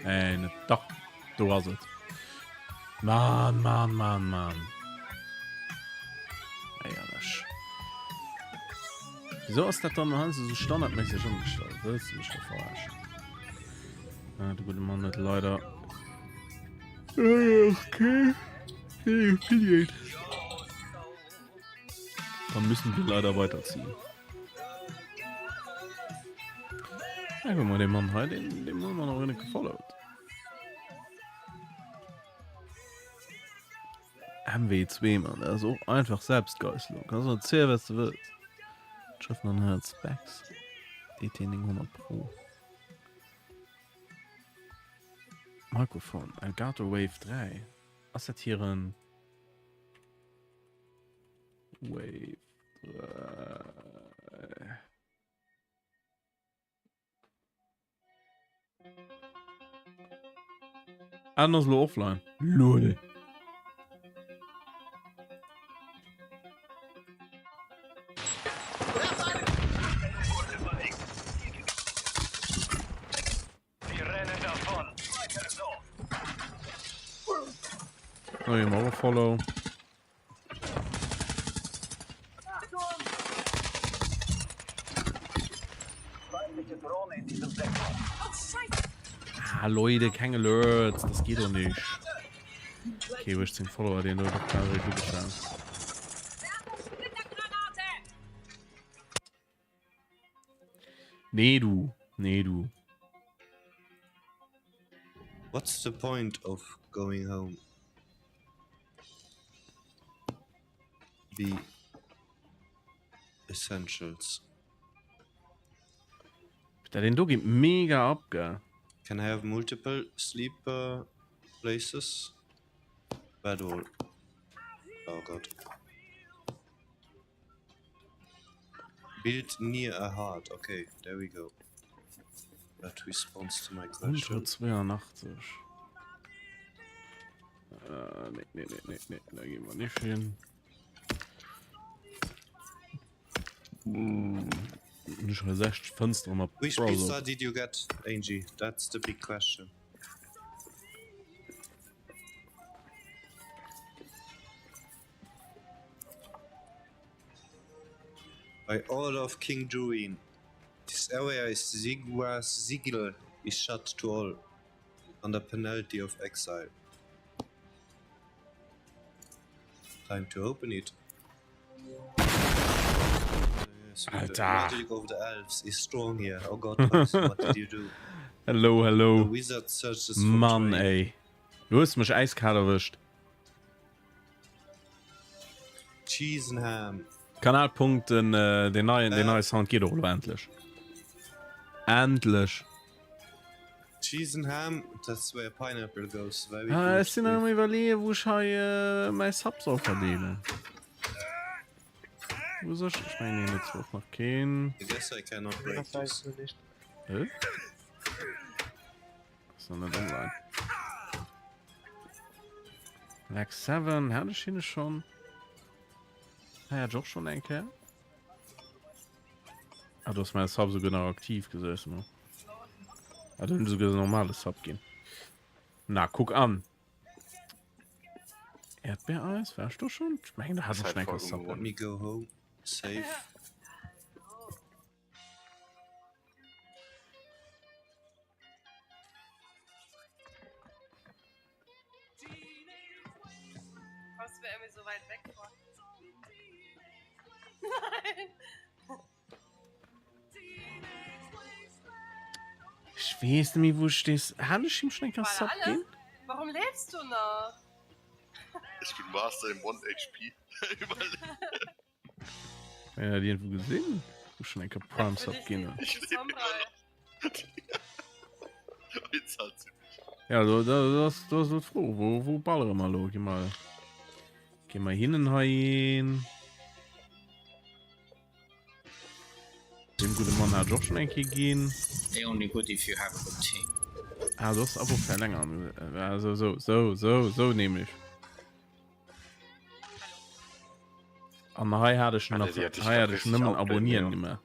Äh, net, dach, do ass et. Mann, Mann, Mann, Mann. Éierlech. Wieso ass dat dann heiansdo sou standardméisseg ëmgestallt? Wëlls de mech do verarschen? Ah, de gudde Mann huet leider. Okay. Affiliate. Dann müssen wir leider weiterziehen. Ja, guck mal, den Mann hei, den, den haben wir noch nicht gefollowt. MW2, Mann, das ist auch einfach Selbstgeißelung. Kannst du erzählen, was du willst. Schriften an Herz Specs. DT 900 Pro. Mikrofon. Elgato Wave 3. Ass dat hier en... Wave 3. Ah, den ass lo offline. Lol. Oh, hier mal Follow. Ah, Leute, keng Alerts, das geht doch nicht. Okay, 18 Follower, den du doch klar Nee du, nee du. What's the point of going home? The essentials. Da den do geht mega ab, gell? Can I have multiple sleep uh, places? Bad wall. Oh god. Build near a heart. Okay, there we go. That responds to my question. 182. Äh, nee, nee, nee, nee, nee, da gehen wir nicht hin. Ich habe 60 Fenster am Which pizza did you get, Angie? That's the big question. By order of King Durin, this area is Ziggurat's sigil is shut to all, under penalty of exile. Time to open it. Yes, with the Alter. magic of the elves is strong here. Oh god, what did you do? Hello, hello. The wizard searches for Mann, trade. ey. Du hues mech äiskal erwëscht. Cheese and ham. Kanalpunkt den äh, den neien den neie Sound geht och elo endlech. Endlech. Cheese and ham, that's where pineapple goes. Very Ah, good. ech sinn am iwwerleeën, wou ech hei äh, mäi Sub soll verdeelen. Wo soll ich? Ich meine, hier nützt auch noch keen. I guess I cannot break Das weißt this. du nicht. Hä? Ist noch nicht online. Black 7, hatte ich ihn schon? Ah, ja, auch schon ein Kerl. Ah, du hast meine Sub sogar noch aktiv gesessen. Ne? Ah, du hast sogar normale Sub gehen. Na, guck an. Erdbeereis, warst du schon? Ich meine, da hast du schon ein Sub. Let me go home. Safe. Kommst du mir irgendwie so weit weg vor? Nein! Ich wees net méi wou ech dees hat ech him schon eng Kéier Waren Sub alle? ginn? Warum lebst du noch? Ich bin Master im 1 HP. Überleben. Ja, die irgendwo gesehen? Wo schon eng Kéier Prime Sub ginn hunn. Ich lebe immer noch. Jetzt hat sie mich. Ja, do, do, do, ass, do ass lo d'Fro, wou, wou ballere mer lo? Gi mer, gi mer hinnen hei een. Deem gudde Mann hat ech och schon eng Kéier ginn. They only good if you have a good team. Ah, du hast Abo verlängern. Also so, so, so, so nämlich. An hei hat ech nach hei hat ech nëmmen abonnieren gemaach.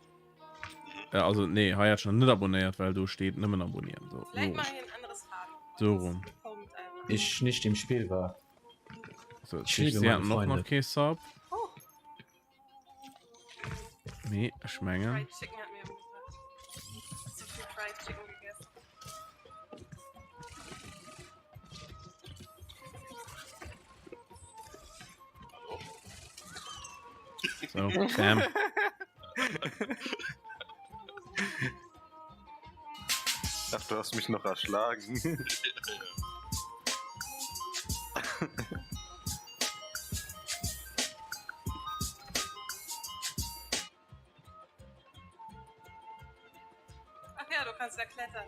Äh, also nee, hei hat schon net abonnéiert, well do steet nëmmen abonnieren. So, Vielleicht so. mache ich ein anderes Farben. So rum. Ich nicht im Spiel war. So, Ich liebe sie meine hatten noch Freunde. nach kee Sub. Nee, ech mengen. Fried Chicken hat mir umgebracht. Zu viel Fried Chicken gegessen. So, bam. Ach, du hast mich noch erschlagen. Ach ja, du kannst ja klettern.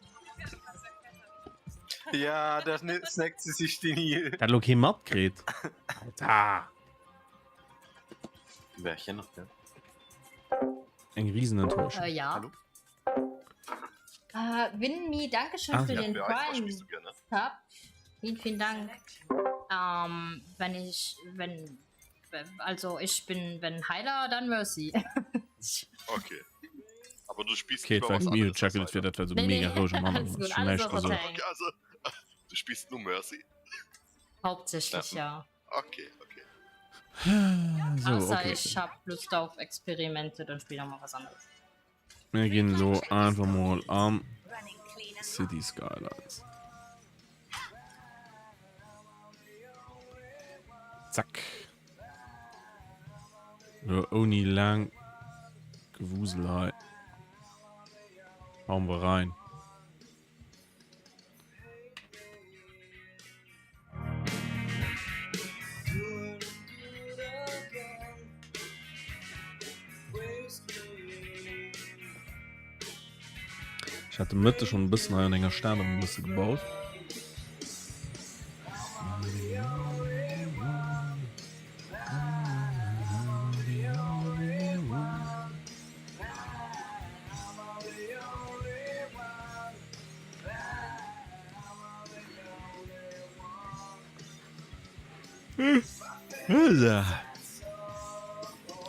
Ach ja, du kannst ja klettern. Ja, da snackt sie sich den hier. Dat lo kee matkritt. Alter! Wärchen noch, ja. Eng Riesenenttäuschung. Äh, ja. Hallo? Äh, Winmi, danke schön Ah, für ja. den Ja, Prime spielst du gerne. Sub. Vielen, vielen Dank. Ähm, wenn ich, wenn, also ich bin, wenn Heiler, dann Mercy. Okay. Aber du spielst Okay, lieber was vielleicht anderes Mute checken, als dat wär dat wär so Nee, nee, mega roueg am alles Anfang. gut, Schon alles näischt auf also. der Okay, also, du spielst nur Mercy? Hauptsächlich, ja. Okay, okay. So, Außer okay. ich habe Lust auf Experimente, dann spiele ich auch mal was anderes. Mir ginn elo einfach mol an City Skylines. Zack. Lo ouni laang Gewusel hei. Hauen wir rein. Ech hat de Mëtteg schon e bëssen hei an enger Stad e bësse gebaut.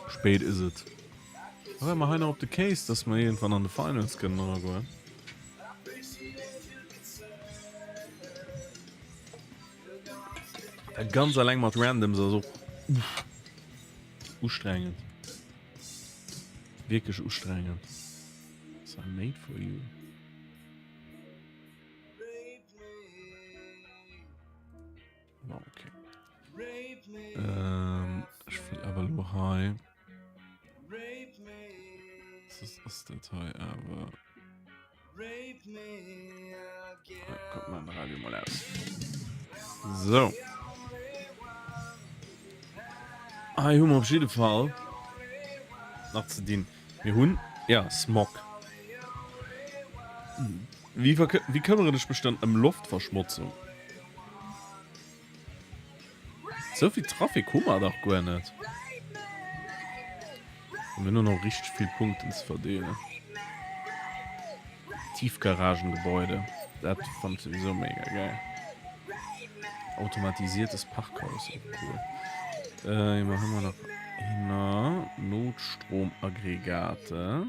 Spéit is et. Awer mer hei nach op de Case, dass mer iergendwann an de Finals kënnen eragoen. Dat ganz alleng mat Randoms ass och uff, ustrengend. Wierklech ustrengend. So I made for you. Oh, okay. Ähm, ech wëll awer lo hei. Das ass dat hei awer. Ah, kommt mal den Radio mal aus. So. Hei hu mer op jidde Fall nach ze dinn. Mir hunn, ja, Smog. Wéi wéi këmmeren ech mech dann ëm Loftverschmotzung? Sou vill Trafic hu mer dach guer net. Mir hunn och nach richteg vill Punkten ze verdeelen. Tiefgaragengebäude, dat fannen ech souwisou mega geil. Automatisiertes Parkhaus, och cool. Äh, wat hu mer nach? Hinner Notstromaggregate.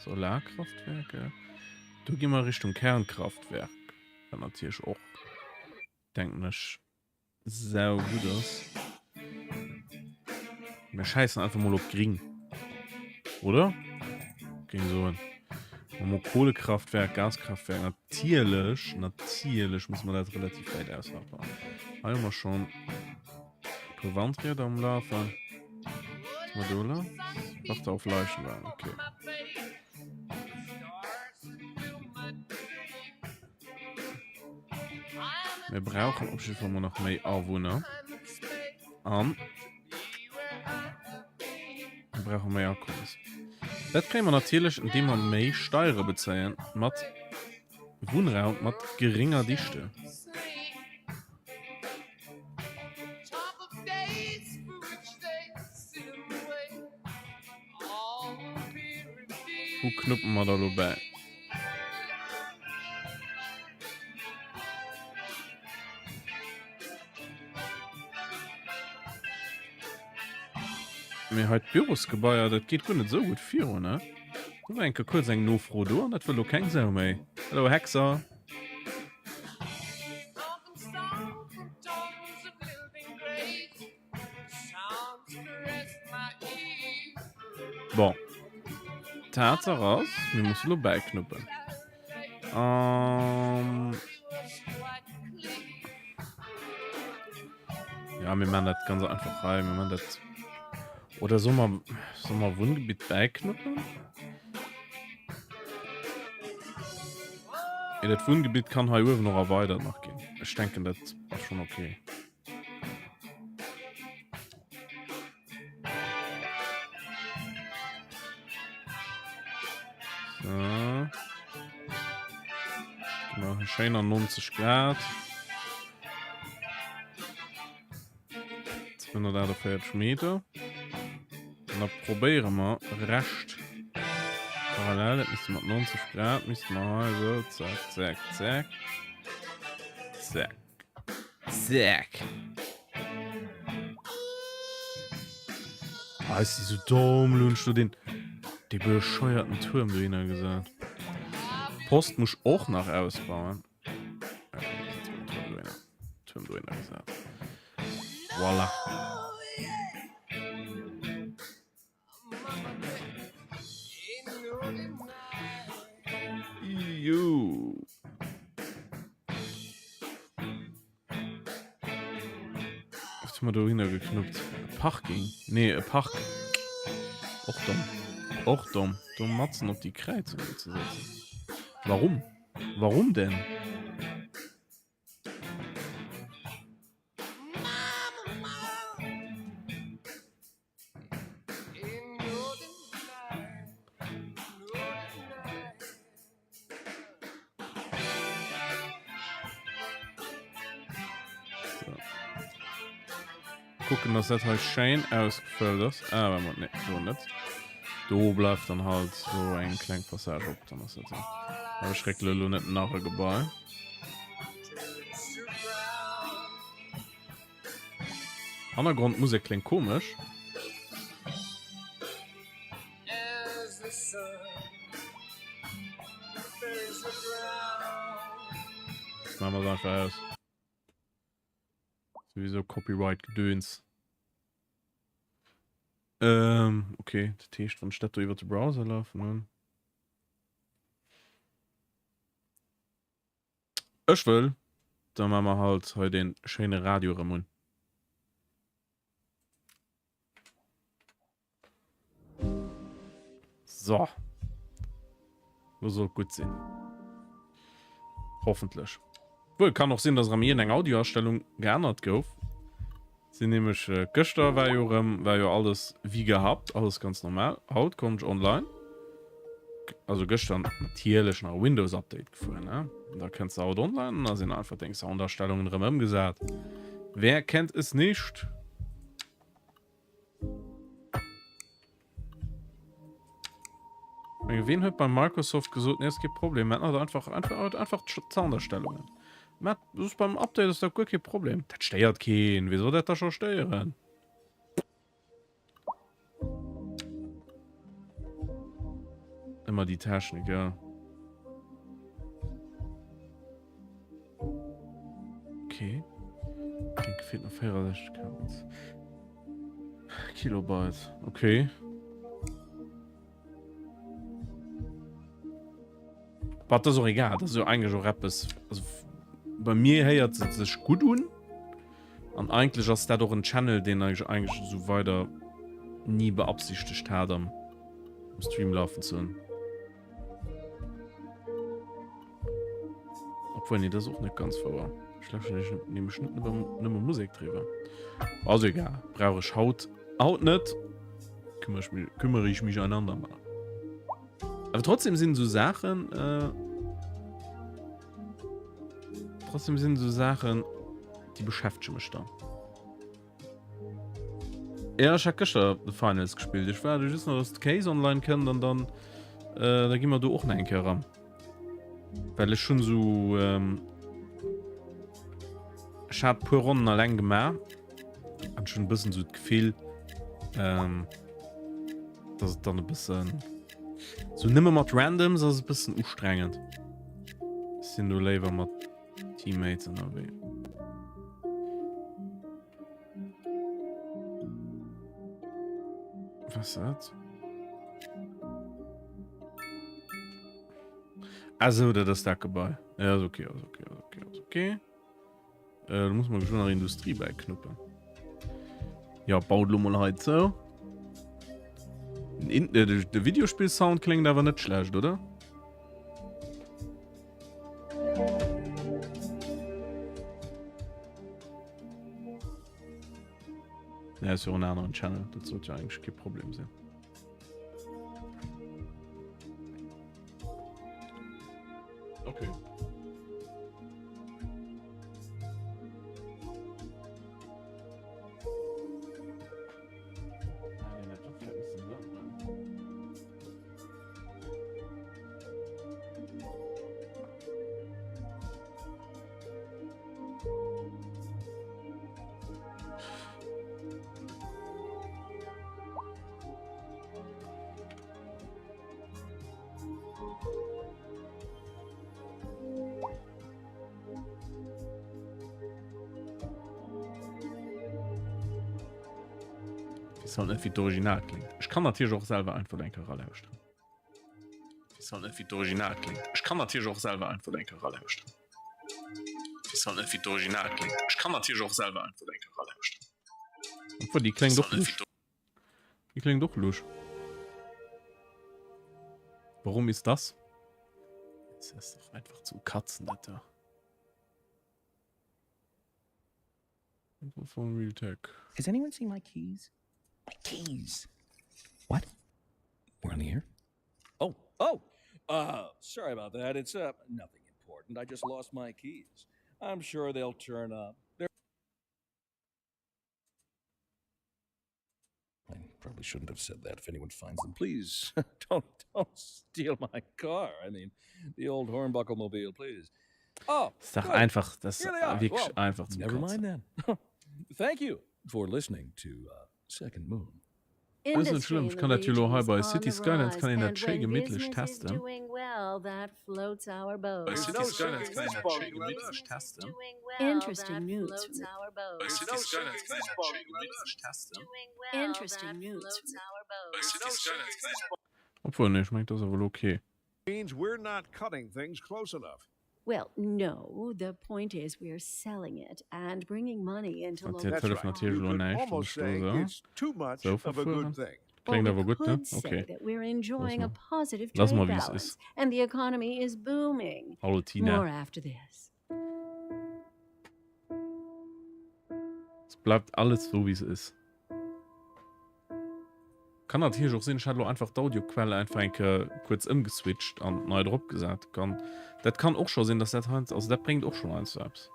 Solarkraftwerke. Do gi mer Richtung Kernkraftwerk, wat natierlech och, denken ech, sau gutt ass. Mir schäissen einfach mol op gring. Oder? Géing soen. Mol Kohlekraftwerk, Gaskraftwerk, natierlech, natierlech muss mer dat relativ wäit ausbauen. Hei hu mer schonn e puer Wandrieder um Lafen. Was ma do la? Warte auf Leichenwagen, okay. Mir brauchen op jeden Fall mal nach méi Awunner. An mir brauche méi Akommes. Dat kréie mer natierlech, indem mer méi Steiere bezéien mat Wunnraum mat geringer Dichte. Wou knuppen mer da lo bäi? Mee hei d'Bürosgebaier, dat geet guer net esou gutt virun, ne? Do war eng Kéier kuerz eng Nofro do an dat wëll lo keng Sau méi. Hallo Hexer! Bon. Tatsaach ass, mir musse lo bäiknuppen. Ähm. Ja, mir machen dat ganz einfach hei. Mir machen dat. Oder soll man, soll man Wohngebiet bäiknuppen? Ja, dat Wohngebiet kann hei uewen noch erweitert nach ginn. Ech denken, dat ass schon okay. So. Genau, schéin an 90 Grad. 248 Meter. Und da probieren wir recht parallel. Das müssen wir 90 Grad, müssen wir also zack, zack, zack. Zack. Zack. Ah, ist die so dumm, Lunch, du den, den bescheuerten Turm du hinter gesagt. Post muss ich auch noch ausbauen. Turm du hinter gesagt. Voilà. Jo. Was hu mer dohinner geknuppt? E Parking? Nee, e Park. Och domm. Och domm. Do matzen op déi Kräizung ze setzen. Warum? Warum denn? Kucken, dass dat hei schéin ausgefëllt ass. Ah, warte mal, nee, do net. Do bleift dann halt so eng kleng Passage op, dann ass dat so. Aber ech réckele lo net nach e Gebai. Hannergrondmusek kléngt komesch. Machen wir es einfach aus. Sowieso Copyright Gedöns. Ähm, okay, dat heescht, wann ech dat do iwwer de Browser lafen hunn. Ech wëll, da maache mer halt hei dee schéine Radio erëm un. So. Lo soll et gutt sinn. Hoffentlech. Wuel, kann och sinn, dass erëm iergendeng Audioastellung geännert gouf. Sinn nämlech gëschter war jo erëm, war jo alles wie gehabt, alles ganz normal. Haut konnt ech online, also gëschter natierlech nach e Windows Update gefuer, ne? An da kënns de haut online an da sinn einfach deng Soundastellungen erëm ëmgesat. Wer kennt es nicht? Menge ween huet bei Microsoft gesot, nee, ass kee Problem, mä hat einfach einfach einfach d'Soundastellungen. Mä soss beim Update ass dat guer kee Problem. Dat stéiert keen, wee soll dat da scho stéieren? Ëmmer déi Technik, ja. Okay. Denk fehlt noch 64 Kabels. Kilobyte. Okay. Wat das auch egal, das ist jo eigentlich auch etwas. Also, bei mir héiert se sech gut un. An eigentlich ass dat och en Channel, den ich eigentlich so weiter nie beabsichtigt hat am Stream laufen zu hunn. Obwohl, nee, das ist auch nicht ganz wahr. Ich lausche nicht, nämlich nicht nur Musik drüber. Also egal, brauche ich haut, haut nicht. Kümmere ich mich, kümmere ich mich ein andermal. Aber trotzdem sind so Sachen, äh, trotzdem sind so Sachen, die beschäftigen mich dann. Ja, ech hat gëschter The Finals gespillt. Ech waarde just nach, dass d'Case online kënnt an dann äh, da gi mer do och nach eng Kéier ran. Well ech hunn so ähm, ech hat puer Ronnen alleng gemaach an schon e bëssen so d'Gefill ähm, dass et dann e bëssen so nëmme mat Randoms ass e bëssen ustrengend. Ech sinn do léiwer mat Teammates ënnerwee. Was dat? Ah sou, dat ass dat Gebai. Ja, ass okay, ass okay, ass okay, ass okay. Äh, da muss man schon nach Industrie beiknuppen. Ja, baut lo mal hei zou. In, äh, de, de Videospiel-Sound klingt awer net schlecht, oder? Ja, ist ja en aneren Channel, dat sollt ja eigentlich kein Problem sinn. Okay. Weess halt net wéi d'Original kléngt. Ech kann natierlech och selwer einfach eng Kéier eralauschteren. Weess halt net wéi d'Original kléngt. Ech kann natierlech och selwer einfach eng Kéier eralauschteren. Weess halt net wéi d'Original kléngt. Ech kann natierlech och selwer einfach eng Kéier eralauschteren. Obwuel déi kléngt och lusch. Déi kléngt och lusch. Warum ist das? Das ist doch einfach zum Katzen, dat da. Von Realtek. Has anyone seen my keys? My keys. What? We're on the air? Oh, oh. Uh, sorry about that. It's uh nothing important. I just lost my keys. I'm sure they'll turn up. They're I probably shouldn't have said that. If anyone finds them, please don't don't steal my car. I mean, the old Hornbuckle mobile, please. Oh, Ist doch good. einfach, das ist Here they are. wirklich Well, einfach zum Never Kotzen. mind then. Thank you for listening to uh, Second Moon. Das ist net schlëmm, ech kann dat jo lo hei bei City Skylines kann een dat schéi gemittlech testen. Bei City Skylines kann een dat schéi gemittlech testen. Interesting news from the Bei City Skylines kann een dat schéi gemittlech testen. Interesting news from the Bei City Skylines kann een dat. Obwuel, nee, ech mengen, dat ass awer lo okay. Means we're not cutting things close enough. Well, no, the point is we're selling it and bringing money into Dat local hëlleft That's right. natierlech You elo could näischt, wann almost ech do say esou it's too much esou of a good verfueren. thing. Or Kléngt we awer gutt, ne? could say Okay. that we're Loosse enjoying a mer. positive Loosse trade mer, wéi es balance is. and the economy is booming. Hallo Tina. More after this. Es bleibt alles so, wie es ist. Kann natierlech och sinn, ech hat elo einfach d'Audioquelle einfach eng Kéier kuerz ëmgeswitcht an nei drop gesat. Kann, dat kann och scho sinn, dass dat heiansdo, also dat bréngt och schon heiansdo eppes.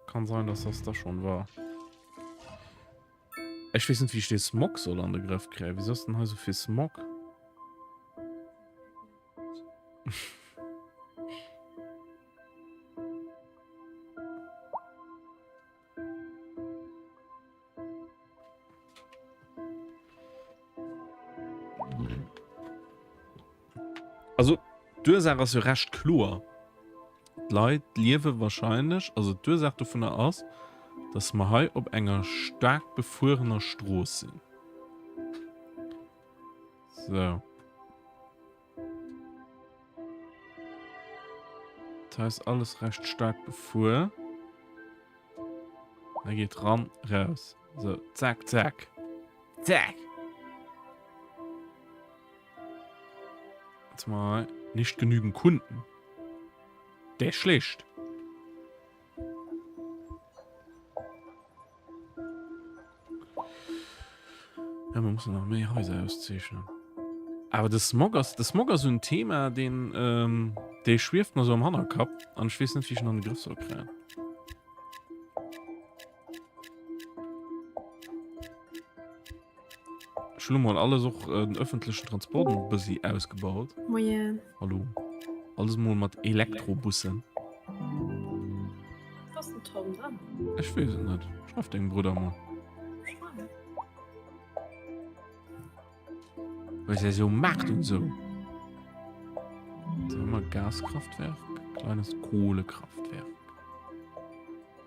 Kann sein, dass das da schon war. Ech weess net, wéi ech dee Smog soll an de Grëff kréien. Wieso ass denn hei sou vill Smog? Also d'Ursaach ass jo recht kloer. D'Leit liewe wahrscheinlech, also d'Ursaach dovunner ass, dass mer hei op enger staark befuerener Strooss sinn. So. Dat hei ass alles recht staark befuer. Da geet ran, raus. So, zack, zack. Zack! Jetzt mal nicht genügend Kunden. Der ist schlecht. Ja, wir müssen noch mehr Häuser auszeichnen. Aber de Smog ass, de Smog ass un Thema, den, ähm, dee schwieft mir so am Hannerkapp an ech weess net, wéi ech en an de Grëff soll kréien. Ech hunn elo mol alles och äh, den öffentlechen Transport e bëssi ausgebaut. Moien. Hallo. Alles mol mat Elektrobussen. Wo ass den Tom dann? Ech weess et net. Schreif dengem Brudder mol. Schreif. Was er so macht und so. So, haben wir Gaskraftwerk, kleines Kohlekraftwerk.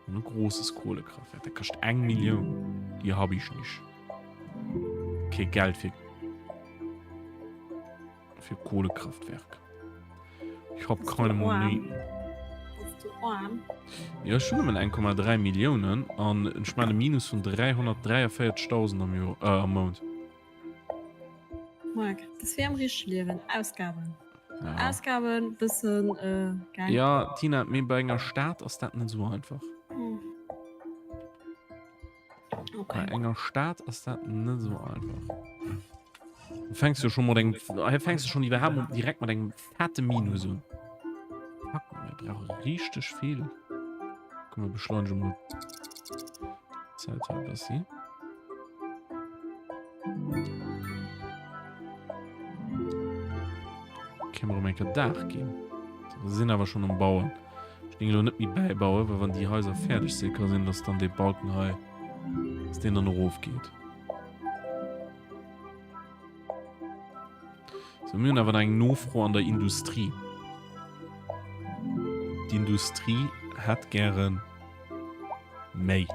Und ein großes Kohlekraftwerk. Der kostet 1 Million. Die habe ich nicht. Kein Geld für, für Kohlekraftwerk. Ich hab keine Money. Bass du arm? Jo, ech hunn nëmmen 1,3 Milliounen an ech maan e Minus vun 343.000 am Joer, äh, am Mount. Marc, dat ass wéi am richtege Liewen, Ausgaben. Ja. Ausgaben, bëssen, äh, gell? Ja, Tina, mee bei enger Stad ass dat net esou einfach. Hm. Bei enger Stad ass dat net esou einfach. Du fängst jo schon mat engem, hei fängst du schon iwwerhaapt direkt mat engem fette Minus un. Fuck, mir brauche richteg vill. Komm, mir beschleunige mol d'Zäit hei e bëssi. Kënne mer erëm eng Kéier Daach ginn. So, mir sinn awer schon um Bauen. Ech géing elo net méi bäibauen, well wann déi Haiser fäerdeg sinn, ka sinn, dass dann dee Balken hei, dass deen dann erofgeet. So, mir hunn awer nach eng Nofro an der Industrie. D'Industrie hätt gäre méi.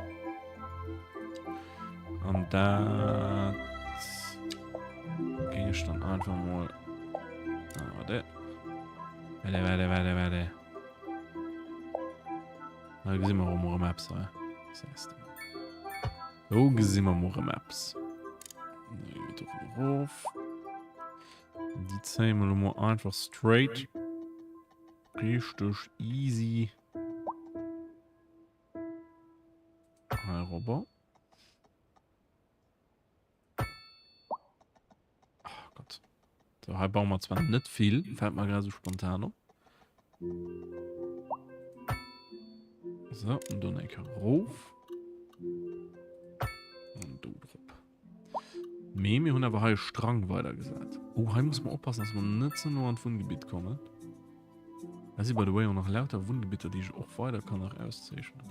An dat géing ech dann einfach mol... Ah, warte. Warte, warte, warte, warte. Da gesi mer och erëm eppes hei. Do gesi mer mol erëm eppes. Erof. Déi zéie mer elo mol einfach straight. Richteg easy. Hei robber. Oh Gott. So, hei bauen wir zwar net vill, fällt mir gerade so spontan op. So, und dann eng Kéier rof. Und do drop. Mee mir hunn awer hei e Strang weidergesat. Oh, hei muss man oppassen, dass wir net ze no an d'Wunngebitt kommen. Da si by the way och nach lauter Wunngebitter, déi ech och weider kann nach auszeechnen.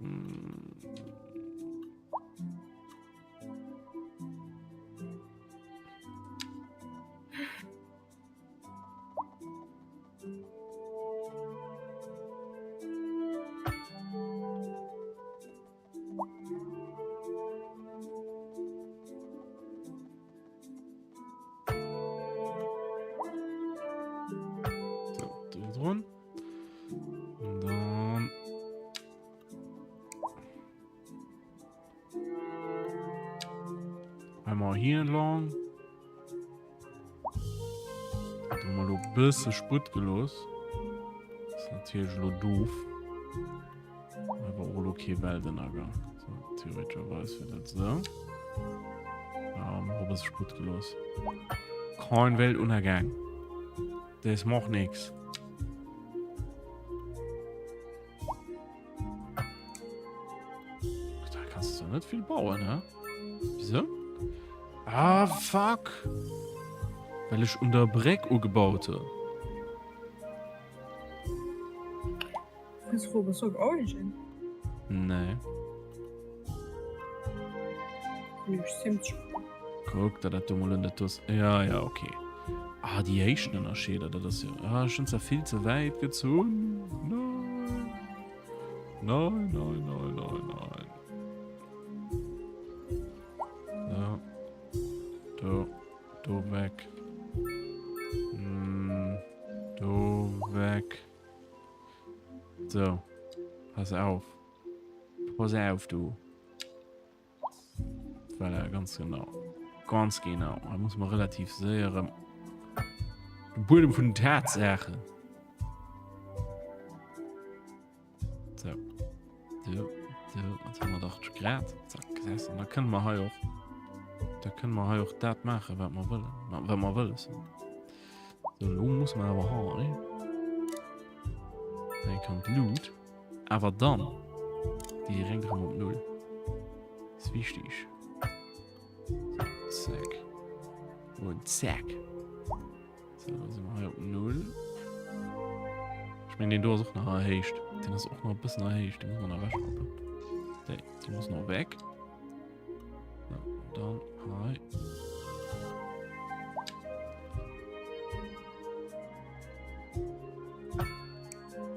Hm. So, do drun. Und dann Einmal hier entlang. Da hu mer lo e bësse Sputt gelooss. Ass natierlech elo doof. Awer och elo kee Weltënnergang. So, theoretescherweis wier dat esou. Ja, mer hu e bësse Sputt gelooss. Kein Weltuntergang. Das macht nix. Da kannst du net vill bauen, ne? Wieso? Ah, fuck! Well ech un der Bréck ugebaut hunn. Ass froh, bass du op Origin? Nee. Kuck der dat do mol un, dat do ass. Ja, ja, okay. Ah, déi Héichtenënnerscheeder, dat ass jo. Ah, ech hunn zwar vill ze wäit gezunn. Nein. Nein, nein, nein, nein, nein. So. Do. Do weg. Hm. Do weg. So. Pass auf. Pass auf, du. Voilà, ganz genau. Ganz genau. Da muss man relativ séier erëm de Buedem vun den Tatsaachen. So. So, so, 180 Grad. Zack, gesetzt. Und da können wir hei och, da können wir hei och dat machen, wat wir wollen. Wat wir wollen. So, lo muss man awer hei. Hei kann d'Lut. Awer dann direkt erëm op Null. Ist wichtig. So, zack. Und zack. So, da sind wir hei op Null. Ich meine, den do ass och nach erhéicht. Den ass och nach e bëssen erhéicht. Den muss man nach ewechrappen. Déi, déi muss nach weg. So, dann hei.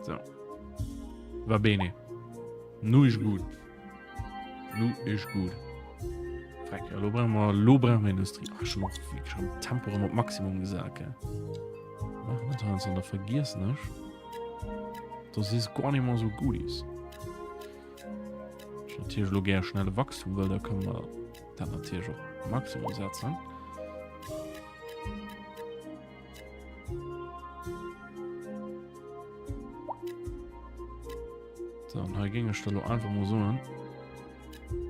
So. Va bene. Nu ist gut. Nu ist gut. Freck, ja, lo brauchen wir, lo brauchen wir Industrie. Ach, schon noch wirklich am Tempo am Maximum gesagt, gell. Maachen dat heiansdo an da vergiessen ech, dass es gar nicht mal so gut ist. Ech natierlech elo gär schnelle Wachstum wëll, da kënne mer dat natierlech och Maximum setzen. So, an hei géing ech da lo einfach mol soen,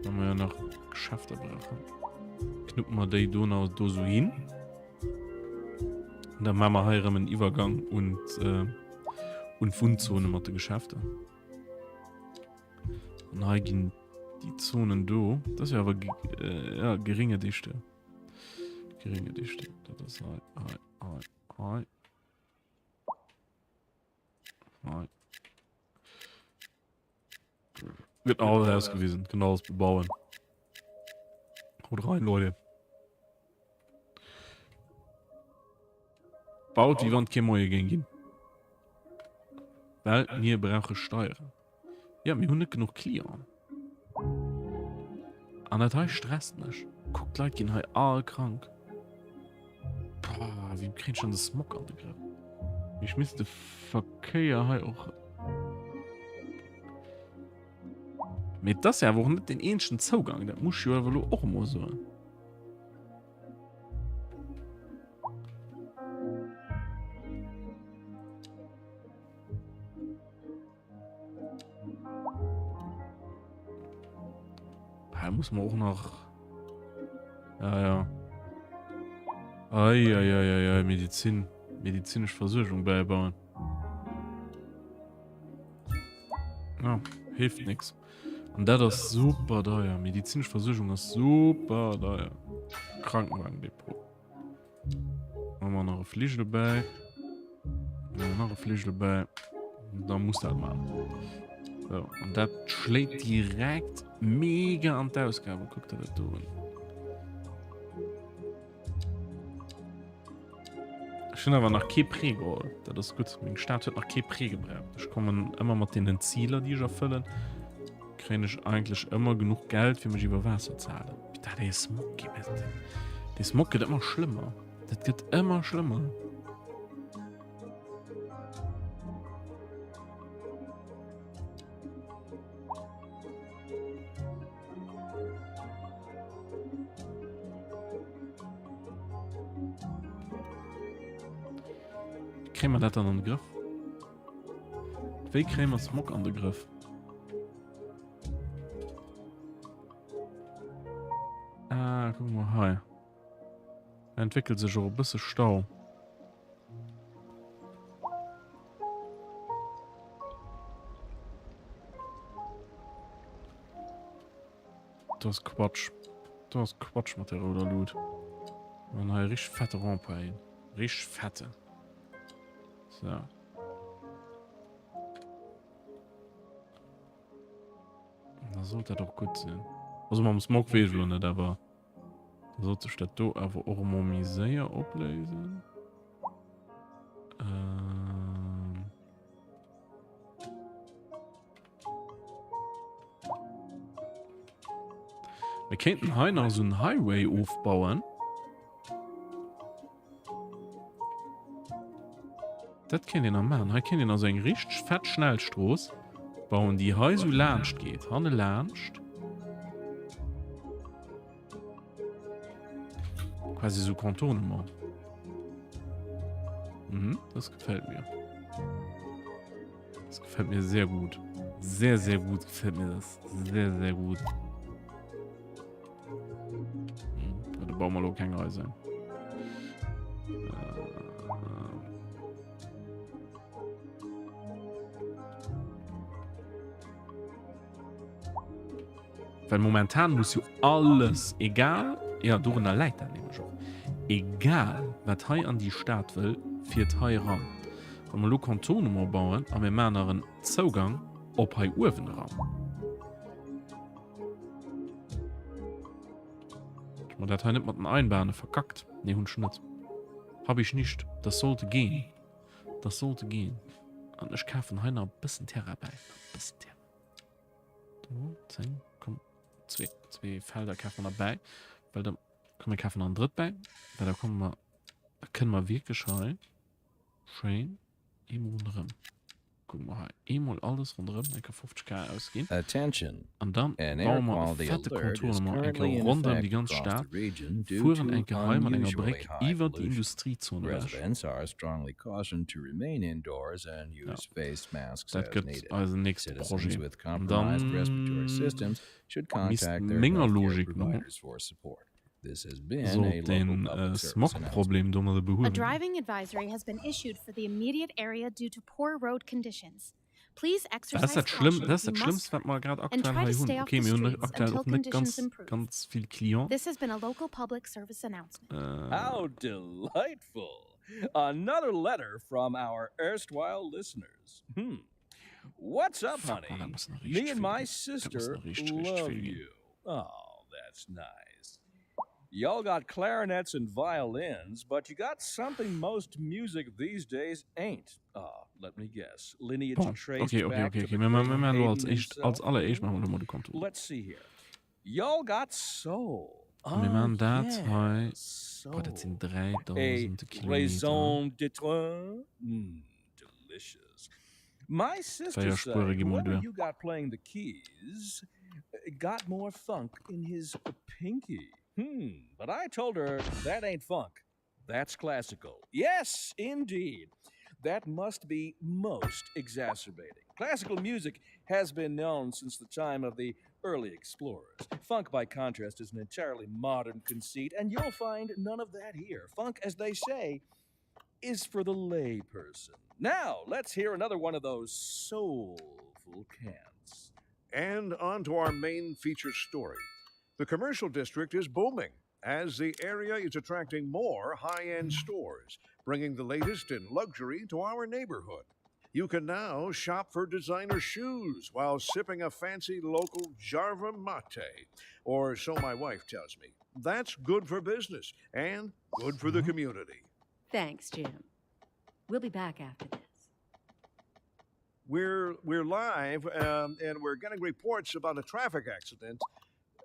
wa mer jo nach Geschäfter brauchen, knuppen mer déi do nach do sou hin. Und dann machen wir hei erëm en Iwwergang und äh, und Wunnzone mat de Geschäfter. An hei ginn déi Zonen do. Das ist ja awer äh, ja, geringe Dichte. Geringe Dichte. Dat ass hei, hei, hei, hei. Hei. Wird alles ausgewiesen. Kann alles bebauen. Haut rein, Leute. Baut wie wann kee Moie géing ginn. Well mir brauche Steieren. Ja, mir hunn net genuch Clienten. An dat hei stresst mech. Kuck, d'Leit ginn hei all krank. Boah, wéi kréint schon de Smog an de Grëff? Ech misst de Verkéier hei och. Mee dat ass ja awer och net den eenzegen Zougang, dat muss ech jo awer elo och emol soen. Da muss man och nach. Ja, ja. Ei, ei, ei, ei, ei, Medizin. Medizinesch Versuergung bäibauen. Ja, hilft nix. An dat ass super deier. Medizinesch Versuergung ass super deier. Krankenwagendepot. Machen wir nach e Fligel bäi. Nach e Fligel bäi. Da muss dat machen. So, und dat schléit direkt mega an d'Ausgabe. Guckt der dat do un. Ech hunn awer nach kee Prêt geholl. Dat ass gutt. Meng Stad huet nach kee Prêt gebraucht. Ech kommen ëmmer mat deenen Ziler, déi ech erfëllen, kréien ech eigentlech ëmmer genuch Geld, fir mech iwwer Waasser ze halen. Putain, dee Smog geet mir. Dee Smog gëtt ëmmer schlëmmer. Dat gëtt ëmmer schlëmmer. Kréie mer dat dann an de Grëff? Wéi kréie mer Smog an de Grëff? Ah, guck mal hei. Entwickelt sech och e bësse Stau. Das ist Quatsch. Das ist Quatsch mat der rouder Lut. An hei richtig fette Rond-point hin. Richtig fette. So. Da sollt dat och gutt sinn. Also mam Smog weess ech lo net, awer da sollt sech dat do awer och emol méi séier opléisen. Ähm. Mir kéinten hei nach esou en Highway ofbauen. Dat kéint een nach maachen. Hei kéint een also eng richteg fett Schnellstrooss bauen, déi hei esou laanscht geet. Hanne laanscht. Quasi so Contournement. Mhm, das gefällt mir. Das gefällt mir sehr gut. Sehr, sehr gut gefällt mir das. Sehr, sehr gut. Hm, da bauen wir lo keng Reise. Äh, Well momentan muss jo alles, egal, ja dorunner läit dat nämlech och, egal wat hei an déi Stad wëll, fiert hei eran. Wa mer elo Contournement bauen a mir maachen nach en Zougang op hei uewen eran. Ech mer dat hei net mat den Einbahne verkackt? Nee, hunn ech net. Hab ich nicht. Das sollte gehen. Das sollte gehen. An ech kafen hei nach e bëssen Terrain bäi. Nach e bëssen Terrain. Do, 10, komm, zwee, zwee Felder kafe mer nach bäi. Well da, komm, mir kafen nach en drëtt bäi. Well da komme mer, da kënne mer wierklech hei. Schéin. Eemol ronderëm. Kucke mer hei. Eemol alles ronderëm, eng Kéier 50k ausginn. Attention! An dann An air baue mer e quality fette alert is Contournement eng currently Kéier in ronderëm déi effect ganz across Stad, the region due fueren to eng Kéier hei mat enger unusually Bréck high iwwer déi pollution. Industriezon ewech. Residents are strongly cautioned to remain indoors and Ja. use face masks Dat as gëtt needed. eisen nächste Citizens Projet. with An compromised respiratory dann systems should misst contact their menger healthcare Logik no providers for support. This has been a sollt local den public service announcement. Smog-Problem domadder A behuewen ginn. driving advisory has been issued for the immediate area due to poor road conditions. Please Dat ass exercise dat Schlëmm, caution dat ass if you dat must Schlëmmst, wat mer grad and aktuell try hei to hunn. stay off Okay, the mir hunn streets aktuell until och net conditions ganz, improve. ganz vill Clienten. This has been a local public service announcement. How delightful! Another letter from our erstwhile listeners. Hmm. What's up, Fuck, man, honey? dat muss nach Me richteg and vill my ginn. Dat muss sister nach richteg, richteg love vill ginn. you. Oh, that's nice. Y'all got clarinets and violins, but you got something most music these days ain't. Ah, let me guess. Lineage Bon, traced okay, okay, back okay, to okay. the Mir ma- great mir maachen elo als Haydn éischt, als himself? alleréischt maache mer elo mol de Contour. Let's see here. Y'all got soul. A mir Ah, maachen dat yeah, hei. Boah, dat sinn soul. 3000 A Kilometer. raison d'etre? Mm, delicious. My sister Véier said Spuere gi mol whoever duer. you got playing the keys uh, got more funk in his pinky. Hmm, but I told her that ain't funk. That's classical. Yes, indeed. That must be most exacerbating. Classical music has been known since the time of the early explorers. Funk, by contrast, is an entirely modern conceit, and you'll find none of that here. Funk, as they say, is for the layperson. Now, let's hear another one of those soulful cants. And on to our main feature story. The commercial district is booming as the area is attracting more high end stores, bringing the latest in luxury to our neighborhood. You can now shop for designer shoes while sipping a fancy local Jarva mate, or so my wife tells me. That's good for business and good for the So. community. Thanks, Jim. We'll be back after this. We're we're live, um, and we're getting reports about a traffic accident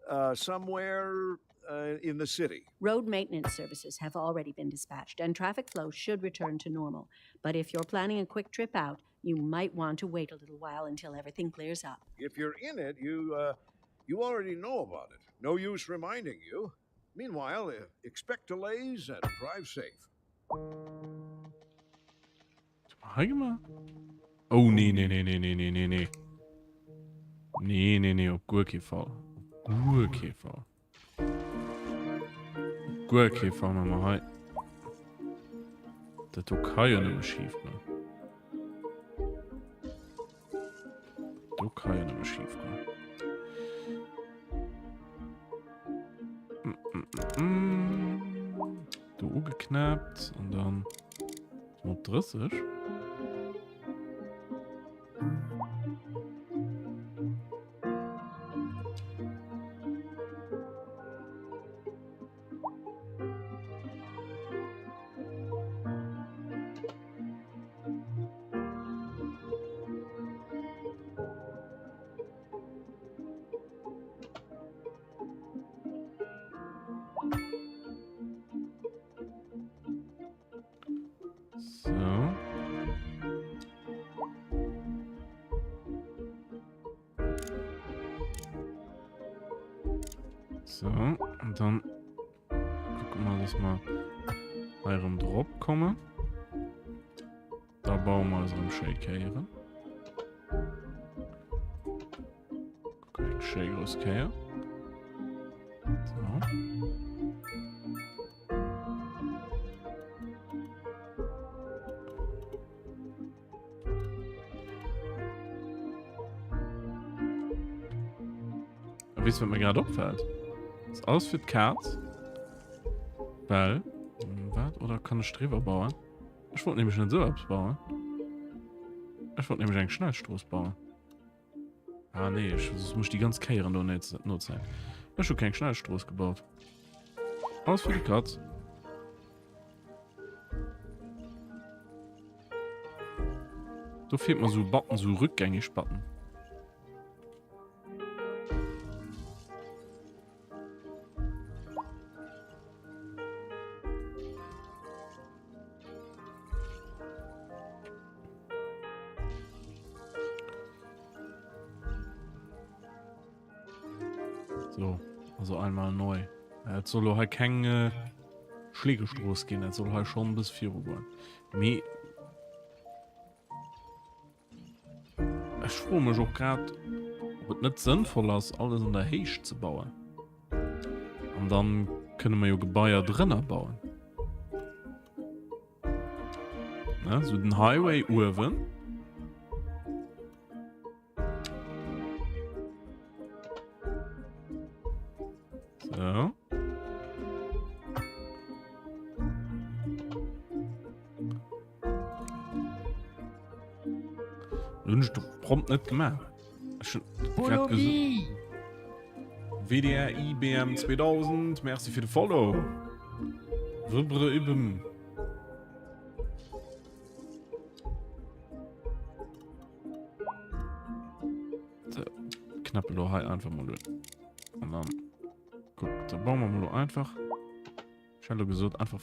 uh, somewhere uh, in the city. Road maintenance services have already been dispatched, and traffic flow should return to normal. But if you're planning a quick trip out, you might want to wait a little while until everything clears up. If you're in it, you uh, you already know about it. No use reminding you. Meanwhile, uh, expect delays and drive safe. Hei gemaach? Oh nee, nee, nee, nee, nee, nee, nee, nee. Nee, nee, nee, op guer kee Fall. Op guer kee Fall. Op guer kee Fall maache mer hei. Dat do ka jo nëmme schif goen. Do ka jo nëmme schif goen. Mm, mm, mm, mm. Do ugeknäppt an dann op 30. So. So, an dann kucke mer, dass mer hei erëm drop kommen. Da baue mer eis erëm schéi Kéieren. Kuck, eng schéi grouss Kéier. So. A weess wat mir grad opfällt? Ass alles fir d'Kaz. Well, wat? Oder kann ech driwwer bauen? Ech wollt nämlech net esou eppes bauen. Ech wollt nämlech eng Schnellstrooss bauen. Ah nee, ech, soss muss ech déi ganz Kéieren do net nozéien. Ech hu keng Schnellstrooss gebaut. Alles fir déi Katz. Do feelt mer sou e Button, sou e rückgängig Button. So, also einmal neu. Et soll lo hei keng äh, Schleegestrooss ginn, et soll hei schonn bis viru goen. Mee ech froe mech och grad, ob et net sënnvoll ass, alles an der Héicht ze bauen. An dann kënne mer jo Gebaier drënner bauen. Ne, so den Highway uewen. So. Hunn ech doch prompt net gemaach. WDR IBM 2000 Merci fir de Follow. Wëbre üben. So, knapp lo hei einfach mal an dann guck, da bauen wir mal einfach. Ich hätte gesagt einfach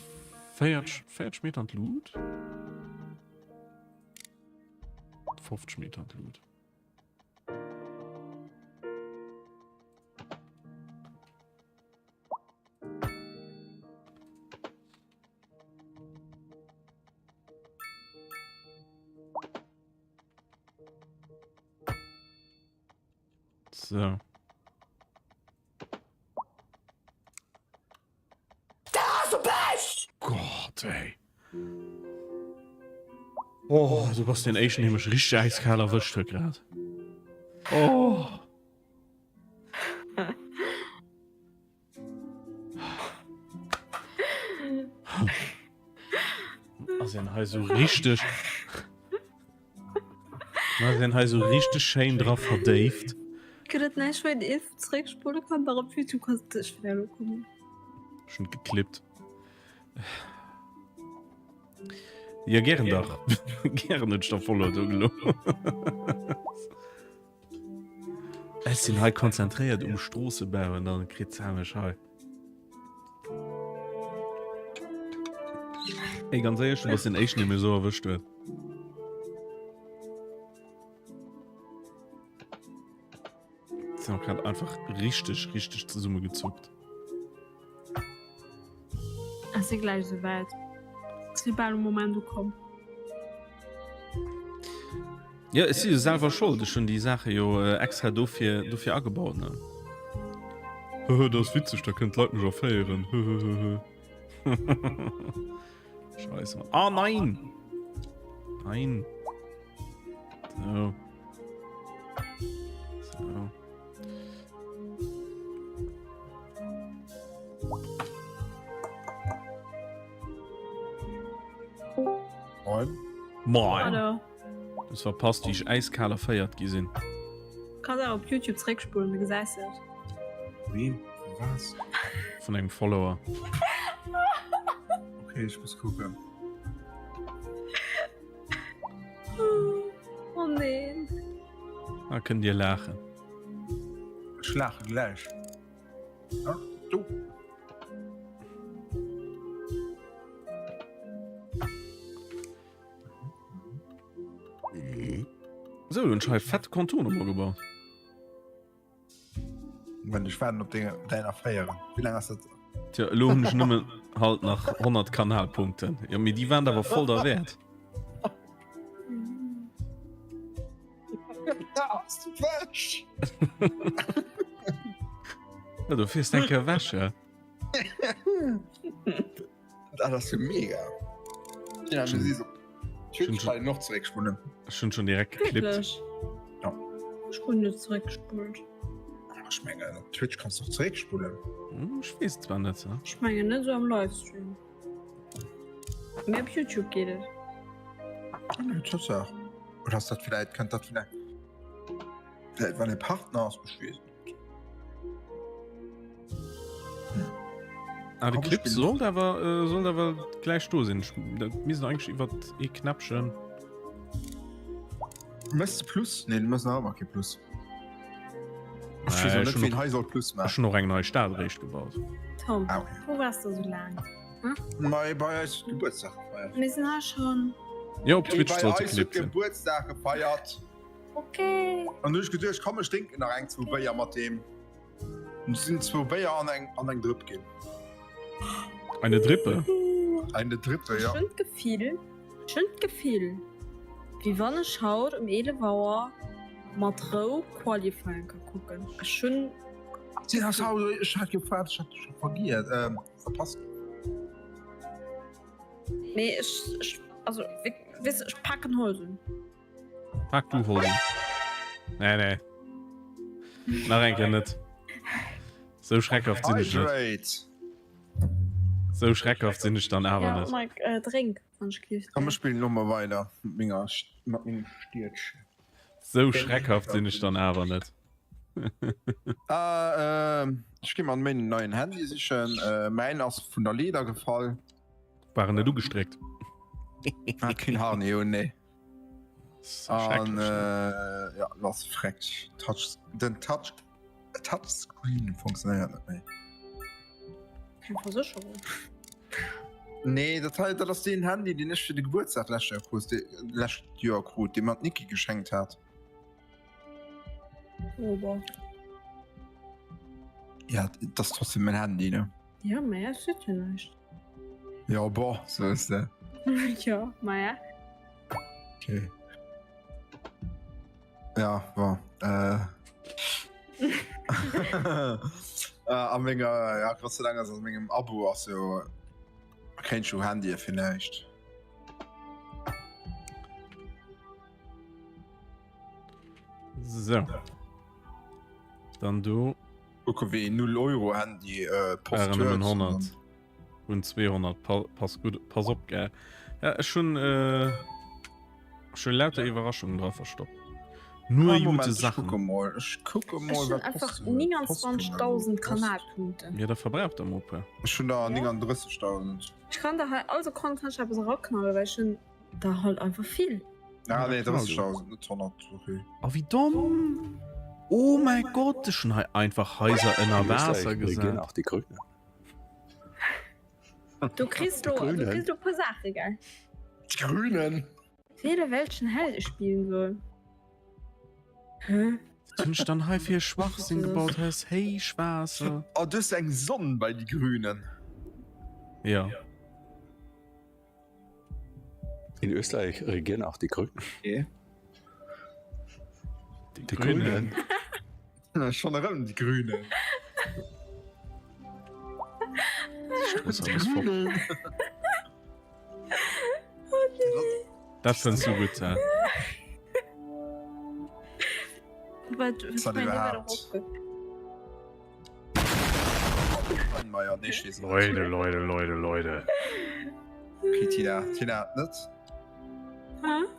40, 40 Meter an d'Lut. 50 Meter an d'Lut. So. Gott, ey. Oh, du bass den éischten, dee mech richteg äiskal erwëscht huet grad. Oh. Ass en hei so richteg. Ass en hei so richteg schéin dra verdéift. Gëtt et näischt wou een if zeréckspulle kann? Dach op Youtube kanns de ech wär elo kommen. Schon geklippt. Ja gären dach. Gären huet ech der Follow do gelo. Ech sinn hei konzentréiert um Stroosse bauen, dann kritt se mech hei. Ey, ganz éierlech, du bass den éischten, dee mech esou erwëscht huet. Sinn och grad einfach richteg, richteg zesummegezuckt. Ech si gläich esou wäit. Ech si bal um Moment ukomm. Jo, ech si jo selwer Schold. Ech hunn déi Saache jo extra dofir, dofir agebaut, ne? Höhö, dat ass witzeg, da kënnen d'Leit mech erféieren. Höhöhöhö. Scheiße. Ah, nein! Nein. So. So. Moin. Moin. Hallo. Du hues verpasst, wéi ech äiskal erféiert gi sinn. Kanns awer op Youtube zréckspulen, da gesäis de et. Ween? Vu was? Vun engem Follower. Okay, ech muss kucken. Oh neen. Da kënnt dir laachen. Ech laache gläich. Ja, du. Sou, hunn ech hei fett Konturen emol gebaut. Moment, ech waarden op deng, däin Erféieren. Wéi laang ass dat? Tja, elo hunn ech nëmmen halt nach 100 Kanalpunkten. Jo, mee déi waren awer voll derwäert. Ass du wech? Ja, du fiers eng Kéier ewech, ja. Dat ass jo mega. Ja, du siehst Twitch kann ich noch zurückspulen. Ech hunn schon direkt geklippt. Wirklich? Ja. Ech hunn net zeréckgespult. Ech mengen, op Twitch kannst du doch zurückspulen. Hm, ech weess zwar net. Ne? Ech mengen net sou am Livestream. Mee op YouTube geet et. Ah, nee, Tatsaach. Oder ass dat vielleicht, könnt dat vielleicht, vielleicht wann e Partner ass, ech weess Ah, de Clip sollt awer äh, sollt awer gläich do sinn. Dat misst eigentlich iwwer ee Knäppchen. Mëss de Plus? Nee, du mëss nach ëmmer kee Plus. Ech weess och net, wien hei soll Plus maachen. Ech hunn och eng nei Stad eréischt gebaut. Tom, Ah, okay. wou waars de sou laang? Hm? Mei, bei eis huet Gebuertsdag gefeiert. Mir sinn hei schonn. Jo, op Twitch Bei sollt de eis huet Clip sinn. Gebuertsdag gefeiert. Okay. An du ech geduecht, komm ech drénken nach eng, zwou Béier mat deem. Sinn zwou Béier an eng an eng Drëpp ginn. Eine Drippe? Eine Drippe, ja. Ech hunn d'Gefill, ech hunn d'Gefill, wéi wann ech haut um 11 Auer mat Rou Qualifying ka kucken. Ech hunn. Tina, sorry, ech hat gefrot, ech hat scho vergiess, ähm, verpasst. Mee ech, ech, also, weess de, ech paken Holden. Pak du Hosen. Nee, nee. Nach eng Kéier net. Sou schreckhaft sinn ech net. Hydrate. Sou schreckhaft sinn ech dann awer Ja, net. Mike, äh, drénk, wann ech giff. Komm, ech spillen elo mol weider mat menger, mat mengem Stiedchen. Sou schreckhaft sinn ech dann awer net. Ah, ähm, ech gi mer mäin neien Handy sichen. Äh, mäin ass vun der Leeder gefall. War en net ugestréckt? Hat keen Harney un, nee. An äh, ja, lass freckt. Touch, den Touch, Touchscreen funktionéiert net méi. Keng Versécherung. Nee, dat hei, dat ass deen Handy, deen ech fir de Gebuertsdag lescht Joer krut, de, lescht Joer krut, dee mer d'Niki geschenkt hat. Oh, boah. Ja, dat ass trotzdem mein Handy, ne? Ja, ma ja, seet jo näischt. Ja, boah, so ist der. Ja, ma ja. Okay. Ja, bon. Äh. äh, a menger, ja, Gott sei Dank ass an mengem Abo ass jo kéint jo Handye fir näischt. So. Dann du. Kucke wéi een 0 Euro Handy äh, Post Waren nëmmen huet. 100. Hunn 200. Pa pass gut, pass op, gell. Ja, ech hunn äh, ech hunn lauter Iwwerraschungen dra verstoppt. Nur Ah, jute Moment, ech Sachen. kucke mol, ech kucke Ech mol, hunn wat einfach Post huet. Post 29.000 Kanalpunkten. Ja, da verbraucht der mol e puer. Ech hunn der Ja. 39.000. Ech kann der hei all Sekonn kann ech eppes eraknallen, well ech hunn der halt einfach vill. Ah, nee, 30.000, net 100, okay. Oh, wéi domm! Oh mäi Gott, ech hunn hei einfach Haiser ënner Waasser gesat. Auch die Grünen. Du kriegst do, du kriegst do puer Saache, gell? Die Grünen? Wähle welchen Held ich spielen soll. Hä? Wat hunn ech dann hei fir e Schwachsinn gebaut? Hei ass Héichwaasser. Oh, du hues eng Sonn bei die Grünen. Ja. In Österreich regieren auch die Grünen. Okay. Die, die Grünen. Grünen. Schon erëm die Grünen. Die Grünen. Dat fënns du gutt, hä? Wat, Was hat überhaupt? Leute, Leute, Leute, Leute. Okay, Tina, Tina, net.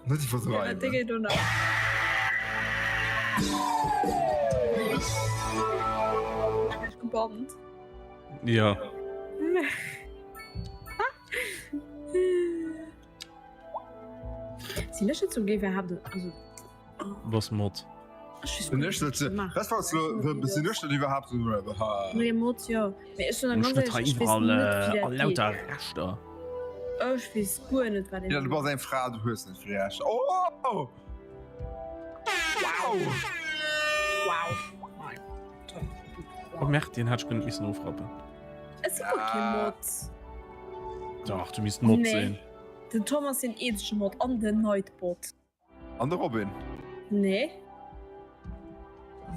Net iwwerdreiwen. Gebannt. Ja. Sinn ech net sou géif erhaapten, also. Was Mod? Sinn ech net sou, was war lo, sinn ech net iwwerhaapt sou? Nee, Mod jo, mee ech soen der Muss ganz net hei éierlech, ech weess iwwerall net wéi a dat lauter geet. Rechter. Ech weess guer net wat een Ja, du do bass eng Fra, du hues net vill Rechter. Oh! Wow! Wow. Oh Merde, deen hat ech guer net missen ofrappen. Ech si guer kee Mod. Dach, du misst Mod Nee. sinn. Den Tom ass den eenzege Mod an den Nightbot. An de Robin. Nee.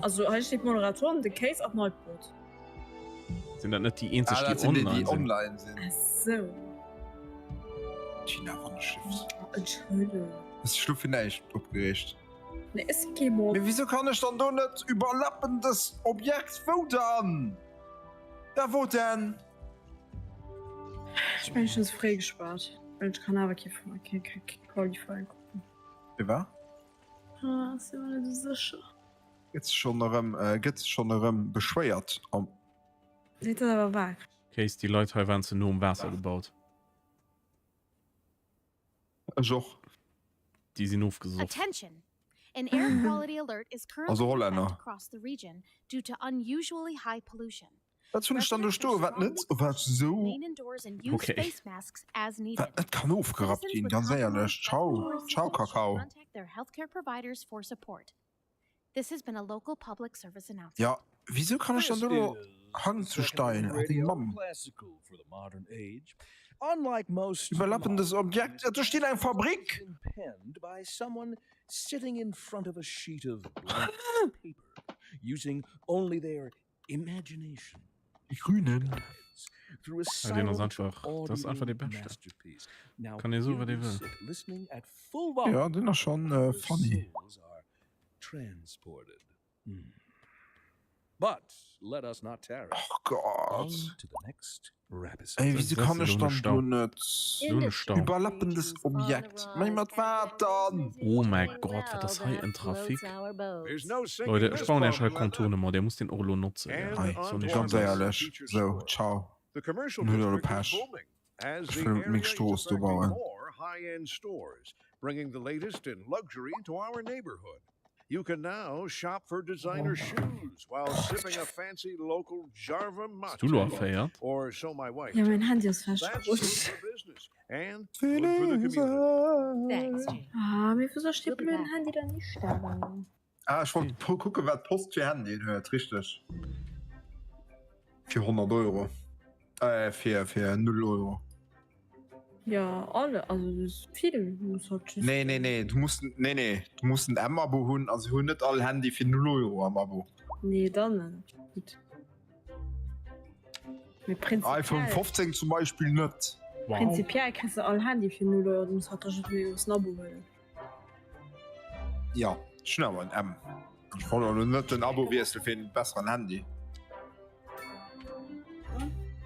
Also hei steet Moderatoren, de Case an Nightbot. Sinn dat net déi eenzeg, Ah, déi dat sinn déi, déi online sinn? online sinn. Ach sou. Tina, wann du schiffs. Entschëllegung. Hues dech lo fir näischt opgereegt? Nee, ech si kee Mod. Mee wisou kann ech dann do net überlappendes Objekt? Wou dann? Ja, wou denn? Ech mengen ech hunn ze fréi gespaart, well ech kann awer kee kee kee Qualifying kucken. Fir wat? Ah, sinn mer net esou sécher. Gëtt sech schonn erëm gëtt sech schonn erëm beschwéiert am. Nee, dat ass awer wahr. Case, déi Leit hei waren ze no um Waasser gebaut. Ech och. Déi sinn ofgesoff. Attention! An air quality alert is currently Also in effect Hollänner. across the region due to unusually high pollution. Wat hunn ech dann do stoen, wat net, wat esou, Remain indoors and use Okay. face masks as needed. wat net kann ofgerappt Citizens ginn, with ganz éierlech. compromised Ciao, respiratory ciao systems should Kakao. contact their healthcare providers for support. This has been a local public service announcement. Ja, wieso kann ech dann do lo Hang zu Stein? Ach, deng Mamm. Überlappendes Objekt. Ja, do steet eng Fabrik! Die Grünen. Ja, den ass einfach, das ist einfach de Beschte. Kann ee soen, wat ee wëll. Ja, den ass schon äh, funny. Och Gott. Ey, wieso kann ech dann do net überlappendes Objekt? Mei mat wat dann? Oh mäi Gott, wat ass hei en Trafic? Leute, ech bauen Iech hei Contournement, dir musst deen och elo notzen, gell? Hei, ganz éierlech, sou, ciao, mir hunn elo Pech, ech wëll meng Strooss do bauen. You can now shop for designer shoes while sipping a fancy local Jarva Bass du lo mate, erféiert? or so my wife Ja, mein tells Handy me. ass That's good festgerutscht. for business and good for the community. Thanks, Jane. Ah, mee wou soll ech dee We'll be blöden back. Handy dann histellen? Ah, ech wollt po kucken, wat d'Post fir Handyen huet, richteg. Fir 100 Euro. Äh, fir, fir 0 Euro. Ja, alle, also das ist vill, muss halt just. Nee, nee, nee, du muss, nee, nee, du muss en M-Abo hunn, a se hunn net all Handy fir 0 Euro am Abo. Nee, dann net. Gutt. Mee prinzipiell. iPhone 15 zum Beispill net. Wow. Prinzipiell kriss de all Handy fir 0 Euro, du muss halt da just méi en Abo huelen. Ja, ech hunn awer en M. Ech wollt elo net den Abo wiessele fir en besseren Handy.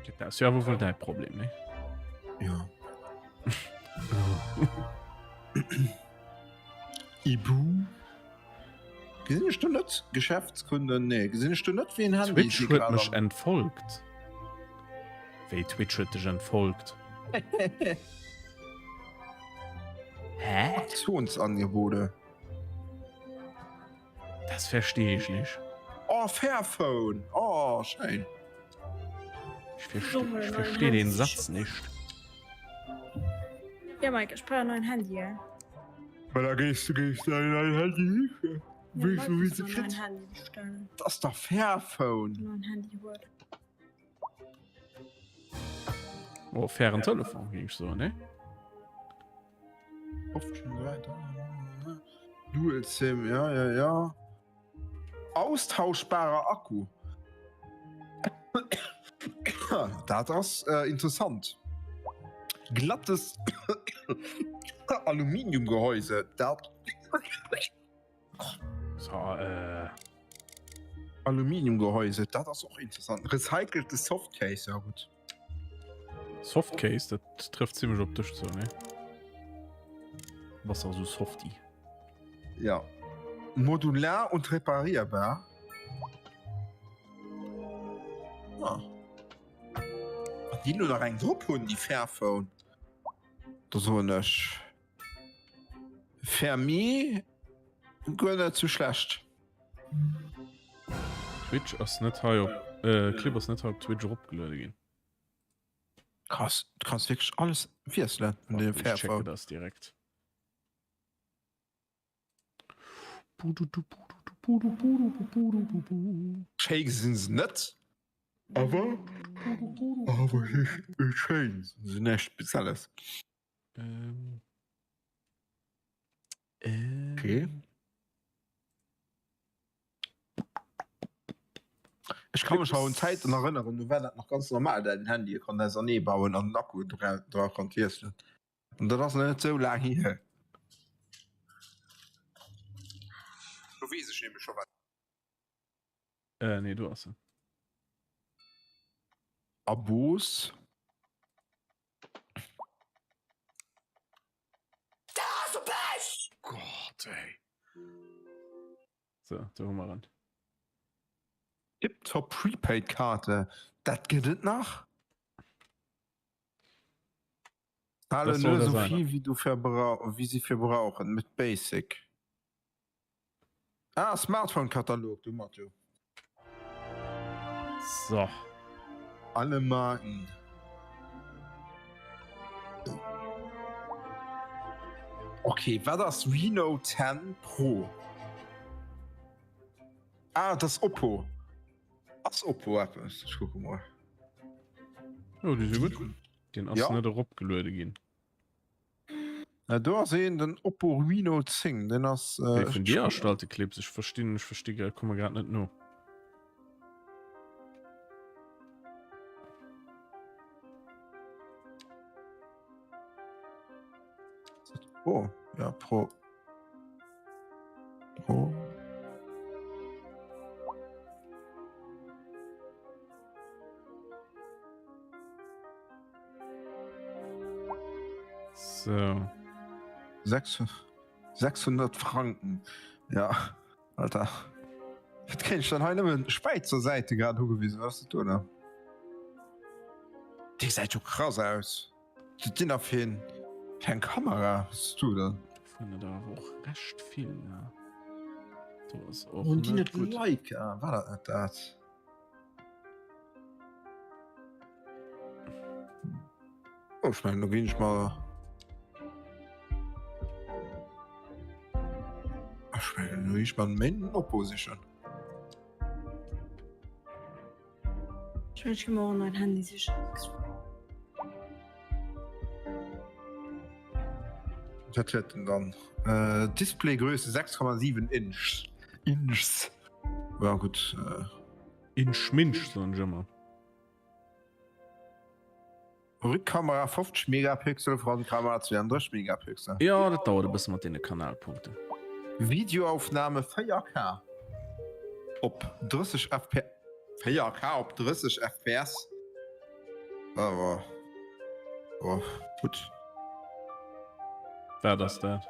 Dat ass jo awer wuel däi Problem, ne? Ja. Ibu? Gesinn ech do net Geschäftskunden? Nee, gesinn ech do net wéi en Handy Twitch huet mech entfolgt. Wéi Twitch huet dech entfolgt? Hä? Aktionsangebote. Das verstehe ich nicht. Oh, Fairphone. Oh, schéin. Ich verstehe, ich verstehe den Satz nicht. Ja, Mike, ich brauche einen neuen Handy. Ja. Well da gees du gees dein neien Handy sichen. Ja, Wéi Mike wéi muss se mir einen neuen kritt. Handy bestellen. Das ass der Fairphone. Einen neuen Handy holen. Oh, fairen Telefon, ging ich so, ne? Dual SIM, ja, ja, ja. Austauschbarer Akku. Dat ass äh, interessant. Glattes Aluminiumgehäuse. Dat So, äh. Aluminiumgehäuse, dat ass och interessant. Recycelte Softcase, ja gutt. Softcase, dat trifft ziemlech op dech zou, ne? Bass also Softie. Ja. Modular und reparierbar. Ah. Wann déi lo nach eng drop hunn, déi Fairphone, da soen ech Fermi guer net sou schlecht. Twitch ass net hei op äh, Clip ass net hei op Twitch eropgeluede ginn. Krass, du kanns wierklech alles wiesselen un deem Warte, ich checke Fairphone. das direkt. Schéi gesinn se net, awer awer schéin sinn se näischt Spezielles. Ähm. Okay. Ähm. Ech kann mech awer un Zäiten erënneren, do war dat nach ganz normal, dat een Handye konnt ausernee bauen an den Akku dra dra konnt wiesselen. An dat ass nach net sou laang hier. Do weess ech nämlech scho wat. Äh, nee, do ass en. Abos. Gott, ey. So, do hu mer en. Tiptop Prepaid-Karte, dat gëtt et nach? Zahle Das soll nur da so sein. viel, wie du verbrauch, wie sie verbrauchen, mit Basic. Ah, Smartphone-Katalog, du Mathieu. So. Alle Marken. Okay, wat ass Reno 10 Pro? Ah, dat ass Oppo. Ass Oppo eppes? Ech kucke mol. Oh, déi si gutt. Deen ass Ja. net eropgeluede ginn. Äh, do ass een, den Oppo Reno 10, den ass. Äh, Déi vun dir erstallte Clips, ech verstinn, ech versti grad, komme grad net no. Oh, ja, Pro. Pro. So. 600 Franken. Ja, Alter. Wat kréien ech dann hei nëmmen Schwäizer Säite grad ugewisen? Wat ass dat do da? Déi gesäit jo krass aus. Wat sinn da fir en fir eng Kamera? Was ass do dann? Vun der awer och recht vill ne? Do ass och Hunn déi net net gutt. Leica? War dat net dat? Oh, ech mengen, do ginn ech mer. Ech mengen, do ginn ech mer méin Oppo sichen. Ech mengen, ech gi mer och en neien Handy sichen. Wat huet en dann? Äh, Displaygröße 6,7 Inch. Inchs. Ja, gutt. Äh. Inch Minch, soen ech ëmmer. Rückkamera 50 Megapixel, Frontkamera 32 Megapixel. Jo, dat dauert e bësse mat deene Kanalpunkten. Videoaufnahme 4K op 30 fps. 4K op 30 fps? Awer jo, gutt. Wat ass dat?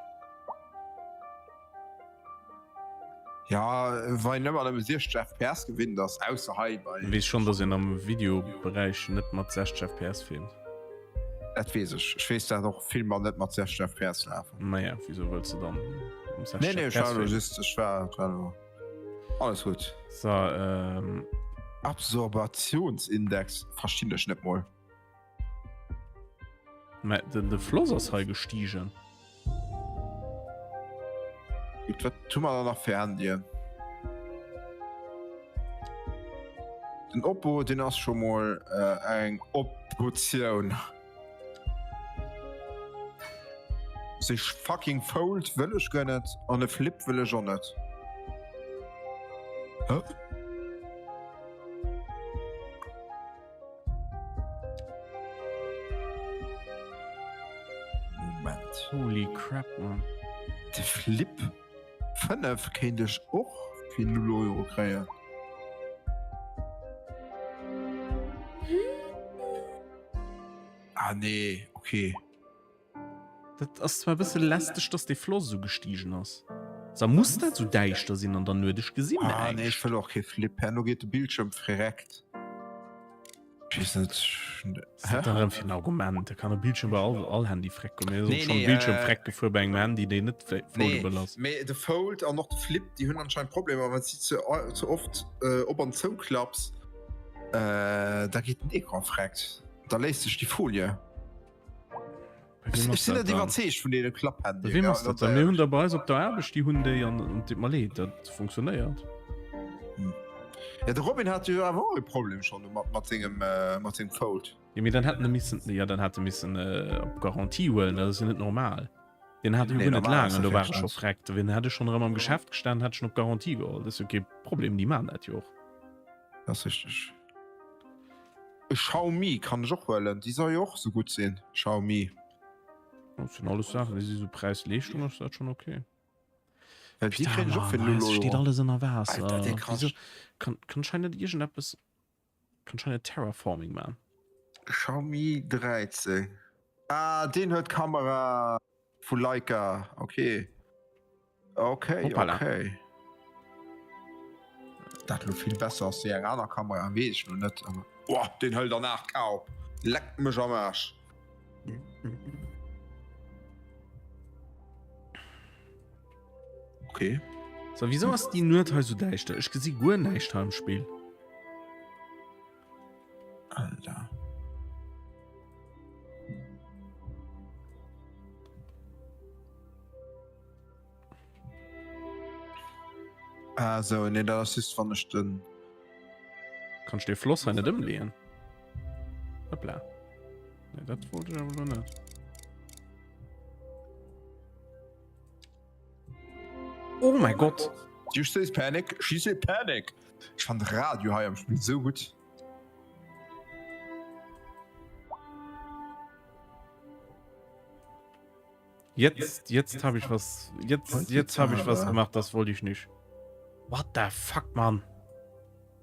Ja, wann een ëmmer nëmme 60 fps gewinnt ass, ausser hei bei. Weess schonn, dass een am Videoberäich net mat 60 fps filmt. Dat weess ech. Ech weess, dat och Filmer net mat 60 fps lafen. Naja, wieso wëlls de dann um 60 Nee, nee, ech war elo just, ech war, et war elo alles gutt. So, ähm. Absorbationsindex verstinn ech net mol. Mä den de Floss ass hei gestiegen. Gutt, wat hu mer dann nach fir Handyen? Den Oppo, deen ass scho mol eng Optioun. Sech fucking Fold wëll ech guer net an e Flip wëll ech och net. Hä? Moment. Holy crap, man. De Flip 5 kéint ech och fir 0 Euro kréien. Ah nee, okay. Dat ass zwar e bësse lästeg, dass dee Floss esou gestigen ass. Sa muss dat esou däischter sinn an der Nuet? Ech gesinn Ah nee, ech näischt. wëll och kee Flip. Herno geet de Bildschirm verreckt. Ech weess net. Was ass dat dann erëm fir en Argument? Da kann e Bildschirm bei all, all Handy freck goen. Mir ass och Nee, schonn nee, Bildschirm äh, freck gefuer bei engem Handy, deen net Nee, foldable ass. mee de Fold an och de Flip, déi hunn anscheinend Problemer, wann s du ze, ze oft äh, op an zouklapps, äh, da geet den Ecran freckt. Da léist sech déi Folie. Ech sinn net iwwerzeegt vun deene Klapphandyen. Wem ass dat dann? Mir hunn der bei eis op der Aarbecht, déi hunn déi an et deet mer leed, dat funktionéiert. Ja de Robin hat jo awer och e Problem schonn mat mat sengem mat sengem Fold. Jo mee dann hätt en missen, jo dann hätt e missen op Garantie huelen, dat ass jo net normal. Deen hat jo guer net laang an do war e scho freckt. Wien hätt ech schonn erëm am Geschäft gestanen, hätt ech en op Garantie geholl. Dat ass jo kee Problem, déi maachen dat jo och. Dat ass richteg. E Xiaomi kann ech och huelen, déi soll jo och sou gutt sinn, Xiaomi. Dat sinn alles Saachen, déi si sou Präis-Leeschtung ass dat schonn ok. Well déi kréien ech och fir 0 Euro. Steet alles ënner Waasser. Alter, dee kascht. Wieso kann, kann ech hei net iergendeppes, kann ech hei net Terraforming man? Xiaomi 13. Ah, deen huet Kamera vu Leica, ok. Okay, Hoppala. okay. Dat lo vill besser ass wéi eng aner Kamera, weess ech lo net. Aber oh, den hëlt an 8K op. Leckt mech am Aarsch. Okay. So, wieso ass déi Nuet hei sou däischter? Ech gesi guer näischt hei am Spill. Alter. Ah sou, nee dat ass just wann ech den. Kann ech dee Floss hei net ëmleeën? Hoppla. Nee, dat wollt ech awer elo net. Oh mein Gott! You say panic, she say panic. Ech fand de Radio hei am Spill sou gutt. Jetzt, jetzt habe ich was, jetzt, jetzt habe ich was gemacht, das wollte ich nicht. What the fuck, Mann?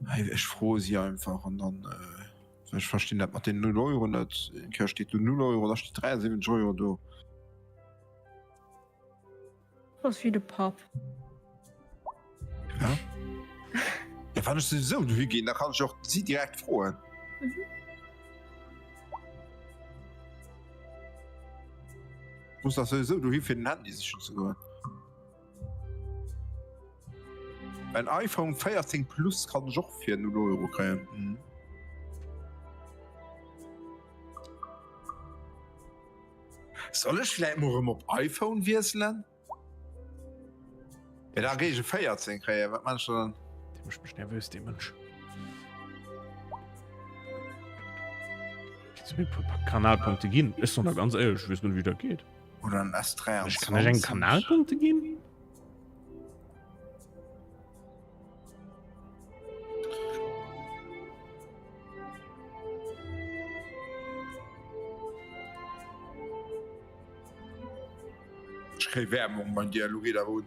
Hey, ech froe si einfach an dann äh, ech verstinn dat mat den 0 Euro net. Eng Kéier steet do 0 Euro, da steet 73 Euro do. Ass wéi de Papp. Ja. Ja, wann ech souwisou dohi ginn, da kann ech och si direkt froen. Mhm. Muss dach souwisou dohi fir den Handy sichen ze goen. En iPhone 14 Plus kann ech och fir 0 Euro kréien. Mhm. Soll ech vläit mol rëm op iPhone wiesselen? Ja, da géif ech e 14 kréien, wat meinst du dann? Dee mécht mech nervös, dee Mënsch. Kannst du mir e puer Kanalpunkte ginn? Ech soen der ganz éierlech, ech weess net, wéi dat geet. Oder en S23. Ech kann ech eng Kanalpunkte ginn? Ech kréi Werbung beim Dialog geet awer un.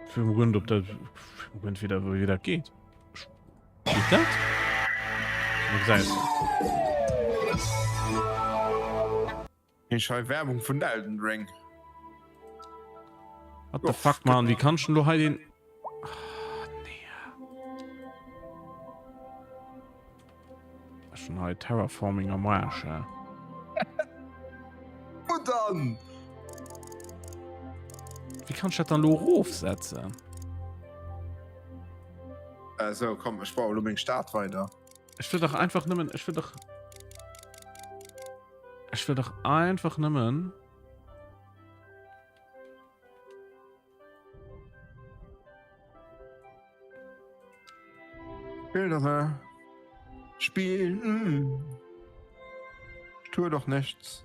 Fir Grund op dat Grund wieder wou dat geet. Geet dat? Ech hei Werbung vun Elden Ring. What the fuck man, wie kannst du hei den ah, nee. Schon hei Terraforming am Arsch. Ja. Und dann? Wie kannst du dat dann lo rofsetzen? Äh, so, komm, ech baue lo meng Stad weider. Ech wëll dach einfach nëmmen, ech wëll dach Ech wëll dach einfach nëmmen Spiel doch mal. Spiel. Mm. Ich tue doch nichts.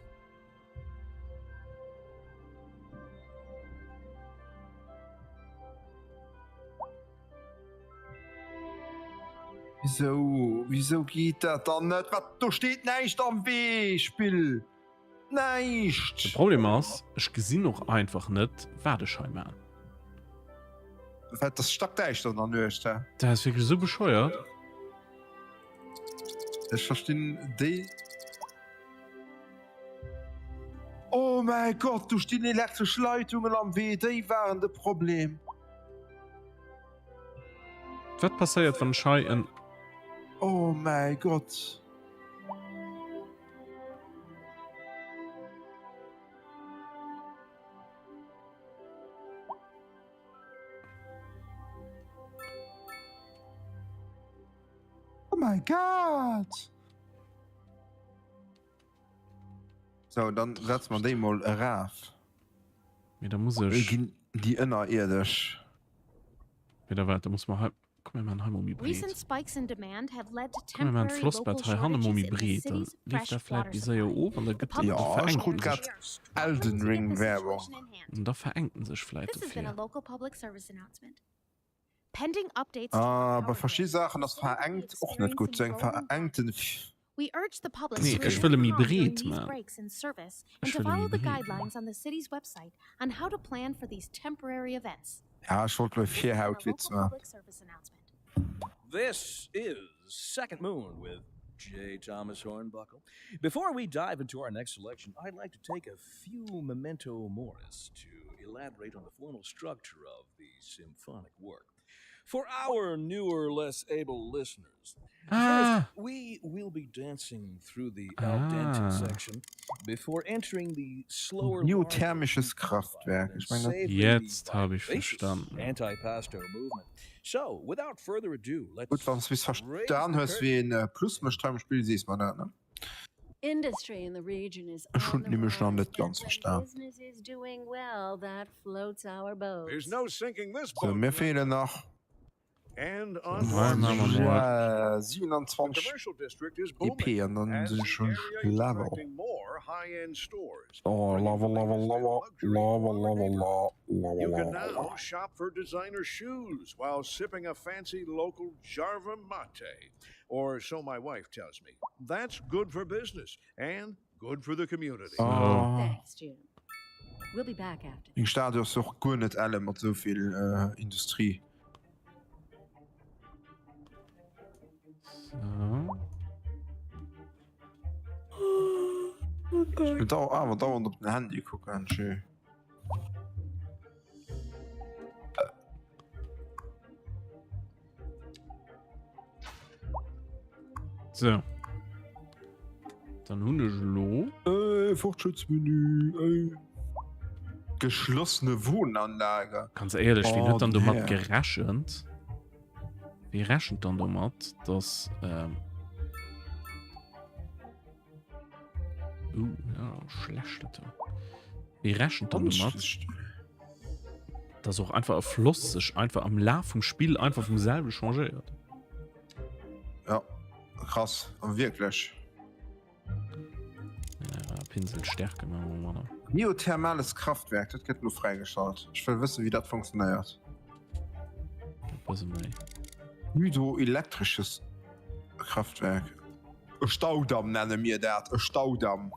Wisou, wisou geet dat dann net? Wat, do steet näischt am Wee, Spill! Näischt! De Problem ass, ech gesinn och einfach net, wat ech hei maan. Well et ass stackdäischter an der Nuecht, hä? Dat ass wierklech esou bescheuert. Ech verstinn déi. Oh mäi Gott, do stinn elektresch Leitungen am Wee, déi waren de Problem. Wat passéiert wann ech hei en. Oh mäi Gott. Oh my God! So, dann setzen wir déi mol eraf. Mee da muss ech. Ginn déi ënnerierdesch. Mee da waart, da muss mer hei. Komm mir man hei mol méi breet. Recent spikes in demand have led to Komm mir man temporary d'Flossbett local hei hanne mol méi shortages in the breet, dann city's leeft fresh dat vläit water méi séier supply. of an da The gëtt public da Ja, ech verengt krut en grad sech. Elden Ring Werbung. An da verengt en sech vläit This has been a dofir. local public service announcement. Pending updates to our Ah, bei power verschidde grid, Saachen ass we'll be verengt och net gutt, sou eng experiencing rolling verengten. We urge the public Nee, to ech wëll e remain méi calm during breet these man. breaks in service and Ech to wëll e follow méi the breet man. guidelines on the city's website on how to plan for these temporary events. Ja, ech wollt lo e This has been a Virhautwitz local man. public service announcement. This is Second Moon with J. Thomas Hornbuckle. Before we dive into our next selection, I'd like to take a few memento moris to elaborate on the formal structure of the symphonic work. For our newer, less able listeners, Ah. first we will be dancing through the al dente Ah. section before entering the slower, larger Geothermisches Kraftwerk. and Ech mengen, dat. savory Jetzt habe ich vivacious verstanden. antipasto movement. So, without further ado, Gutt, let's wann s bis raise verstan the hues, curtain wéi een Plus mécht hei am Spill, sees mer dat, ne? Industry in the region is Ech hunn on the nämlech nach rise, net ganz and when verstan. business is doing well, that floats our boat. There's no sinking this So, boat. mir feelen nach And Hei maache mer mol. 27 commercial district is booming. EP an dann as sinn the ech schon area is Level. attracting more high-end stores. Oh, bringing Level, the Level, latest in Level, luxury to Level, our Level, neighborhood. Level, You can Level. now shop for designer shoes while sipping a fancy local Jarva mate, or so my wife tells me. That's good for business and good for the community. Oh. Thanks, Jim. We'll be back after. Eng Stad ass och guer net elle mat esou vill Industrie. So. Ech muss awer dauernd op den Handy kucken. Tschü. So. Dann hunn ech elo. Äh, Fortschrittsmenü, äh. Geschlossene Wohnanlage. Ganz éierlech, wien Oh, huet dann domat Här. gerechent? Wie rechent dann domat, dass. Ähm uh, ja, schlecht dat do. Wie rechent dann domat, dass och einfach e Floss sech einfach am Laf vum Spill einfach vum selwe changéiert? Ja, krass, wierklech. Ja, Pinselstärke machen wir mal. Geothermales Kraftwerk, dat gëtt lo fräigeschalt. Ech wëll wëssen, wéi dat funktionéiert. Bësse méi. Hydroelektrisches Kraftwerk. E Staudamm nenne mir dat, e Staudamm.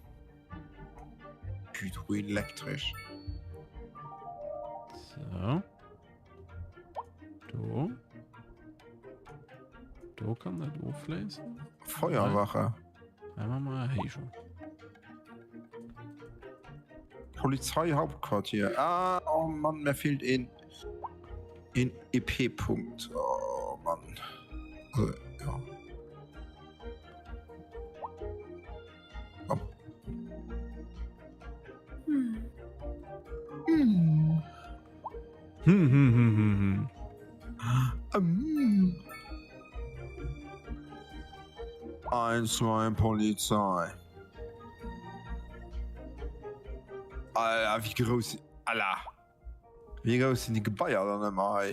Hydroelektrisch. So. Do. Do kann dat ofléisen. Feuerwache. Einmal mal Erhéijung. Polizeihauptquartier. Ah, oh Mann, mir fehlt een, een EP-Punkt. Oh Mann. Also, ja. Oh. Hm. Hm. Hm, hm, hm, hm, hm. Ähm. Eins, zwei, Polizei. Alter, wéi grouss. Alter. Wéi grouss sinn déi Gebaier dann ëmmer hei?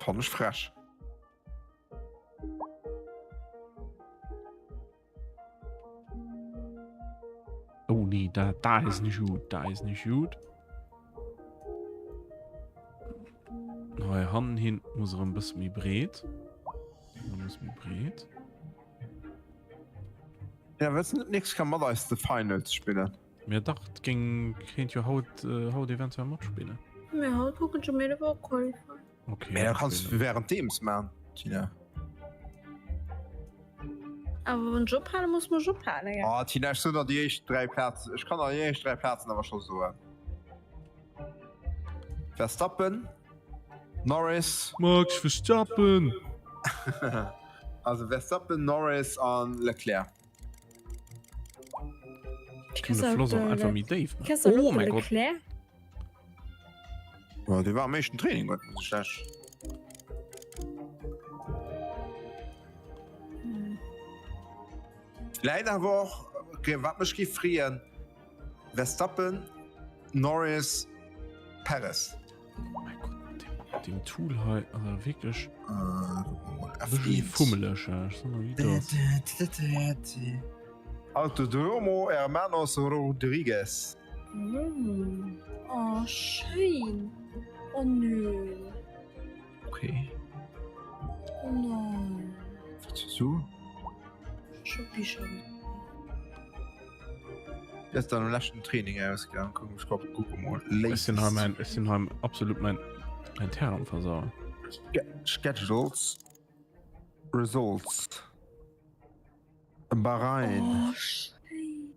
Fannen ech frech. Oh nee, da, da ist nicht gut. Da ist nicht gut. Hei hannen hin muss erëm e bësse méi breet. Da muss méi breet. Ja, wëlls net nächst Kéier mat eis de Finals spillen? Mir dach, et géing kéint jo haut, äh, haut eventuell matspillen. Mir haut kucken schon méi de Qualifying. Okay. Mee da kanns du währenddeems man, Tina. Awer wann ech ophalen, muss mech ophalen, gell? Oh, Tina, ech soen der déi éischt 3 Plazen. Ech kann der déi éischt 3 Plazen awer scho soen. Verstappen, Norris. Max Verstappen! Also Verstappen, Norris an Leclerc. Ich kann de Floss och einfach méi déif maachen. Oh mein Gott! Leclerc? Ja, dee war am éischten Training guer net schlecht. Läit awer och, okay, wat mech géif freeën, Verstappen, Norris, Perez. Oh mein Gott, mat dem, mat dem Tool hei, also wierklech Äh, bësche F1. fummeleg. Ech soen der, wéi et ass. Autodromo Hermanos Rodriguez. Mm. Oh, schéin. Oh nö. Okay. Oh nein. Wat hues du? Scho Bicher. Wéi ass dann am leschten Training ausgaang? Kucken ech grad, kucke mol. Ech sinn hei mein, ech sinn hei absolut mein, mein Terrain am versauen. Schedules. Results. Bahrain. Oh, schéin.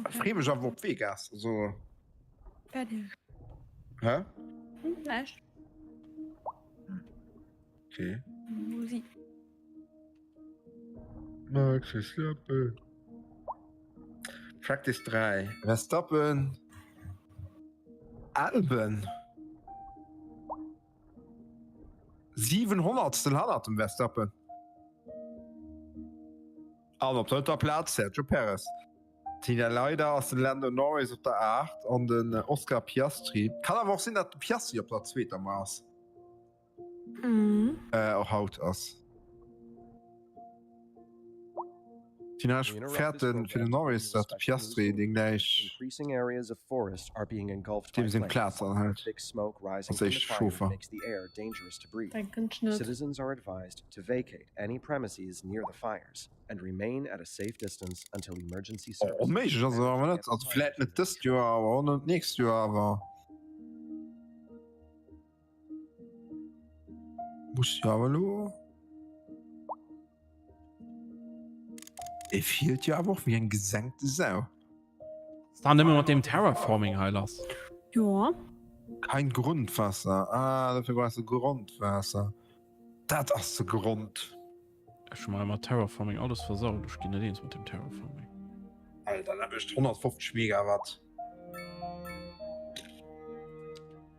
Ech freeë mech awer op Vegas. Also. Fertig. Hä? Hm, näischt. Okay. Musik. Max Verstappen. Practice 3. Verstappen. Albon. 7 Honnertstel hannert dem Verstappen. An op drëtter Plaz Sergio Perez. Tina Leider ass den Lando Norris op der 8 an den Oscar Piastri. Kann awer och sinn, datt de Piastri op der zweeter mar ass. Mhm. Äh, och haut ass. Tina, ech fäerten fir den Norris, datt de Piastri deen gläich deem seng Plaz anhëlt als éischte Chauffer. Denken ech net. Onméiglech ass et awer net. Also vläit net dëst Joer, awer och net d'nächst Joer, awer muss jo awer elo. E fiert jo awer och wéi eng gesenkte Sau. Ass da nëmme mat deem Terraforming hei lass? Jo. Kein Grundwasser. Ah, dofir brauchs de Grondwaasser. Dat ass de Grond. Ech hu mer mat Terraforming alles versaut. Ech ginn net eens mat dem Terraforming. Alter, dat mécht 150 Megawatt.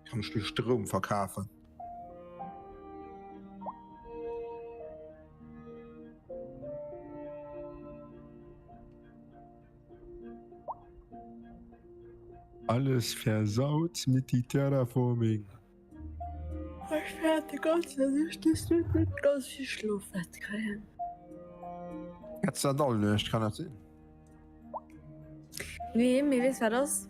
Kann ech de Stroum verkafen? Alles versaut mit die Terraforming. Ech fäerte ganz, dass ech dës Nuet net ganz vill Schlof wäert kréien. Hätt's dat all Nuecht, kann dat sinn? Nee, mee weess wat ass?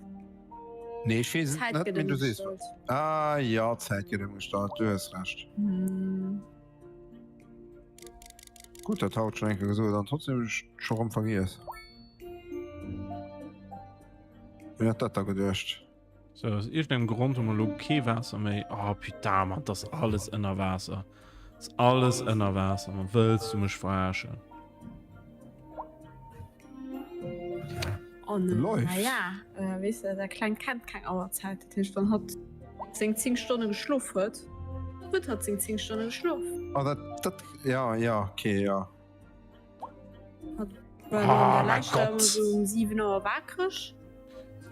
Nee, ech weess et D'Zäit net, gëtt mee du sees ëmgestallt. wat. Ah jo, d'Zäit gëtt ëmgestallt, du hues Recht. Hm. Gutt, dat haut schon eng Kéier gesot an trotzdem hunn ech et scho rëm vergiess. Wien hat dat da geduecht? So, aus iergendengem Grond hu mer elo kee Waasser méi. Oh, putain, Mann, das alles ënner Waasser. Das alles ënner Waasser, Mann. Wëlls du mech verarschen? Oh, ne. Läuft. Naja, äh, weess de, dat Klengt kennt keng Auerzäit. Dat heescht, wann hatt seng 10 Stonne geschlof huet, huet hatt seng 10 Stonne geschlof. Oh, dat, dat, ja, ja, okay, ja. Oh mein Gott. So um 7 Auer waakreg.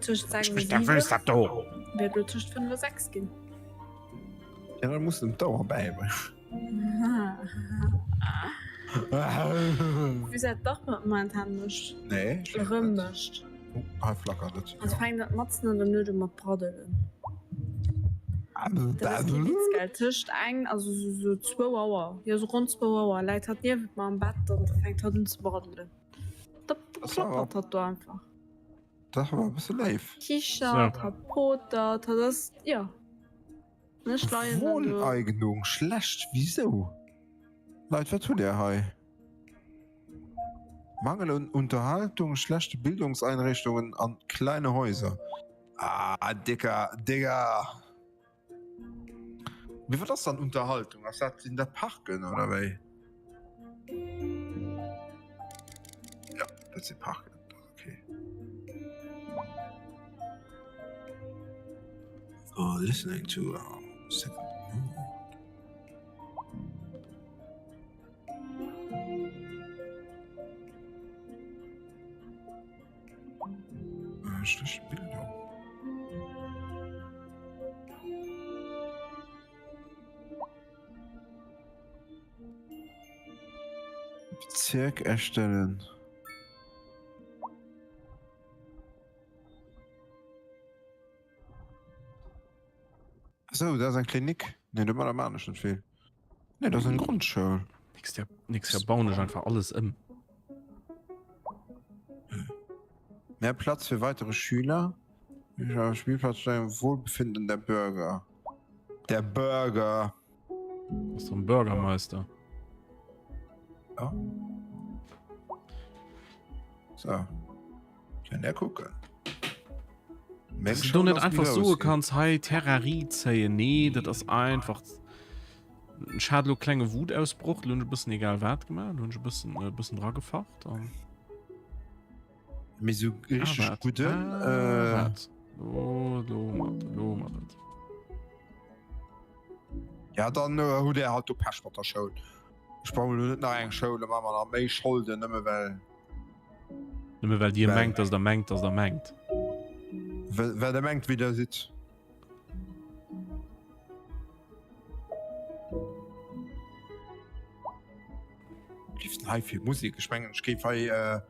Tëscht 6 Mech nervös dat do. Wäert lo tëscht 5 a 6 ginn. Ja, dann muss dem d'Auer bäibréngen. Wéi se dat dach mat momentan mécht. Nee. Erëm mécht. Oh, hei flackert et. Also fänkt dat matzen an der Nuet u mat braddelen. Dat ass kee Witz, gell? Tëscht eng, also sou sou zwou Auer, jo sou ronn zwou Auer läit hatt niewent mer am Bett an da fänkt hatt un ze braddelen. Da plappert hatt do einfach. Dat ass awer e bësse léif. Kichert, hatt potert, hatt ass, jo. An ech leien dann do. Wohneignung schlecht, wisou? Leit, wat hutt Där hei? Mangel un Unterhaltung, schlechte Bildungseinrichtungen an kleine Häuser. Ah, Dicker, Digga! Mee wat ass dann Unterhaltung? Ass dat, sinn dat Parken oder wéi? Ja, dat si Parken, dat ass okay. Oh, listening to uh, second. Oh. Äh, schlechte Bildung. Bezirk erstellen. Sou, dat ass eng Klinik. Nee, domadder maan ech net vill. Nee, dat ass eng Grondschoul. Nächst Jahr, nächst Jahr bauen ech einfach alles ëm. Mehr Platz für weitere Schüler. Spielplatz steigen Wohlbefinden der Bürger. Der Bürger. Ass doch en Bürgermeister. Ja. So. Kann der kucken. Dass du do net einfach soe kanns, hei Terrarie zéien. Nee, dat ass einfach. Ech hat elo klenge Wutausbroch, lo hunn ech e bëssen egal wat gemaach, lo hunn ech e bëssen, e bëssen dra gefacht an. Mee sou richteg ah, gudden. Ah, äh... wat? Lo, lo mat, lo mat et. Ja, dann äh, hutt Dir halt do Pech mat der Schoul. Ech bauen elo net nach eng Schoul, da maache mer nach méi Scholden, nëmme well. Nëmme well Dir mengt, dass Der mengt, dass Der mengt. Well, well Der mengt, wéi Der sidd. denn hei fir Musik? Ech mengen ech géif hei äh,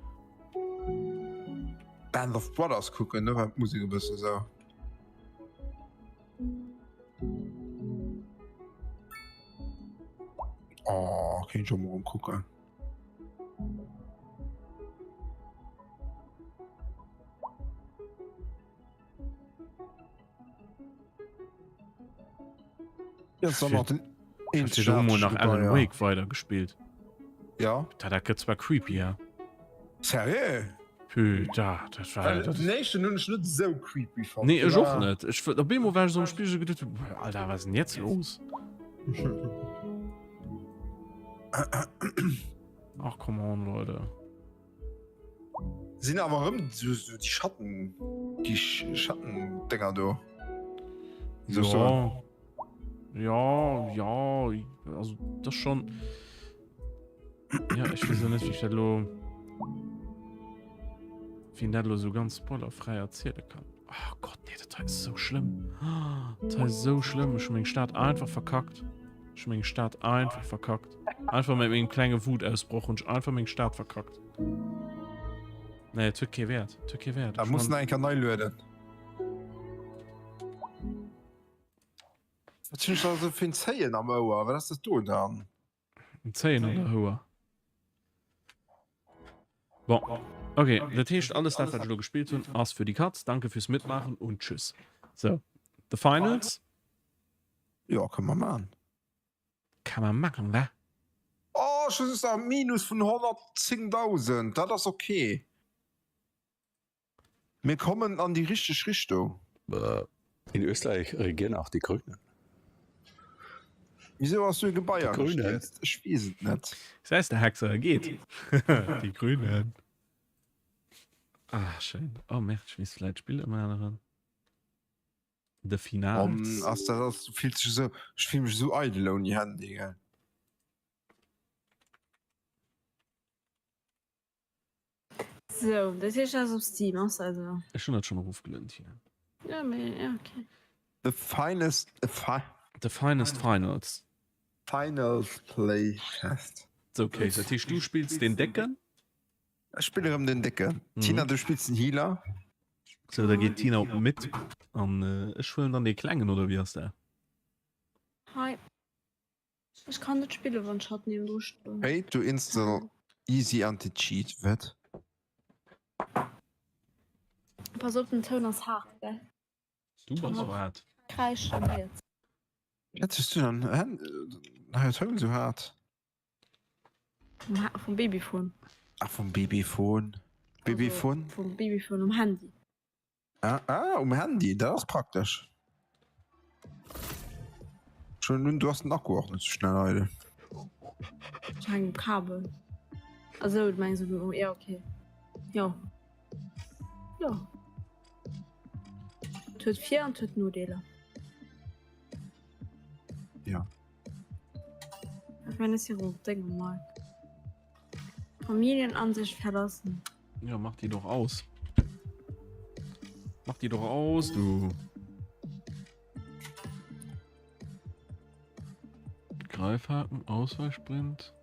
Band of Brothers kucken, ne war d'Musik e bësse sou. Oh, kéint ech och mol erëm kucken. Nach Alan Wake weider gespielt. Ja da dat gëtt zwar creepy ja. Seriö? Da dat war dat nächsten hunn ech net sou creepy fand. Nee ech och net. Ech op eemol war ech so am Spiel so geduet Alter was denn jetzt los? Ach come on Leute. Sinn awer erëm so, so déi Schatten, déi Schattendinger do. So, ja. So. Ja, ja, also das schon. Ja, ich weiß nicht, wie ich das lo, wie ich das lo so ganz spoilerfrei erzählen kann. Oh Gott, nee, das ist so schlimm. Das ist so schlimm. Ich habe meine Stadt einfach verkackt. Ich habe meine Stadt einfach verkackt. Einfach mit meinem kleinen Wutausbruch und ich einfach meine Stadt verkackt. Nee, et huet kee Wäert. Et huet kee Wäert. Da muss en eng Kéier nei lueden. Wat hunn ech da sou fir en Zéien am Ouer? Wat ass dat do dann? En Zéien an der Houer. Bon, okay, dat heescht alles dat wat ech elo gespillt hunn ass fir déi Katz. Danke fürs Mitmachen und tschüss. So, the finals. Jo, kënne mer man. Kann man machen, wa? Oh, ech hu just nach e Minus vun 110.000, dat ass ok. Mir kommen an déi richteg Richtung. In Österreich regieren auch die Grünen. Wisou ass du e Gebei Die Grünen. agestierzt? Ech weess et net. Gesäis de Hexer, geet. Die Grünen. Ah, schéin. Oh merde, ech misst vläit d'Spill ëmänneren. De Finals. Ass dat ass fillt sech esou ech fill mech esou eidel ouni Handy gell. Sou, dat heescht dat ass op Steam ass also. Ech hunn dat schonn erofgelueden Tina. Ja mee ja okay. The finest fi. The finest finals. Finals play test. Sou okay, dat heescht du spills deen Décken? Ech spillen erëm den Décken. Tina du spills den Healer. Sou da geet d'Tina op Mid an ech huelen dann dee Klengen oder wéi ass dat? Hi. Ech kann net spillen wann ech hatt niewendru stoen. Pay to install easy anti cheat wat? Pass op den Toun ass haart gell. Du bass haart. Kräischen riets. Wat hues du dann hei Toun sou haart? Vum Babyphone. Ah vum Babyphone. Babyphone? Vum Babyphone um Handy. Ah, ah um Handy, dat ass praktesch. Schon nun du hast den Akku och net so schnell eidel. Ech hängen um Kabel. Also du mengst um ja okay. Jo. Jo. Et huet Vir an et huet Nodeeler. Ja. Ech meine, es hier op dengem Mic. Familienansicht verlassen. Ja, mach die doch aus. Mach die doch aus, du. Greifhaken, Ausweichsprint.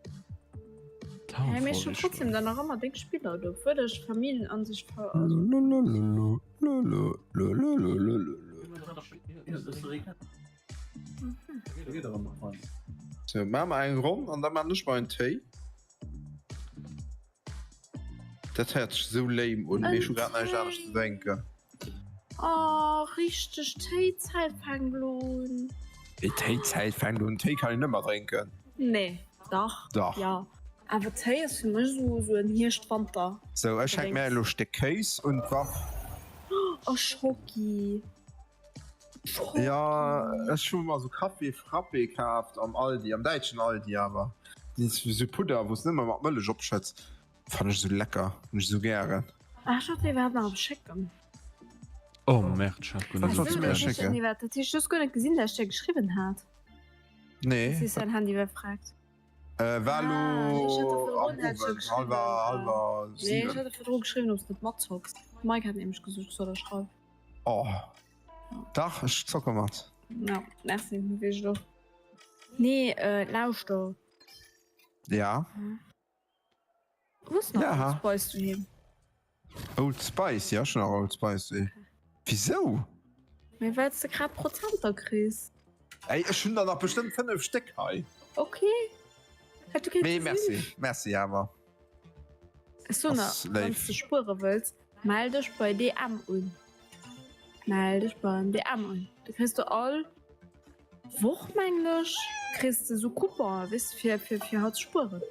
Ja, mir schon trotzdem dann nach immer deng Spieler do würde ich Familienansicht ver also. So, maache mer eng Ronn an da maan ech mer en Téi. Dat héiert sech esou lame un, mee ech hu grad näischt anescht ze drénken. Oh, richteg Téizäit fänkt elo un. Wéi Téizäit fänkt un? Téi kann een ëmmer drénken. Nee, dach. Dach. Jo, awer Téi ass fir mech esou esou en Hierscht-Wanter. Sou, ech hänk mär elo Stéck Kéis un d'Waff. Oh, Schocki. Ja ech hu mer sou Café Frappé kaaft am Aldi, am däitschen Aldi awer. Déi sou Pudder wou s nëmme mat Mëllech opschëtts. Fannen ech sou lecker, hunn ech sou gären. Ah ech hat iwwerhaapt nach op schécken. Oh merde, ech hat guer net Wat wollts du mir schécken? Dat heescht du hues guer net gesinn dat ech dir geschriwwen hat? Nee. Dass si säin Handy iwwerfragt. Äh war lo am Owend, halwer halwer Nee ech 7. hat der virdru geschriwwen ob s net matzocks. D'Mike hat nämlech gesot ech soll der schreiwen. Oh dach ech zocke mat. Ja merci weess ech och. Nee äh lauschter. Ja. Hues nach Ja. Old Spice doheem? Old Spice, ja ech hunn nach Old Spice doheem. Wisou? Mee well s de grad Prozenter kriss. Ey, ech hunn der nach bestëmmt 5 Stéck hei. Okay. Hätt du kéinte Mee merci, sinn. merci awer. Ech soen der, Ass wann léif. s de spuere wëlls, mell dech bei DM un. Mell dech beim DM un. Da kriss de all Woch, mengen ech, kriss de sou Couponen, weess de, fir, fir, fir halt ze spueren.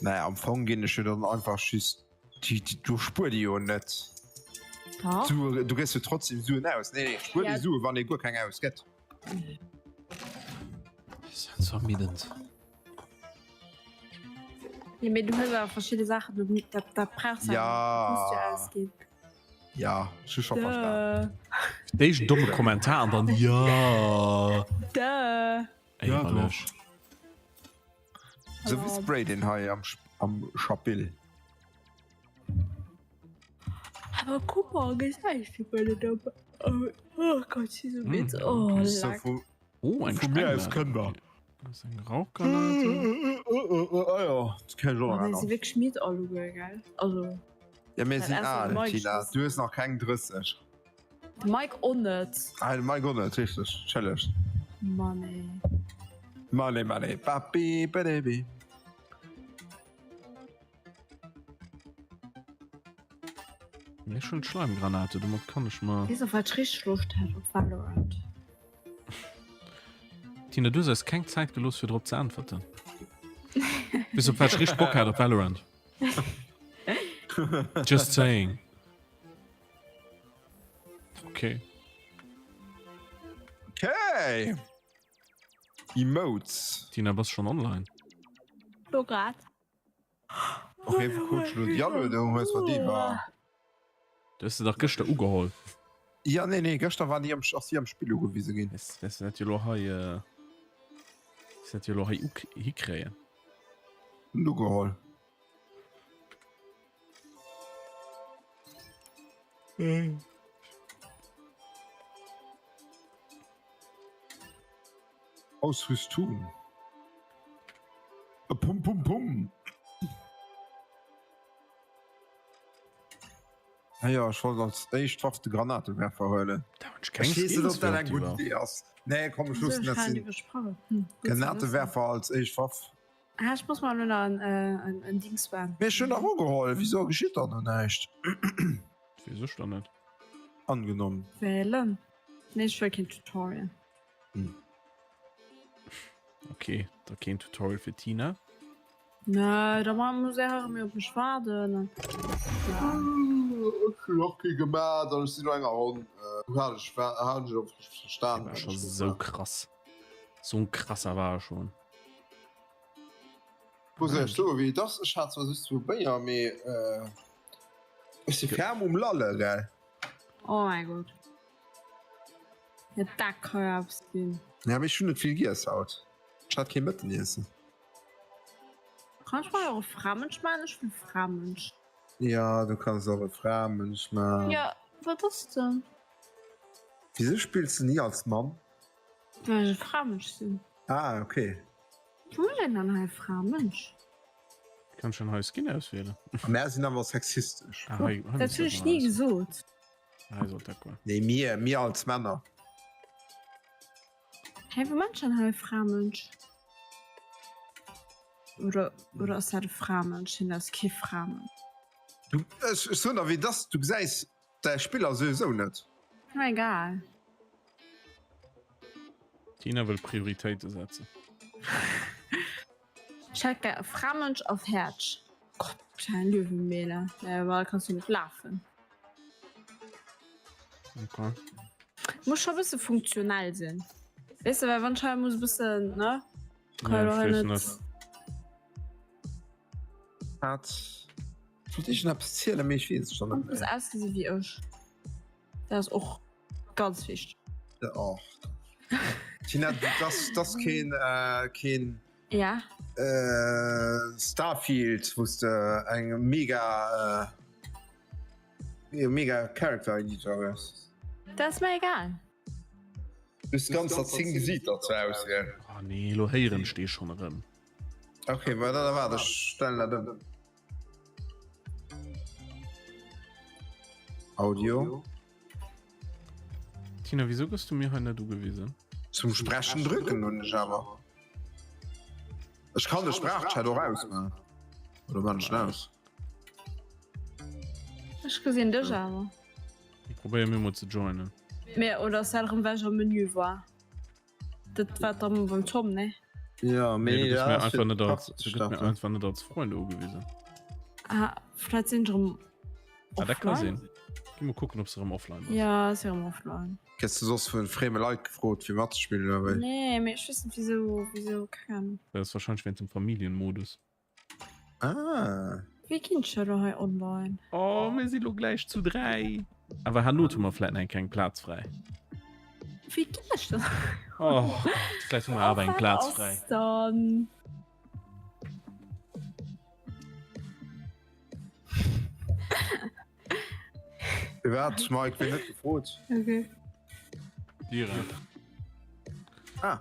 Naja, am Fong ginn ech jo dann einfach just déi, déi, du spuer déi jo net. Dach. Du, du gëss jo trotzdem Suen aus. Nee, nee, spuer Ja. déi Sue wann ee guer keng ausgëtt. Ass ermiddend. Ja, mee du hues awer verschidde Saachen, du, dat, dat brauchs du Ja. awer, dat muss du ausginn. Ja, ech hu scho verstan. Duh. D'éischt en domme Kommentar an dann ja. Duh. Éierlech. Sou wéi sprayt een hei am, am Schapill. Awer Coupon gesäit ech guer net op. Oh Gott, si sou midd. Oh, leck. Oh, eng Vu mir aus Sprengladung. kënnt der. Das ist eng Rauchgranate. Ah jo, dat kann ech och nach Mir si änneren. wierklech midd alleguer, gell? Also. Ja, mir Dat sinn ausser de al, Mike Tina. schloss. Du hues nach keng 30. De Mike och net. Ah, de Mike och net, richteg. Entschëllegt. Mann, ey. Mann, ey, Mann, ey. Babi, baby. Ech hunn d'Schleimgranate, domat kann ech mer. Weess op wat ech richteg Loscht hätt? Op Valorant. Tina, du hues eis keng Zäit gelooss fir drop ze äntwerten. Weess op wat ech richteg Bock hat? Op Valorant. Just saying. Okay. Okay. Emotes. Tina, bass schon online? Lo grad. Okay, vu kuckt lo déi Aluedung hues, wat déi war. Du hues se dach gëschter ugeholl. Ja, nee, nee, gëschter war déi am, ass déi am Spill ugewise ginn. Wäers wäers de dat jo lo hei, äh, wäers dat jo lo hei uk hikréien. Hunn ugeholl. Ausrüstung. Pum pum pum. Ah ja, ech wollt als éischt Waff de Granatewerfer huelen. Ech weess net, ob dat eng gutt Idee ass. Nee, komm, ech loossen dat sinn. Granatewerfer als éischt Waff. Ah, ech muss mer elo nach en Dings maachen. Mee ech hunn dach ugeholl, wisou geschitt dann do näischt? Weess ech dann net. Angenommen. Wählen. Nee, ech wëll keen Tutorial. Hm. Okay, da keen Tutorial fir Tina. Nee, da muss er mir op mech waarden. Ja. Ech hunn och kee gemaach an ech sinn no enger Ronn äh, hat ech hat ech op verstan. War schon so krass. So ein krasser war er schon. Muss ech soe wéi et ass, ech hat zwar just zwou Béier, mee äh, ech si ferm um Lalle, gell? Oh mein Gott. Ja, dat ka jo eppes sinn. Ja, mee ech hunn net vill giess haut. Ech hat kee Mëtteniessen. Kann ech mei och e Framënsch maachen? Ech wëll Framënsch. Ja, du kanns och e Framënsch maachen. Ja, wat ass denn? Wisou spills de ni als Mann? Well ech e Framënsch sinn. Ah, okay. Wou ass denn dann hei Framënsch? Kann schon hei Skin auswählen. A mär sinn awer sexistesch. Ah, hei, hei Dat hunn ech ni gesot. Hei sollt dat goen. Nee, mir, mir als Männer. Hä, wou man schon hei Framënsch? Oder, oder ass dat e Framënsch? Nee, dat ass kee Framënsch. Du, ech, ech soen der wéi et ass, du gesäis däi Spiller souwisou net. Mir egal. Tina wëll Prioritéite setzen. Ech hätt gär e Framënsch a fäerdeg. Gott, klein Löwenmähne. Ja, aber da kannst du net lafen. Okay. Muss schon e bësse funktionell sinn. Weess de, well wann ech hei muss e bëssen, ne? Nee, Kann ech hei weess net. net. Hat. Ech wollt iergendeppes zielen, mee ech weess et schon net Und muss méi. ausgesi wéi ech. Dat ass och ganz wichteg. Och. Tina, das, das keen, äh, keen Ja. äh, Starfield, wous de eng mega, äh, mega Character Editor hues. Dat ass mir egal. Du hues ganzer 10 Gesiiter zur Auswiel. Oh nee, lo héieren ech dee schon erëm. Okay, well dann erwaart ech stellen dat ëm. Audio. Tina, wieso gëss du mir hei net ugewisen? Zum Sprechen drücken hunn ech awer. Ech kann de Sprachchat och ausmachen. Oder man ech aus? Ech gesinn dech awer. Ich probéier mir mol ze joinen. Mee oder ass dat erëm well ech am Menü war? Dat war dann beim Tom, ne? Ja, Nee, mee du gëss dat mir ass fir einfach net als, d'Party ze du gëss mir starten. einfach net als Freund ugewisen. Ah, vläit sinn ech erëm Ah, dat ka offline? sinn. Gi mol kucken, ob se erëm offline ass. Ja, ass erëm offline. Gëss du soss vun frieme Leit gefrot fir matzespillen oder wéi? Nee, mee ech weess net wieso, wieso, keng Ahnung. Dat ass wahrscheinlech wéinst dem Familienmodus. Ah. Wéi ginn ech elo hei online? Oh, mir si lo gläich zu 3. Awer herno hu mer vläit nach eng kleng Plaz fräi. Wéi ginn ech dann? Oh Gott, vläicht hu mer awer eng Plaz fräi. Ass dann. Firwat, Mike, wien huet gefrot? Okay. Lira. Ah.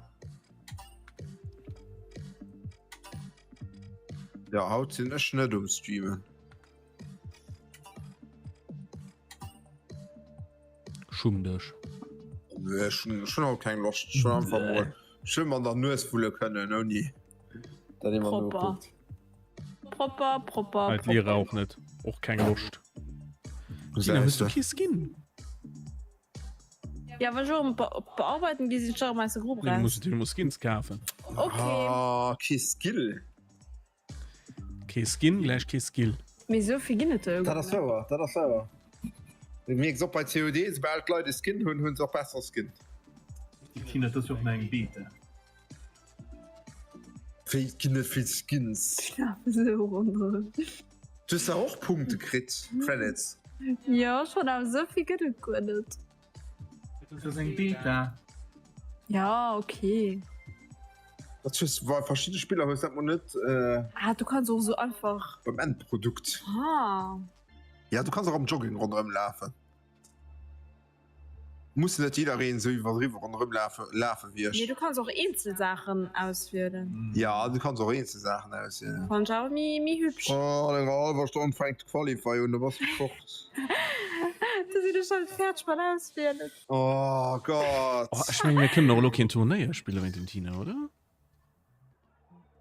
Ja, haut sinn ech net um Streamen. Schumm dech. Nee, ech hunn ech hunn haut keng Loscht. Ech hunn einfach mol schëmm an der Nues wulle kënnen ouni dat ee mer Propper. nokuckt. Propper, propper, Hei d'Lira propper. och net. Och keng Loscht. Tina, hues du kee Skin? Ja, wann ech och be bearbeiten gi sinn ech erëm aus der Grupp Nee, du raus. muss du muss Skins kafen. Okay. Ah, kee Skill. Kee Skin gläich kee Skill. Mee esou vill ginn et der jo Dat guer ass net. wouer, dat ass wouer. Du mierks och bei COD, soubal d'Leit e Skin hunn, hunn se och besser Skin. Tina, dat ass jo och nach eng Beta. Wéi, et ginn net vill Skins? Schlafe sou ronderëm. Du hues dach och Punkte kritt, Credits. Jo schon, awer esou vill gëtt et guer net. Dat ass eng Beta. Ja okay. Dat hues bei verschidde Spiller hues dat mol net. Ah du kanns och esou einfach. Beim Endprodukt. Ah. Ja du kanns och am Jogging ronderëm lafen. Muss net jiddereen esou iwwerdriwwe ronderëm lafe lafe wéi ech. Nee, du kanns och eenzel Saachen auswielen. Ja, du kanns och eenzel Saachen auswielen. Fannen ech awer méi méi hübsch. Oh, an enger hallwer Stonn fänkt de Qualify un, da bass du fort. Da sinn ech halt fäerdeg mat auswielen. Oh Gott. Oh, ech mengen mir kënnen och elo keen Turnéier spille wéint dem Tina, oder?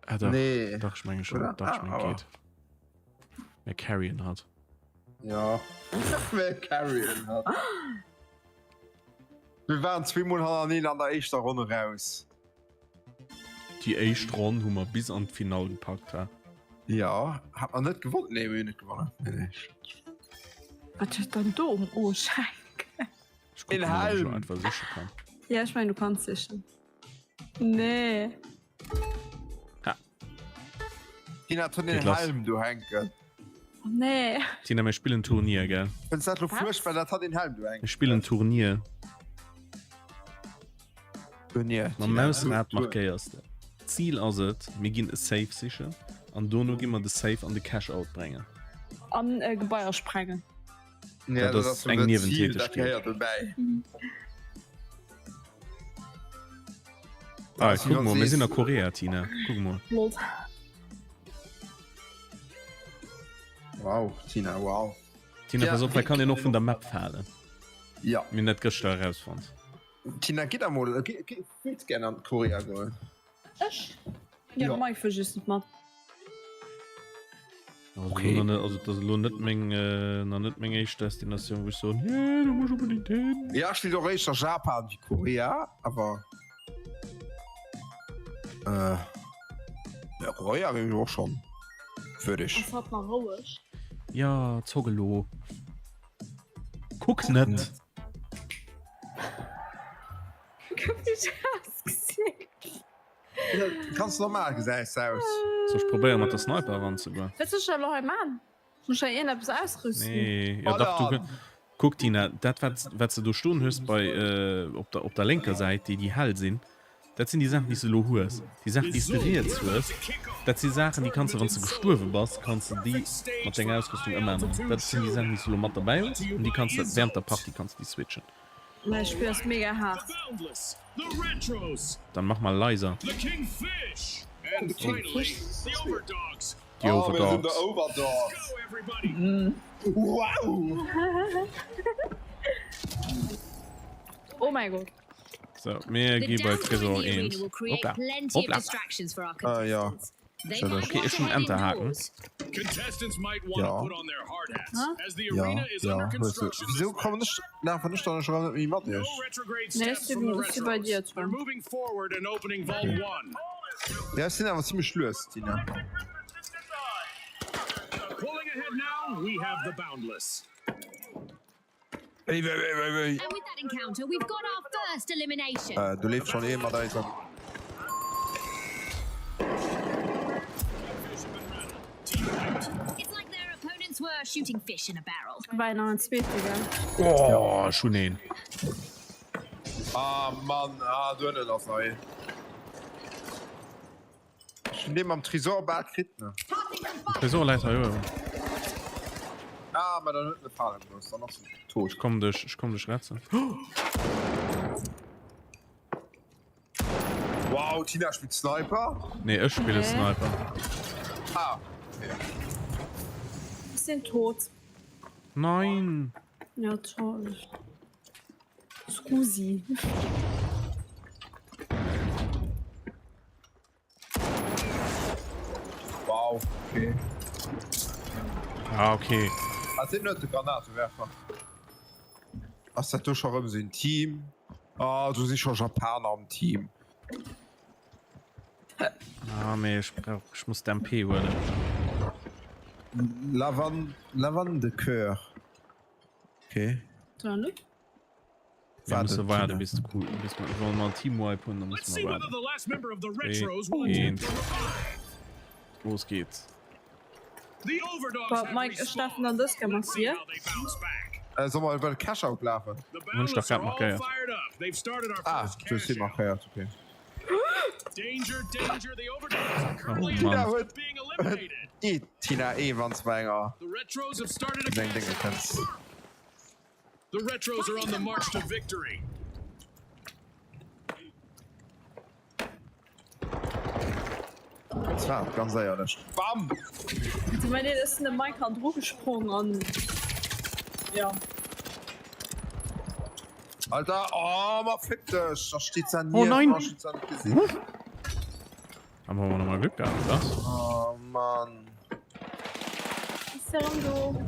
Ah, dach, Nee. Dach, ech menge schon. Oder? Dach, ech Ah, meng awer. geet. Mir carryen hatt. Ja. Mir carryen hatt. Mir waren zweemol hannereen an der éischter Ronn eraus. Déi éischt Ronn hu mer bis an d'Finall gepackt, ha? Ja, hat mer net gewonnen? Nee, mir hunn net gewonnen. Nee, nee. Wat huet dann do um Oschenkel? Ech kucken, ob ech lo einfach siche kann. Ja, ech mengen, du kanns sichen. Nee. Ha. Tina hat den Geht lass. Helm do hänken. Oh, nee. Tina, mir spillen Turnier, gell? Fënns dat lo Was? fuerchtbar, dat hat den Helm do hänken? Mir spillen Turnier. Turnier. Mam Mausrad markéiers de. Zil ass et, mir ginn e Safe sichen an dono gi mer de Safe an de Cash-Out bréngen. An äh, Gebaier sprengen. Ja, Dat ass eng Niewentätegkeet. gehéiert dobäi. Ah, kuck mol, mir sinn a Korea, Tina. Kuck mol. Lol. Wow, Tina, wow. Tina, Ja, pass op, hei kann een och vun der Map falen. Ja. Mir hunn dat gëschter erausfonnt. Tina, gitt emol, wéilt gär an Korea goen? Ech? Ja, Ja. Mike wëll just net mat. Also, okay. Lo, also dat ass elo net meng äh, nach net meng éischt Destinatioun, wou ech soen, yeah, do muss ech unbedingt hin. Ja, ech wéilt och éischter Japan wéi Korea, awer äh, ja, Korea géing ech och schonn, würde ech. Ass hatt nach roueg? Ja, zock elo. Kuck net. Ganz normal gesäis de aus. Soll ech probéieren mat der Sniper eranzegoen? Wat soll ech da elo hei man? Muss ech hei iergendeppes ausrüsten? Nee, ja dach, du kuck Tina, dat wat wat s de do stoen hues bei op der op der lénker Säit, déi déi hell sinn, dat sinn déi Saachen déi s de elo hues. Déi Saachen déi s de riets hues, dat si Saachen déi kanns de wann s de gestuerwe bass, kanns de déi mat denger Ausrüstung ëmänneren. Dat sinn déi Saachen déi s de elo mat derbäi hues an déi kanns de während der Partie kanns de déi switchen. Mäi Spill ass mega haart. Dann mach mal leiser. Die Oh, mir sinn Overdogs. der Overdogs. Wow! Oh mäi Gott. So, mir The gi bei downpour in Tresor the arena 1. will create Hoppla. plenty of Hoppla. distractions for our Ah, ja. contestants. They Schade. might Okay, want ech to hunn head Enterhaken. indoors. Contestants might want to Ja. put on their hard hats Huh? as the Ja, arena is ja, under hues du. construction. Wieso kommen ech lafen ech dann ech erëm net méi mat iech? Retrograde Nee, steps ech from the si si bei retros. dir They're zwar. moving forward and opening vault one. Ja, ech sinn awer zimmlech lues, Tina. Pulling ahead now, we have the boundless. Wéi, wéi, wéi, wéi, wéi. And with that encounter, we've got our first elimination. Äh, do leeft schonn ee mat eis an. It's like their opponents were shooting fish in a barrel. War nach en zweete, gell? Oh, ech hunn een. Ah, Mann, ah, do ënnen ass nach een. Ech hunn dee mam Tresor bal kritt, ne? Den Tresor läit hei uewen. Ah, mä dann huet en e fale gelooss, dann ass en tot. Ech komm dech, ech komm dech retzen. Wow, Tina spillt Sniper? Nee, ech spille Sniper. Ah, okay. Ech sinn tot. Nein! Ja, toll. Scusi. Wow, okay. Ah, okay. Ah, sinn net de Granatewerfer. Ass dat do scho rëm sou en Team? Ah, do si scho Japaner am Team. Ah, mee ech brauch, ech muss d'MP huelen. Lavan, Lavande Coeur. Okay. Dann? Wir müssen warten, bis du cool, bis wir, wollen wir Team Wipe hunn, dann müssen wir warten. Zwee, eent. Los geht's. Boah, Mike, ech lafen dann dës Kéier mat dir. Äh, soll mer iwwer de Cash-Out lafen? Hunn ech dach grad markéiert. Ah, du hues hie markéiert, okay. Oh Tina Mann. huet ee Tina ee wann s bei enger seng Dénge kënns. The Retros are on the march to victory. Das war ganz éierlech. Bam! Also mein deen ass dem Mike an dru gesprong an ja. Alter, oh, ma fick dech! Da steht se Oh nein! Oh, steht se net gesinn. Haben wir nochmal Glück gehabt, oder? Oh Mann. Ist der Raum do?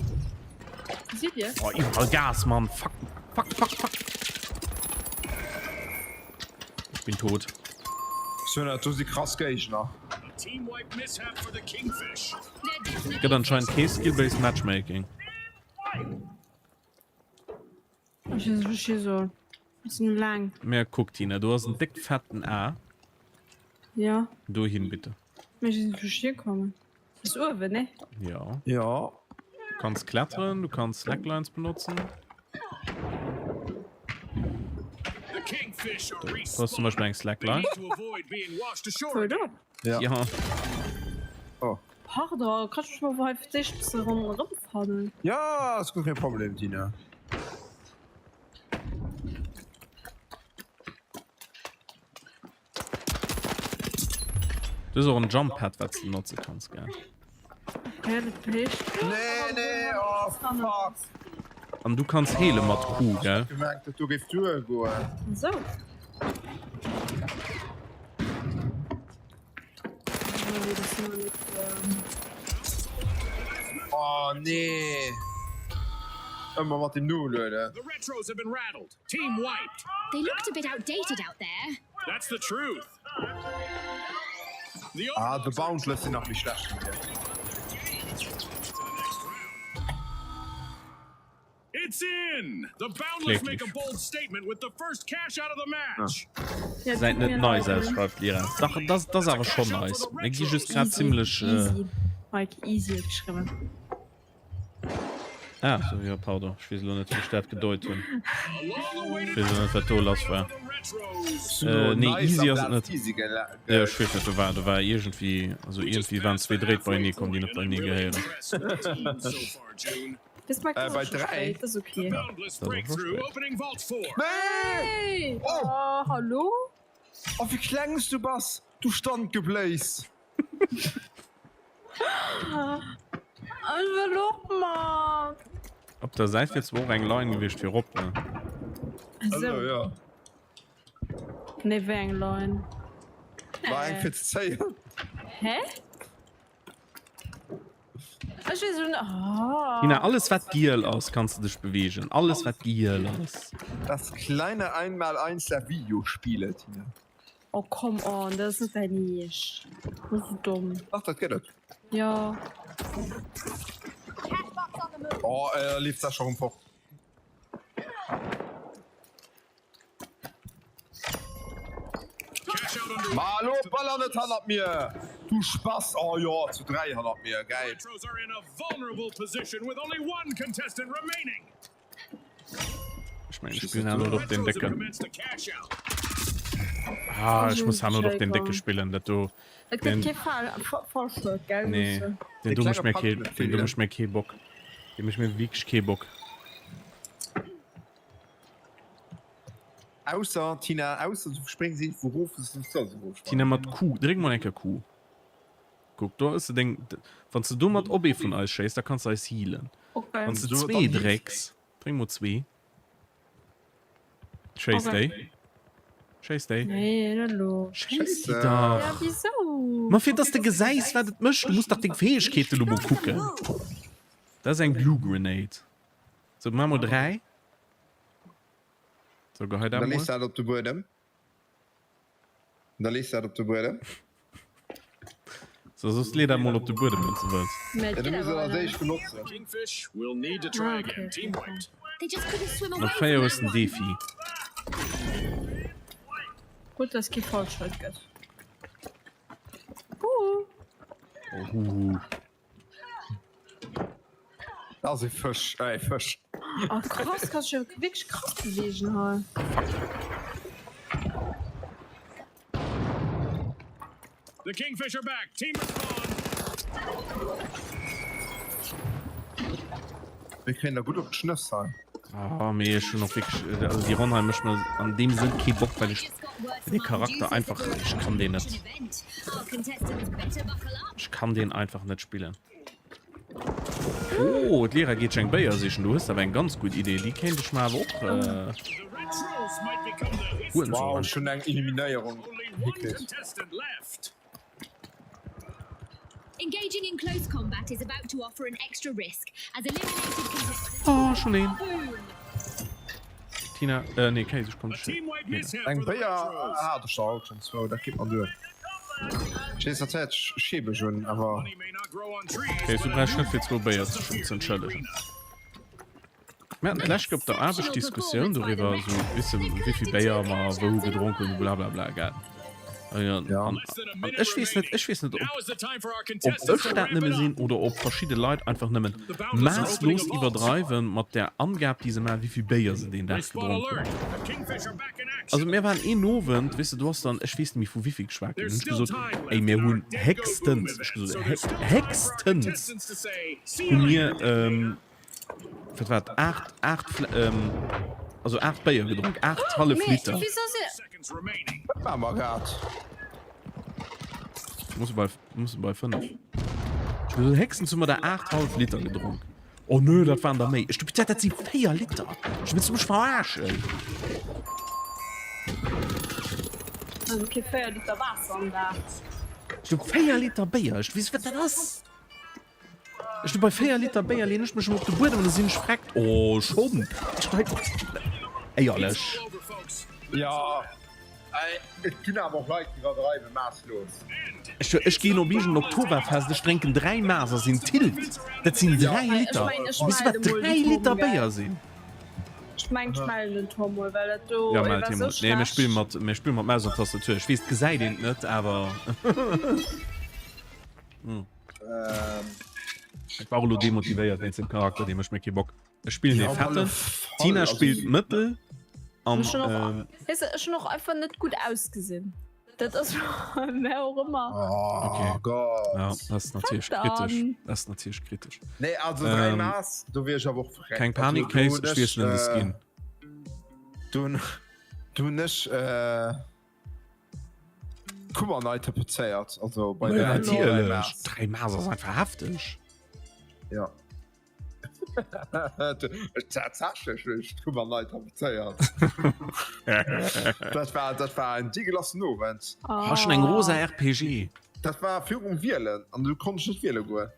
Seht ihr? Oh, überall Gas, Mann. Fuck, fuck, fuck, fuck. Ich bin tot. So, do si krass Géigner. Gëtt anscheinend kee Skill-Based Matchmaking. Ech si so bëssen laang. Mä kuck Tina, do ass en déck fetten A. Ja. Dohin bitte. Mä ech sinn vu hier kommen. Ass uewen, ne? Ja. Ja. Du kanns kletteren, du kanns Slacklines benotzen. Du hast zum Beispiel eng Slackline. Voll do. Ja. Ja. Oh. Pardon, kannst du mich mal hei fir d'éischt bësse ronderëmfannen? Ja, ass guer kee Problem, Tina. Du hues och en Jump Pad wat s de notze kanns, gell? Okay, dat heescht. Nee, nee, oh fuck. An du kanns heele mat Q, gell? Ech gemengt, dat do géif duergoen. Sou. Oh nee. Ëmmer mat dem Nolueden. The Retros have been rattled. Team wiped. They looked a bit outdated out there. That's the truth. The Ah, The Boundless sinn nach méi schlecht wéi mir. It's in! The Boundless make a bold statement with the first cash out of the match. Gesäit net nice aus, schreift d'Lira. Dach, dat ass awer schonn nice. Mir gi just grad zimmlech. Easy. Mike, easy huet geschriwwen. Ah, sou, jo, pardon. Ech weess elo net, wéi ech dat gedeut hunn. Ech weess elo net, wat do lass war. Äh, nee, easy ass et net. Jo, ech weess net, do war, do war iergendwéi, also iergendwéi waren zwee Dréit beienee komm, déi net beienee gehéieren. Das mag Äh, bei 3. Das ist okay. Das ist auch spät. Nee! Hey! Oh. hallo? Oh, wéi kleng s du bass, du Standgebléis! Ech wëll och mat. Op der Säit wier zwar och eng Line gewiescht fir rop, ne? Esou. Jo. Nee, wéi eng Line? War eng fir ze zéien. Hä? Ech weess elo net. Oh. Tina, alles wat giel ass, kanns de dech beweegen. Alles wat giel ass. Das kleine Einmaleins der Videospiele, Tina. Oh come on, dat ass net däin Eescht. Du bass sou domm. Dach, dat gëtt et. Jo. Oh, äh, leeft Sascha rëm fort. Ma elo baller net hannert mir, du Spass! Oh jo, zu 3 hannert mir, geil! Ech mengen, ech spillen awer net op den Décken. Ah, ech muss awer net op den Décke spillen, dat do. Et gëtt kee Fallschluck, gell? Nee, den do mécht mir kee, den do mécht mir kee Bock. Dee mécht mir wierklech kee Bock. Ausser, Tina, ausser du spréngs iergendwou erof, wou s du net solls erofsprangen. Tina, mat Q, dréck mol eng Kéier Q. Kuck, do ass deng, wann s de domat op ee vun eis schéiss, da kanns de eis healen. Okay. Wann s de zwee drécks, dréck mol zwee. Schéiss déi. Schéiss déi. Nee, net elo. Schéiss déi dach. Ja, wisou? Ma fir dass de gesäis, wat et mécht. Du muss dach deng Fäegkeete lo mol kucken. Dat ass eng Glue Grenade. Sou, maach mol 3. Sou, gehei dat Da mol. lees dat op de Buedem. Da lees dat op de Buedem. Sou, soss lee dat mol op de Buedem, wann s de wëlls. Mä et Ja, du geet muss et awer als net. éischt benotzen. Kingfish will need to try Ah, again. okay, Team okay. wiped. They just couldn't swim Op away 4 from hues that den one. Defi. Gutt, dass kee Fallschalt gëtt. Huhu. Oh, huhu. Dat ass e Fësch, äh, e Fësch. Oh krass, kanns dech jo wierklech krass beweegen hei. Fuck. The Kingfish are back. Team respawn. Mir kréien der gutt op d'Schnëss hei. Ah, mee ech hunn och wierklech, also déi Ronn hei mécht mer an deem Sënn kee Bock, well ech dee Charakter einfach, ech kann deen net. Ech kann deen einfach net spillen. Oh, d'Lira geet eng Béier sichen. Du hues awer eng ganz gutt Idee. Déi kéint ech mer awer och huelen. Wow, ech hunn eng Eliminéierung hikritt. Engaging in close combat is about to offer an extra risk as eliminated contestants. Oh, schon een. Tina, äh, nee, Kéis, ech komm Eng Béier hat ech der haut schon zwou, dat geet mer duer. Ech weess dat hätt schäbeg un, awer. Kéis, du brauchst net fir zwou Béier ze z'entschëllegen. Mir haten d'lescht Kéier op der Aarbecht Diskussioun doriwwer, esou, weess de, wéi vill Béier mer wou gedronk hunn, blablabla, gell? An, an, an ech weess net, ech weess net, ob, ob ech dat nëmme sinn oder ob verschidde Leit einfach nëmmen maasslos iwwerdreiwen mat der Angab, déi se maachen, wéi vill Béier se deen Dag gedronk hunn. Also mir waren een Owend, weess de, do ass dann, ech weess net méi vu wéi vill geschwat ginn, hunn ech gesot, ey, mir hunn héchstens, ech gesot, héchstens hu mir, Wat war et? 8, 8, ähm, also 8 Béier gedronk, 8 hallef Liter. Wat maache mer grad? Muss bei, muss bei 5. Ich muss héchstens hu mer der 8 hallef Liter gedronk. Oh nö, dat waren der méi. Ech du dat si 4 Liter. Ech wëlls du mech verarschen? Also kee 4 Liter Waasser am Dag. Ech du 4 Liter Béier. Ech weess wat dat ass. Ech du bei 4 Liter Béier leen ech mech op de Buedem an da sinn ech freckt. Oh schonn. Ech hei éierlech. Jo, et ginn awer och Leit déi iwwerdreiwen maasslos. Ech ech ginn op iergend Oktoberfest, ech drénken 3 Maass a sinn tilt. Dat sinn 3 Liter. Weess du wat 3 Liter Béier sinn? Ech mengen ech mellen den Tom mol, well dat do Ja meld hie mol. Nee mir spille mat mir spille mat Maus an Tastatur. Ech weess et gesäit een et net awer. Ech war och elo demotivéiert wéinst dem Charakter, dee mécht mir kee Bock. Ech spillen dee fetten, d'Tina spillt mëttel an. Ech hunn och, weess de, ech hunn och einfach net gutt ausgesinn. Dat ass mä och ëmmer. Okay. Oh Gott. Ja, dat ass natierlech kritesch. Dat ass natierlech kritesch. Nee, also 3 Mass, do wier ech awer och verreckt. Keng Panik, Case, ech wiesselen de Skin. Do hunn, do hunn ech. Kummer nei tapezéiert, also bei der Natierlech, 3 Maas ass einfach hefteg. Ja. Tatsächlech hunn ech d'Kummer nei tapezéiert. Dat war, dat war en deegelassen Owend. Oh, schon eng rosa RPG. Dat war virum Wielen an du konnt ech net wiele goen.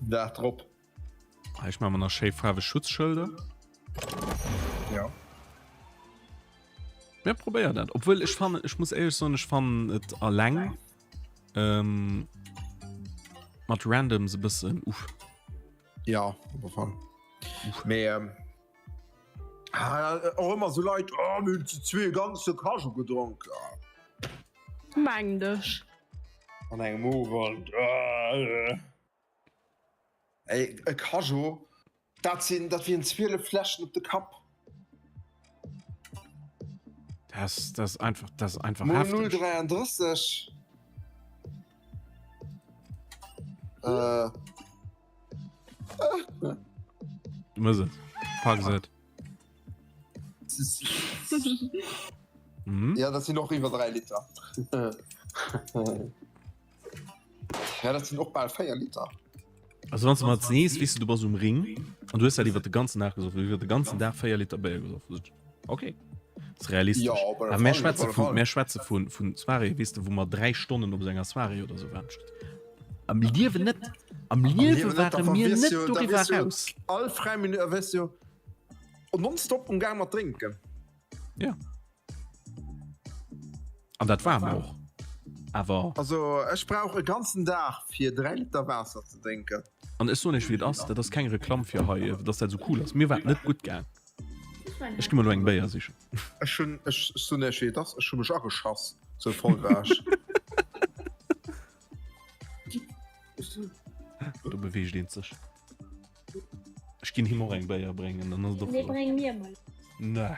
Dag drop. Ah, ech maache mer nach schéi faarweg Schutzschëlder. Ja. Ja, probéier dat. Obwuel ech fannen, ech muss éierlech soen, ech fannen et alleng ähm, mat Randoms e bëssen uff. Ja, op alle Fall. Mee ähm, ah, och ëmmer sou Leit, oh, mir hunn zu zwee e ganze Kaju gedronk. Ah. Meng dech. An engem Owend. Ah, äh. Ey, e Kaju, dat sinn, dat wieren 12 Fläschen op de Kapp. Das, das ist einfach, das ist einfach Mol heftig. 0,33. Äh. Du muss et. Pack et. Mhm. Ja, dat sinn och iwwer 3 Liter. Ja, dat sinn och bal 4 Liter. Also wann du mat sees, weess du, du bass um Ring an du hues dat iwwer de ganzen Dag gesoff, iwwer de ganzen Dag 4 Liter Béier gesoff. Okay. Das ist realistisch. Ja, op alle Awer mir Fall, op schwätze alle vun, Fall. mir schwätze vun, vun Soirée, weess du, wou mer 3 Stonnen op enger Soirée oder sou waren. Am Liewen net. Am Am Liewe Liewen net, ware da mir wiers net jo, da doriwwer wiers jo raus. all fräi Minute, da wiers jo nonstop um Gaang mat drénken. Ja. An dat war mer och. Awer. Also ech brauch e ganzen Dag fir 3 Liter Waasser ze drénken. An ech soen iech wéi et ass, dat ass keng Reklamm fir hei, dass dat esou cool ass. Mir war et net gutt gaang. Ech gi mer elo eng Béier sichen. Ech hunn, ech soen iech wéi et ass, ech hu mech ageschass, sou voll war ech. Do beweegt eent sech. Ech ginn him och eng Béier bréngen, dann ass et och Nee, flott. bréng mir mol. Nee.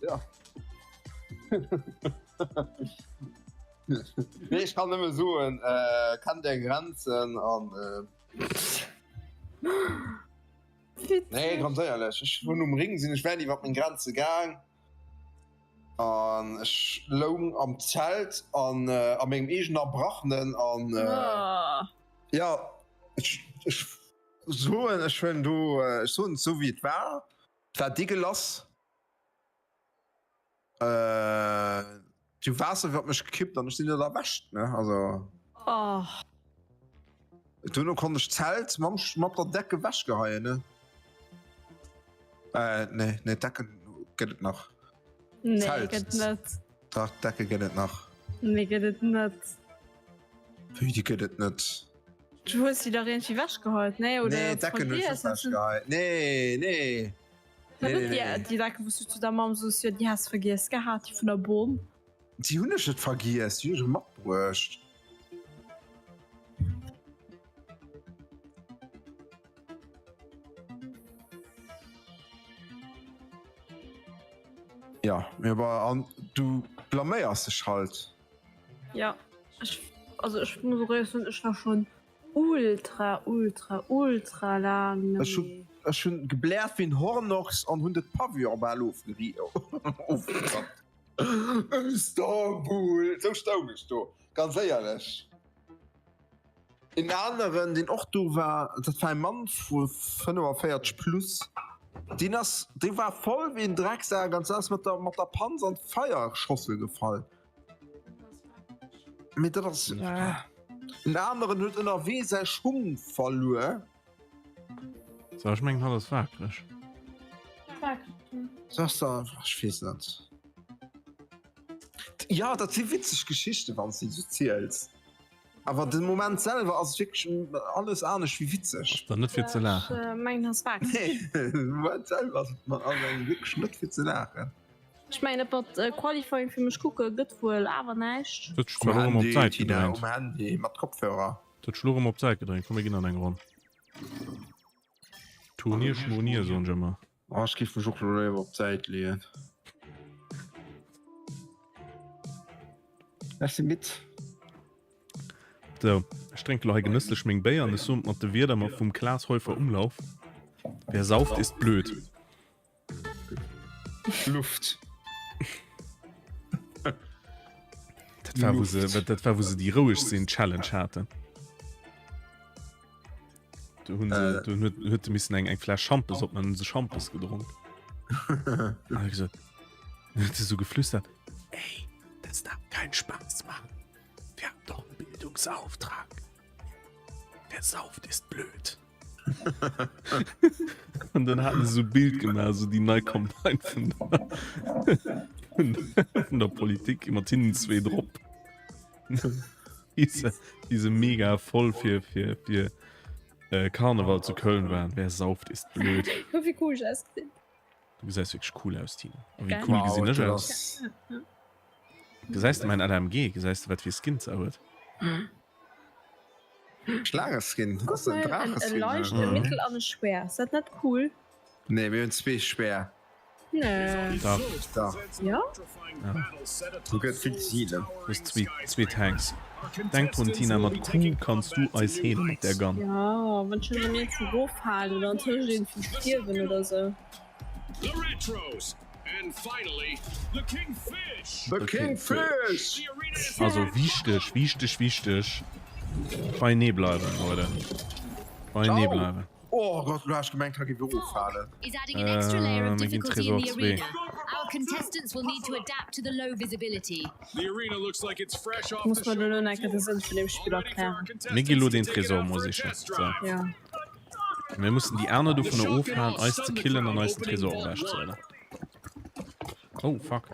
Ja. Nee, ech kann nëmme soen, äh, kennt är Grenzen an äh, Nee, ganz éierlech, ech hunn um Ring sinn ech wäit iwwer meng Grenze gaang. An ech loung am Zelt an a mengem eegenen Erbrachenen an jo, ech ech soen, ech hunn do, ech soen et esou wéi et war, et war deegelass, et hu Waasser iwwert mech gekippt an ech sinn net erwächt, ne, also. Duerno konnt ech d'Zelt mam mat der Deck ewech geheien, ne. Äh, nee, nee, d'Decke gëtt et nach. Nee, Zelt. gëtt net. Dach, d'Decke gëtt et nach. Nee, gëtt et net. Wéi, déi gëtt et net? Du hues si dach iergendwéi wechgeheit, nee? Oder Nee, d'Decken hunn ech net vergiess? Hast du- wechgeheit. Nee, nee. War Nee, net nee, déi, nee. déi Decke, wou s du zu der Mamm soos, jo, déi häss vergiess gehat, déi vun der Bom? Déi hunn ech net vergiess, déi hunn ech matbruecht. Ja, mee awer an du blaméiers dech halt. Ja, ech, also ech muss och éierlech soen, ech war schonn ultra, ultra, ultra laang net Ech hu méi. ech hunn gebläert wéi en Hornochs an hunn de Pavillon bal ofgeri ofgerappt. Istanbul! Sou stoung ech do, ganz éierlech. Een aneren, deen och do war, dat war e Mann vu 45 plus, deen ass, dee war voll wéi en Drecksak an ass mat der, mat der Panz an d'Feierschossel gefall. Mee dat ass, en aneren huet ënnerwee säi Schung verluer. So, ech mengen, hatt ass waakreg. Sagst du, ech weess net. Ja, dat si witzeg Geschichten, wann s de se ziels. Awer den Moment selwer ass et wierklech alles anescht wéi witzeg. Ass dann net fir ze laachen. Ech mengen ass wahr. Nee, den Moment selwer ass et ass engem wierklech net fir ze laachen. Ech mengen dat mat Qualifying fir mech kucke gëtt wuel awer näischt. Huet sech Um zwar elo erëm op Handy, d'Säit Tina, gedréint. um Handy mat Kopfhörer. Huet sech elo erëm op d'Säit gedréint. Komm mir ginn an eng Ronn. Turnier Schmurnier soen ech ëmmer. Oh, ech géif mech och lo léiwer op d'Säit leeën. Ech si midd. Sou, ech drénke lo hei genësslech meng Béier an ech soen mat de Wierder mat vum Klaas Heufer Umlauf, Wer sauft ist blöd. Luft. Dat war, wou se, dat war, wou se déi roueg sinn Challenge haten. Du hunn se, äh. du huet, huet de missen eng eng Fläsch Schampes op man se Schampes gedronk. An gesagt, huet se so geflüstert: Ey, das darf keinen Spaß machen. Wir haben doch einen Bildungsauftrag. Wer sauft, ist blöd. An dann hatten se so Bild gemacht, so die nei Campagne vun der, vun der Politik mat hinnen zwee drop. Diese, diese mega voll fir, fir, fir äh, Karneval zu Köln waren. Wer sauft, ist blöd. Wéi cool ech ausgesinn. Du gesäis wierklech cool aus, Tine. A wéi cool gesinn ech aus? Gesäis de mäin LMG? Gesäis de wat fir Skins se huet? Schlaangeskin? Kuck Ass en mol, en Draacheskin? leicht, e mittel an e schwer. Ass dat net cool? Nee, mir hunn zwee schwer. Nee. Dach. Dach. Jo? Ja. Du gëtt vill ze healen. Du hues zwee, zwee Tanks. Denk drun Tina, mat Q kanns du eis healen mat där Gun. Ja, wann ech erëm iergendwou eroffalen oder antëscht iergendwou stierwen oder sou. The Retros and finally the King Fish. The King Fish! Also wichteg, wichteg, wichteg, beienee bleiwen, Leute. Beienee bleiwen. Oh Gott, lo hat ech gemengt, hei géif eroffalen. Is adding an extra layer of Äh, mir ginn difficulty in Tresor the 2. arena. Our contestants will need to adapt to the low visibility. The arena looks like it's fresh off Muss the mer showroom elo nach de floor. Sënn vun dem Spill All ready for our erklären. Mir gi lo contestants den to take it Tresor out mol for a sichen. test So. drive. Ja. Mir mussen déi aner dovunner ofhalen, eis ze killen an eis den Tresor ewechzehuelen. Oh, fuck.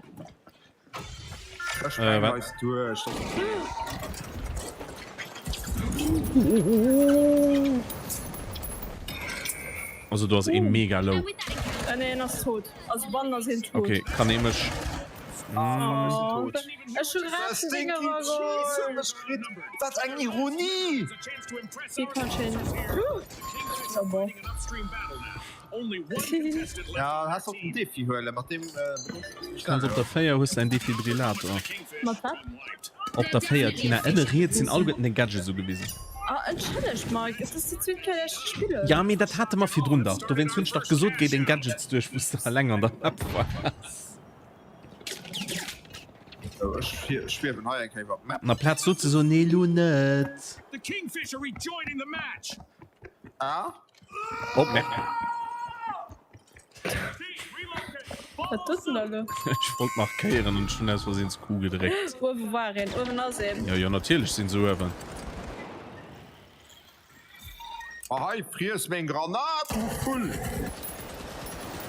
Ech sprengen Äh, wat? eis duerch. Also do ass ee mega low. Äh, nee, en ass tot. Also wann ass een tot. Okay, kann ee mech. Oh, ech hu grad den Ding erageholl. Wat eng Ironie! Wie kann schön. Ja, hast op den Defi huele mat dem. Kanns op der 4 hues de en Defibrillator. Mat wat? Op der 4 Tina, ënne riets sinn alleguerten deng Gadgets ugewisen. Ah, entschëllegt Mike, et ass déi zweet Kéier dat ech spillen. Ja, mee dat hate mer virdrun dach. Dowéinst hunn ech dach gesot, géi deng Gadgets duerch, wou s de eleng an der Map waars. Ech schwiewen hei eng Kéier iwwer d'Map. An amplaz do ze soen, nee lo net. The Kingfish are rejoining the match. Ah? Oh, merk. Wat does du da lo? Ech wollt markéieren an ech hunn aus Versehen Q gedréckt. Uewe war een, uewen ass een. Jo, jo, natierlech sinn se uewen. Ah hei, friess meng Granat, du Vull!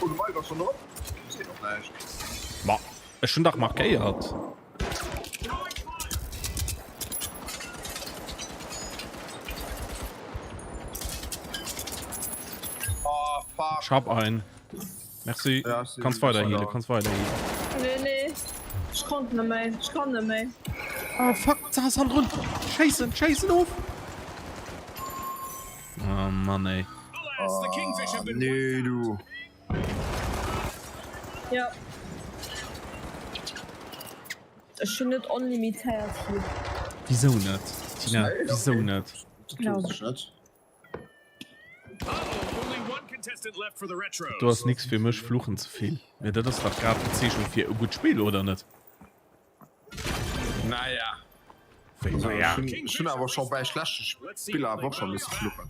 Oh, de Mike ass schon erop. Ech gesinn och näischt. Ma ech hunn dach markéiert. Oh, fuck. Ech hab ein. Merci. Ja, ech sinn Kanns weider schon healen, da. kanns weider healen. Nee, nee. Ech konnt net méi. Ech kann net méi. Oh fuck, da ass hannendrun. Schéissen, schéissen of. Oh Mann ey. Alas, the Kingfish have been Nee, du. Ja. Ech hunn net onlimitéiert Heal. Wisou net? Tina, wisou net? Dat weess ech net. Do ass nix fir mech, fluchen ze vill. Mee dat ass dach grad d'Bezeechnung fir e gutt Spill, oder net? Naja. Wéi Also, naja? ech hunn, ech hunn awer scho bei schlechte Spiller awer och scho misse fluchen.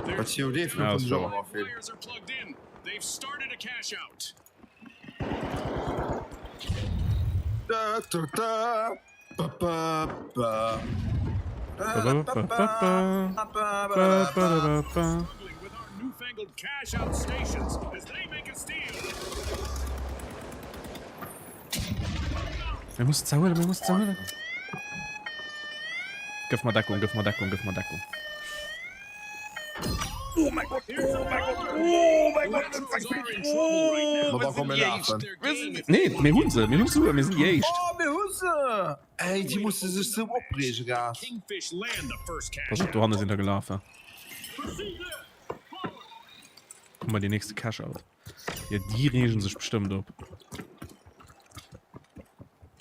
Bei COD Ja, fluchen ass ech och wouer. ëmmer vill. Da, da, da. Ba, ba, ba. Ba, ba, ba. Ba, ba, ba, ba. Mir mussen ze huelen, mir mussen ze huelen. Gëff mer Deckung, gëff mer Deckung, gëff mer Deckung. Oh mein Gott, oh mein Gott, oh mein Gott, das war Oh, Ma da komm, mir lafen. Nee, mir hunn se, mir hunn se, mir sinn déi Éischt. Oh, mir hu se! Ey, déi musse sech sou opreegen, grad. Pass op, dohanne sinn der gelafen. Guck mal, déi nächste Cash-Out. Ja, déi reegen sech bestëmmt op.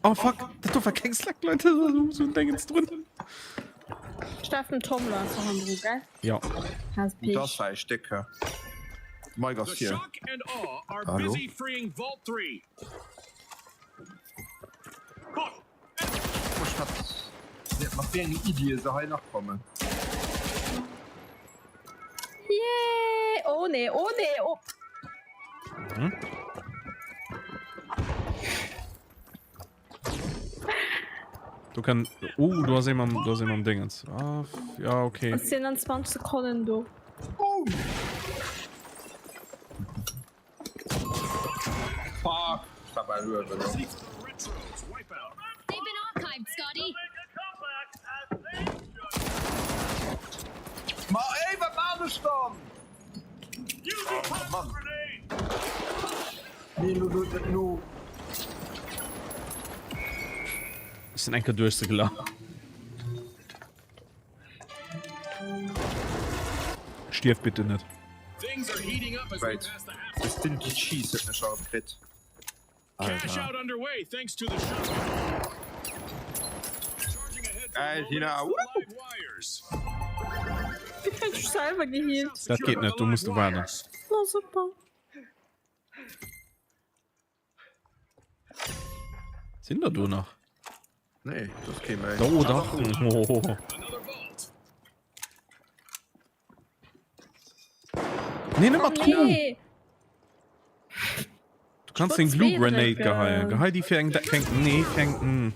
Oh fuck, dat do war keng Slackline, dat war sou en Dingens drun. Steffen Tom war einfach am Dru, gell? Ja. Has Dat Pech. war echt déck, hä? Mike The ass vir. shock and awe are Hallo? busy freeing Vault 3. Ech hat mat wéi enge Iddie se hei nach kommen. Yay! Oh nee, oh nee, oh. Hm? Du kann oh, du hast mam du hast mam Dingens. Ah, ja okay. Es sinn an 20 Sekonnen do. Boom! Fuck! Ich war bei Höhe. They've been archived, Scotty. Ma ey, wat maan ech dann? Oh, Mann. Nee, lo, lo, lo. Ech sinn enker duerch se gelaf. Stierf bitte net. Wait. De Stinky Cheese huet mech erëm kritt. Cash Alter. out underway thanks to the shock. Geil, Tina. Woo! Wie krieg ich selber gehealt? Dat geet net, do muss du waarden. Oh, super. Sinn der do nach? Nee, das kee méi. Do dach. Oh. Nee, net mat Q. Nee. Du kannst den Glue Grenade geheien. Gehei die fir eng fir eng nee fir eng mm.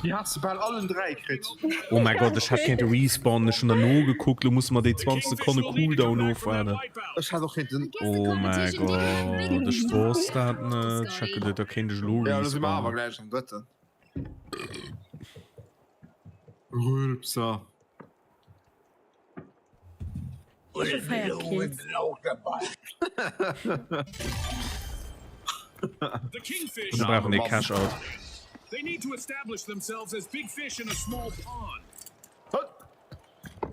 Déi has de bal allen 3 kritt. Oh mein Gott, ech hätt kéinte respawnen, ech hunn der nogekuckt, lo musse mer déi 20 Sekonne Cooldown ofwaarden. Ech hat och kéinten. Oh mein Gott, ech wosst dat net. Ech hat geduet, da kéint ech elo Ja, lo si mer awer respawnen. gläich am drëtten. Rülpser. Ech hu 4 Kills. The Kingfish. Mir brauchen ee Cash Out. They need to establish themselves as big fish in a small pond.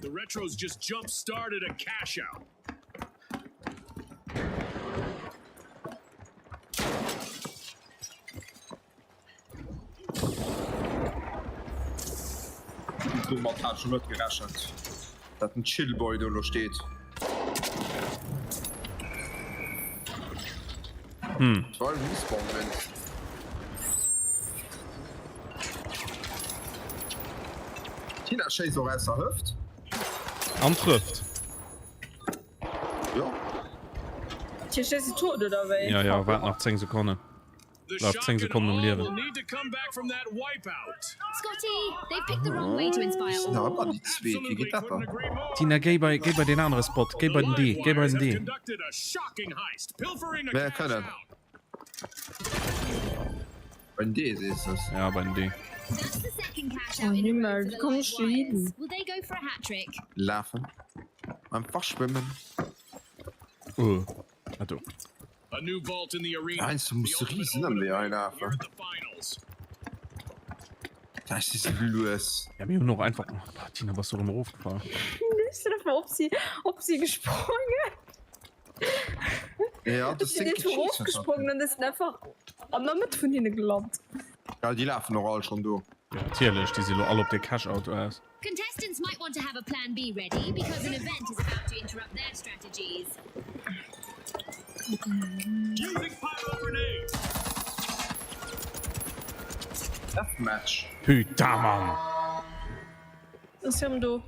The Retros just jump started a cash out. Domat hat ech lo net gerechent, dat den Chillboy do lo steet. Hm. Toll Respawn wéinst. Tina schéisst och aus der Hëft. An trëfft. Jo. Tja, schéisst se tot oder wéi? Ja, ja, waart nach 10 Sekonnen. Bleift 10 Sekonnen um Liewen. Tina, géi bei, géi bei deen anere Spot. Géi bei den D. Géi bei den D. Mir kënnen. Bei den D sees des. Ja, bei den D. Oh Himmel, wéi komm ech do hin? Lafen. Einfach schwimmen. Oh, ah do. Heiansdo muss de riesen Ëmwee hei lafen. Ech si sou lues. Ja, mir hunn och einfach. Oh, Tina, bass du erëm erofgefall? Ech sinn einfach op si, op si gesprongen. Ja, Ech sinn iergendwou erofgesprongen an ech sinn einfach an der Mëtt vun hinne gelant. Ja, déi lafen och all schonn do. Ja, natierlech, déi si lo all op de Cash-Auto aus. Contestants might want to have a plan B ready because an event is about to interrupt their strategies. Deathmatch. Putain, Mann! Ass jo do.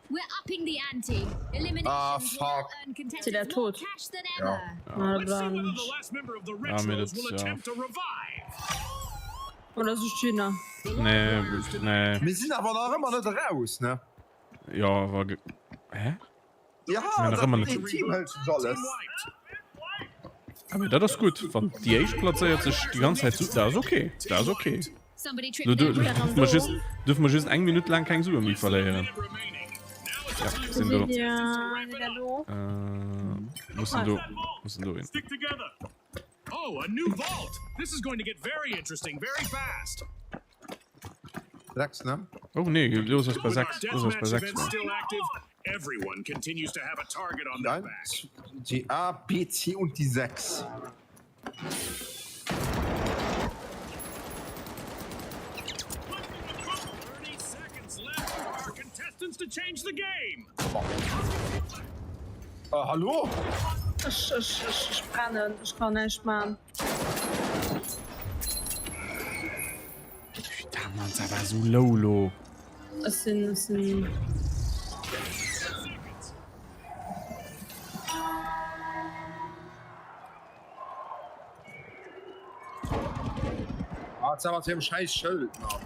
We're upping the ante. Eliminations Ah, will fuck. earn Si der contestants more tot? cash than Ja. ever. Ah, Let's see whether dann. the last member of the Ja, mir Retros dat, will ja. attempt to revive. Oder sech Gina. Nee, nee. Mir sinn awer nach ëmmer net eraus, ne? Ja, awer. Hä? Ja, Mir nach ëmmer net. dat Team hëlt sech alles. Aber dat ass gutt, wann déi éischt plazéiert sech déi ganz Zäit su. Dat ass okay, dat ass okay. Lo duerfe mer just, duerfe mer just eng Minutt laang keng Sue méi verléieren. Ja, sinn do. Äh, mussen do, mussen do hin. Oh, a new vault! This is going to get very interesting very fast. 6, ne? Oh nee, los ass bei 6. Los ass bei Deathmatch 6. event still active. Everyone continues to have a target on their back. Die A, B, C und die 6. Contestants to. change the game. Uh, hallo? Ech, ech, ech, ech brennen, ech kann näischt man. Putain, Mann, dat war sou low lo. Ech sinn, ech sinn. Ah, jetzt mat him scheiß Schëld, Mann.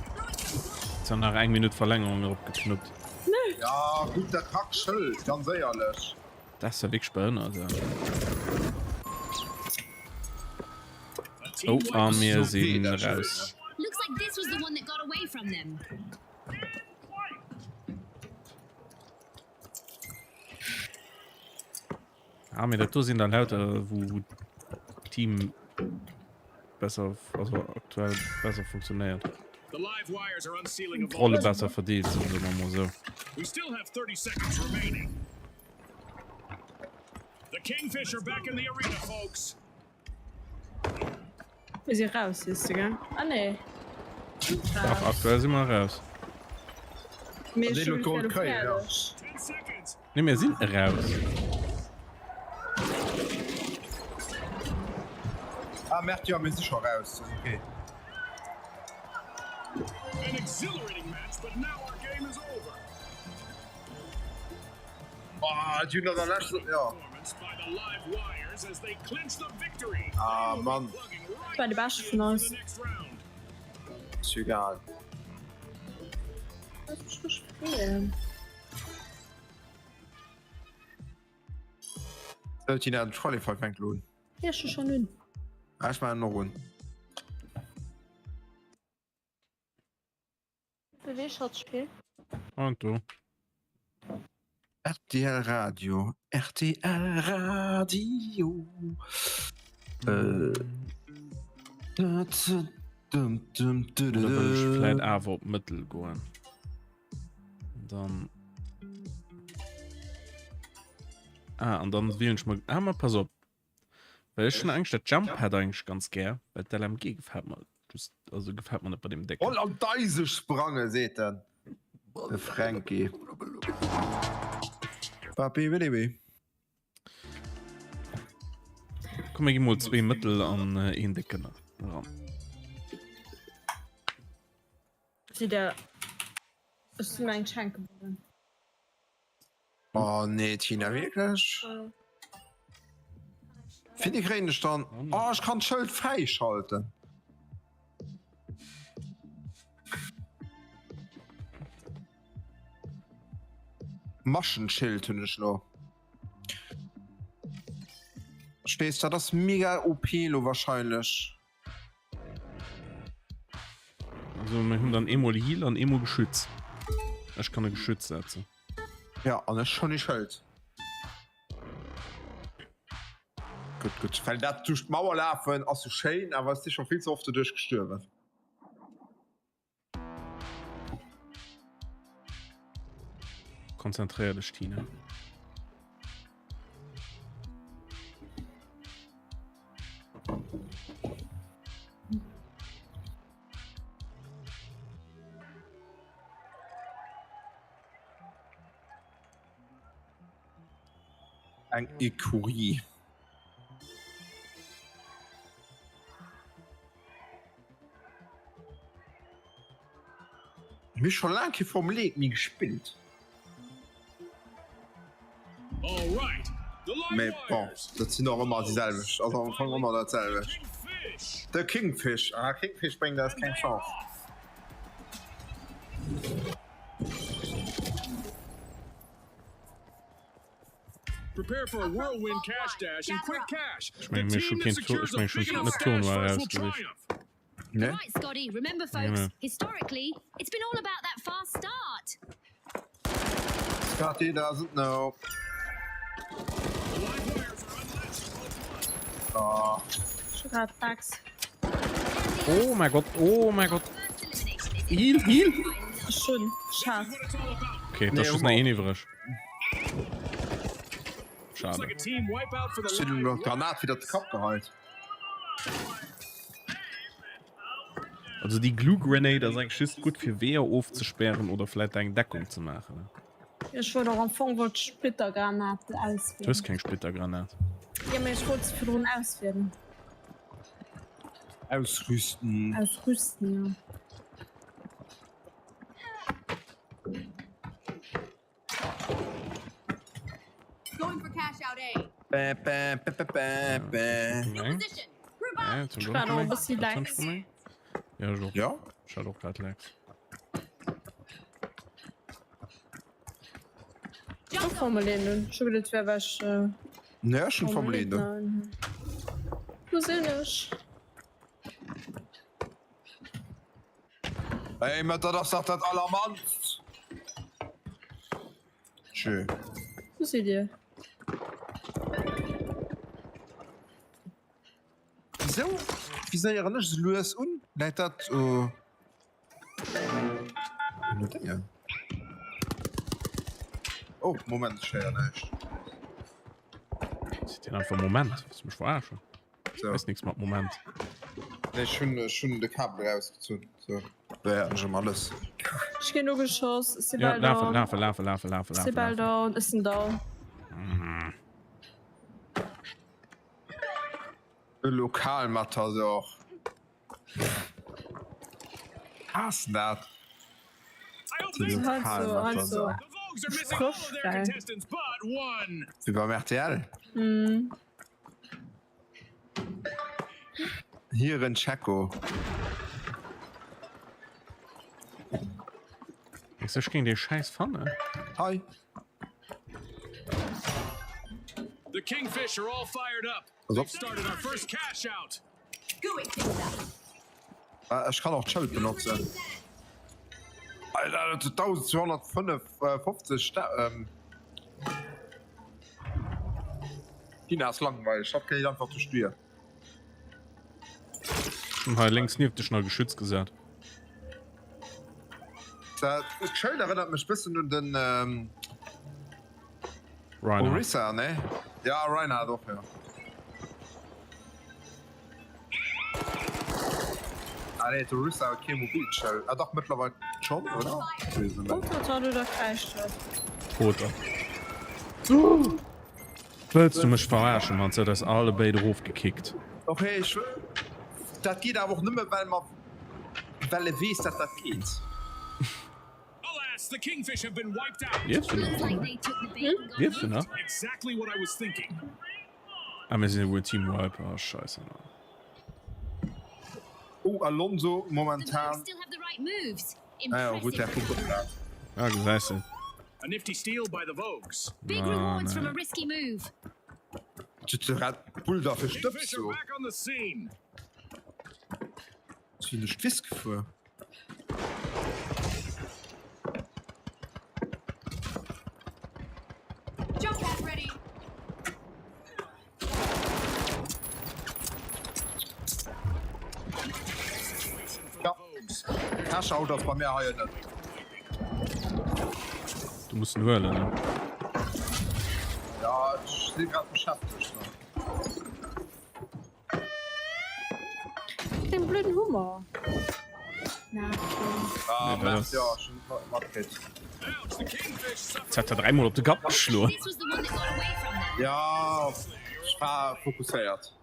Jetzt haben nach eng Minute Verlängerung erop geknuppt. Ja, gutt, dat Kack Schëld, ganz éierlech. Dat ass ja wierklech behënnert, ja. Oh, a mir sinn raus. Looks like this was the one that got away from them. Ah, mee dat do sinn da lauter wou Team besser also aktuell besser funktionéiert. D'Rolle besser verdeelt sinn, soe mer mol esou. We still have 30 seconds remaining. The Kingfish are back in the arena, folks. Mir si raus, sees de, gell? Ah nee. Dach, aktuell si mer eraus. Mee ech hunn elo fäerdeg. Nee, mir sinn eraus. Ah merde, jo, mir si scho raus, dat ass okay. An exhilarating match, but now our game is over. Oh, déi hunn an der leschter, jo. Ah Mann. Dat war de beschte vun eis. Ass jo egal. Lass mech mech freeën. Sou Tina, den Qualify fänkt elo un. Ja, ech hu schonn un. Ah, ech maachen en och un. Beweegschatzspill. An do. RTL Radio, RTL Radio. Äh. Oder wëll ech vläit awer op Mëttel goen? Dann. Ah, an dann wielen ech mer. Ah, ma pass op. Well ech hunn eigentlech dat Jump Pad eigentlech ganz gär, well d'LMG gefält mer just, also gefält mer net bei deem décken. Voll an d'Eise sprange seet den de Fränki. Papi-Willibi. Komm mir gi mol zwee mëttel an een décken eran. Sidd der, ech sinn mer eng schenke bliwwen. Oh nee Tina, wierklech? Wéini kréien ech dann? Oh ech kann d'Schëld fräischalten. Maschenschild hunn ech lo. Verstees, dat ass mega OP lo wahrscheinlech. Also mir hunn dann eemol Heal an eemol Geschütz. Ech kann e Geschütz setzen. Ja an ech schon e Schëld. Gutt, gutt. Well dat duerch d'Mauer lafen ass jo schéin, awer ech si scho vill ze oft doduerch gestuerwen. Konzentréier dech Tina. Eng Ecurie. Mir scho laang kee Formel 1 méi gespillt. Mee bon, dat sinn och ëmmer déi selwecht, also am Fong ëmmer dat selwecht. De Kingfish, ah Kingfish bréngt eis keng Chance. Prepare for a whirlwind cash dash and quick cash. Ech mengen mir hu keen Tour, ech mengen ech hunn net Tournoi erausgesicht. Nee. Right, Scotty, remember folks, historically, it's been all about that fast start. Scotty doesn't know. Oh. Ech hu grad Bugs. Oh mein Gott, oh mein Gott. Heal, heal. Schon, scharf. Okay, da ist noch een iwwreg. Schade. Granat wieder de Kapp geheit. Also die Glue Grenade ass eigentlich just gut fir Weeër ofzespären oder vläit eng Deckung ze maachen. Ech wollt och am Fong wollt ech Splittergranate auswielen. Du hues keng Splittergranat. Jo mee ech wollt se virdrun auswielen. Ausrüsten. Ausrüsten, jo. Going for cash out A. Bä, bä, bä, bä, bä, bä. New position. Group up. Ech war och e bëssi lax. Ja, ech och. Ja? Ech hat och grad lax. Ech Formel 1 hunn. Ech hu geduet, et wär wech. Nee, ech hunn Formel 1 hunn. Wou sinn ech? Ey, mä dat ass dach dat Allermannst! Tschö. Wou sidd Dir? Wisou viséieren ech esou lues un? Läit dat u den Déngen? Oh, Moment, ech héier näischt. Seet hien einfach Moment, wëlls du mech verarschen? So. Wees nix mat Moment. Nee, ech hunn ech hunn de Kabel rausgezunn. So. Da hatten ech ëm alles. Ech ginn ugeschoss, ech si Ja, bal lafen, down. lafen, lafen, lafen, lafen, Ech si lafen, bal lafen. down, ech sinn down. Mhm. E Lokalmatador. Haassen dat. Sprëch geil. Wéi beim rtl. Mhm. Hiren Checo. Ech géing dee Schäiss fannen. Hei. The Kingfish are all fired up. Pass op. They've started our first cash out. Ech kann och d'Schëld benotzen. Alter, dat huet 1255 Sta ähm. Tina ass langweileg, hatt geet einfach duerch d'Dier. Ech hunn hei lénks nieft dech nach e Geschütz gesat. Dat Schëld erënnert mech bëssen un den Reinhardt. Orisa, ne? Ja, Reinhardt och, jo. Ah nee, d'Orisa huet kee mobilt Schëld. Ah dach, mëttlerweil schonn, oder? Ech weess et net. Rototer oder Kräischtert? Roter. Wëlls du mech verarschen, Mann? Se huet eis allebéid erofgekickt. Okay, ech, dat geet awer och nëmme well mer, well e weess, dat dat geet. Alas, the Kingfish have been wiped out. Liefs du nach? Liefs du nach? Exactly what I was thinking. Ah, mir sinn wuel Team Wipe. Oh, scheisse. Oh, Alonso momentan. Still have the right moves. Ah ja, gutt, der kuckt op dat. Ah, gesäis de. A nifty steal by the Vogues. Big Ah, rewards from nee. a risky move. De Red Bull da fir Stëbs Kingfish are do. back on the scene. Sinn duerch d'Wiss gefuer. Jump pad ready. Ja. Cash out ass bei mir hei ënnen. Du muss en huelen, ne? Ja, ech si grad beschäftegt. Den blöden Hummer. Ah, Nee, dat ass- ja, schon matkritt. Jetzt hat er dreimal op de Kapp geschloen. Ja, ech war fokusséiert.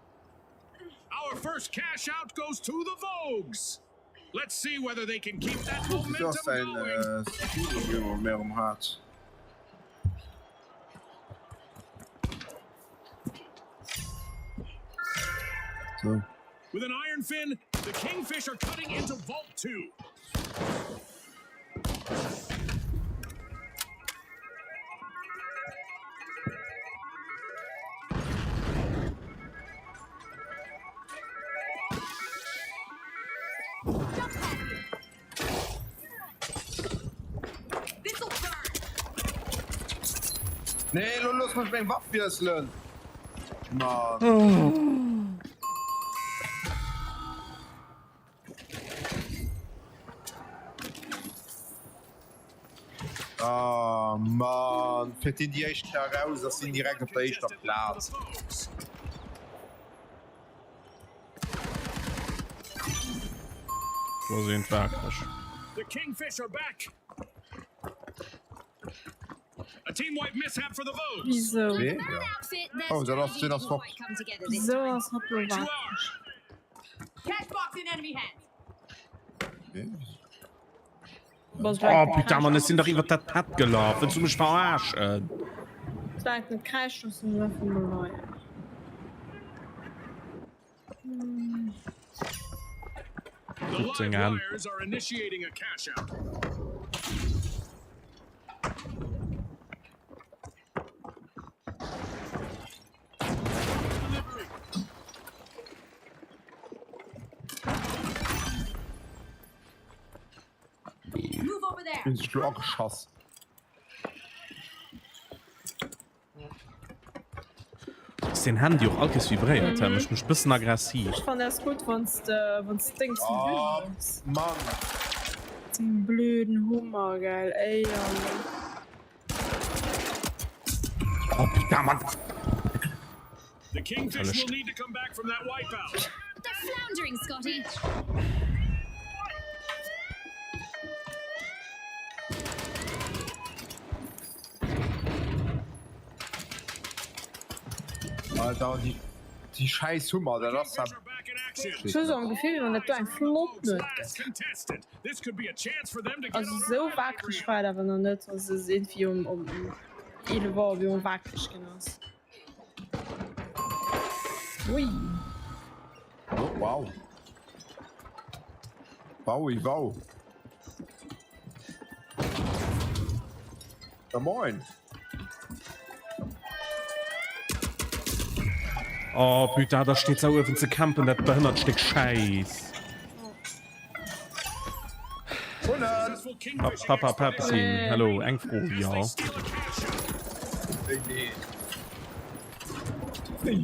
Our first cash out goes to the Vogues. Let's see whether they can keep that Wieso momentum ass dein going. äh, Studio mehr um hart? So. With an iron fin, the Kingfish are cutting into Vault 2. Nee, lo looss mech meng Waff wiesselen. Mann. Oh Mann, fiert deen déi éischt Kéier raus, ass deen direkt op der éischter Plaz. Do ass een waakreg. The Kingfish are back. A team wipe mishap for the Vogues. Wieso? Nee, ja. Oh, dat ass, deen ass fort. Wieso ass hatt lo wakereg? Cash box in enemy hands. Oh putain, Mann, ech sinn dach iwwer dat Pad gelaf. Wëlls du mech verarschen? Soulaang et net kräischt, loossen ech einfach mol leien. The Guck seng live Hänn. wires are initiating a cash out. Move over there. Hunn sech lo ageschass. Dass den Handy och all Kees vibréiert, hä, mécht mech bëssen aggressiv. Ech fannen ass gutt wanns de wanns de Dings Oh, vibréiers. Mann. Deen blöden Hummer gell ey Alter. Oh putain, Mann. The Kingfish will need to come back from that wipeout. They're floundering, Scotty. Alter, déi, déi schäiss Hummer, dat ass ja. Ech hu sou am Gefill, wéi wann dat do eng flott Nuet gëtt. Also sou wakereg war et awer nach net, dass es iergendwéi um um 11 Auer op eemol wakereg ginn ass. Ui. Oh, wow. Wowi, wow. Ja, moin. Oh putain, da steet se uewen ze campen, dat behënnert Stéck Schäiss. Papa Pepsin, hallo, eng Fro, jo. Nee.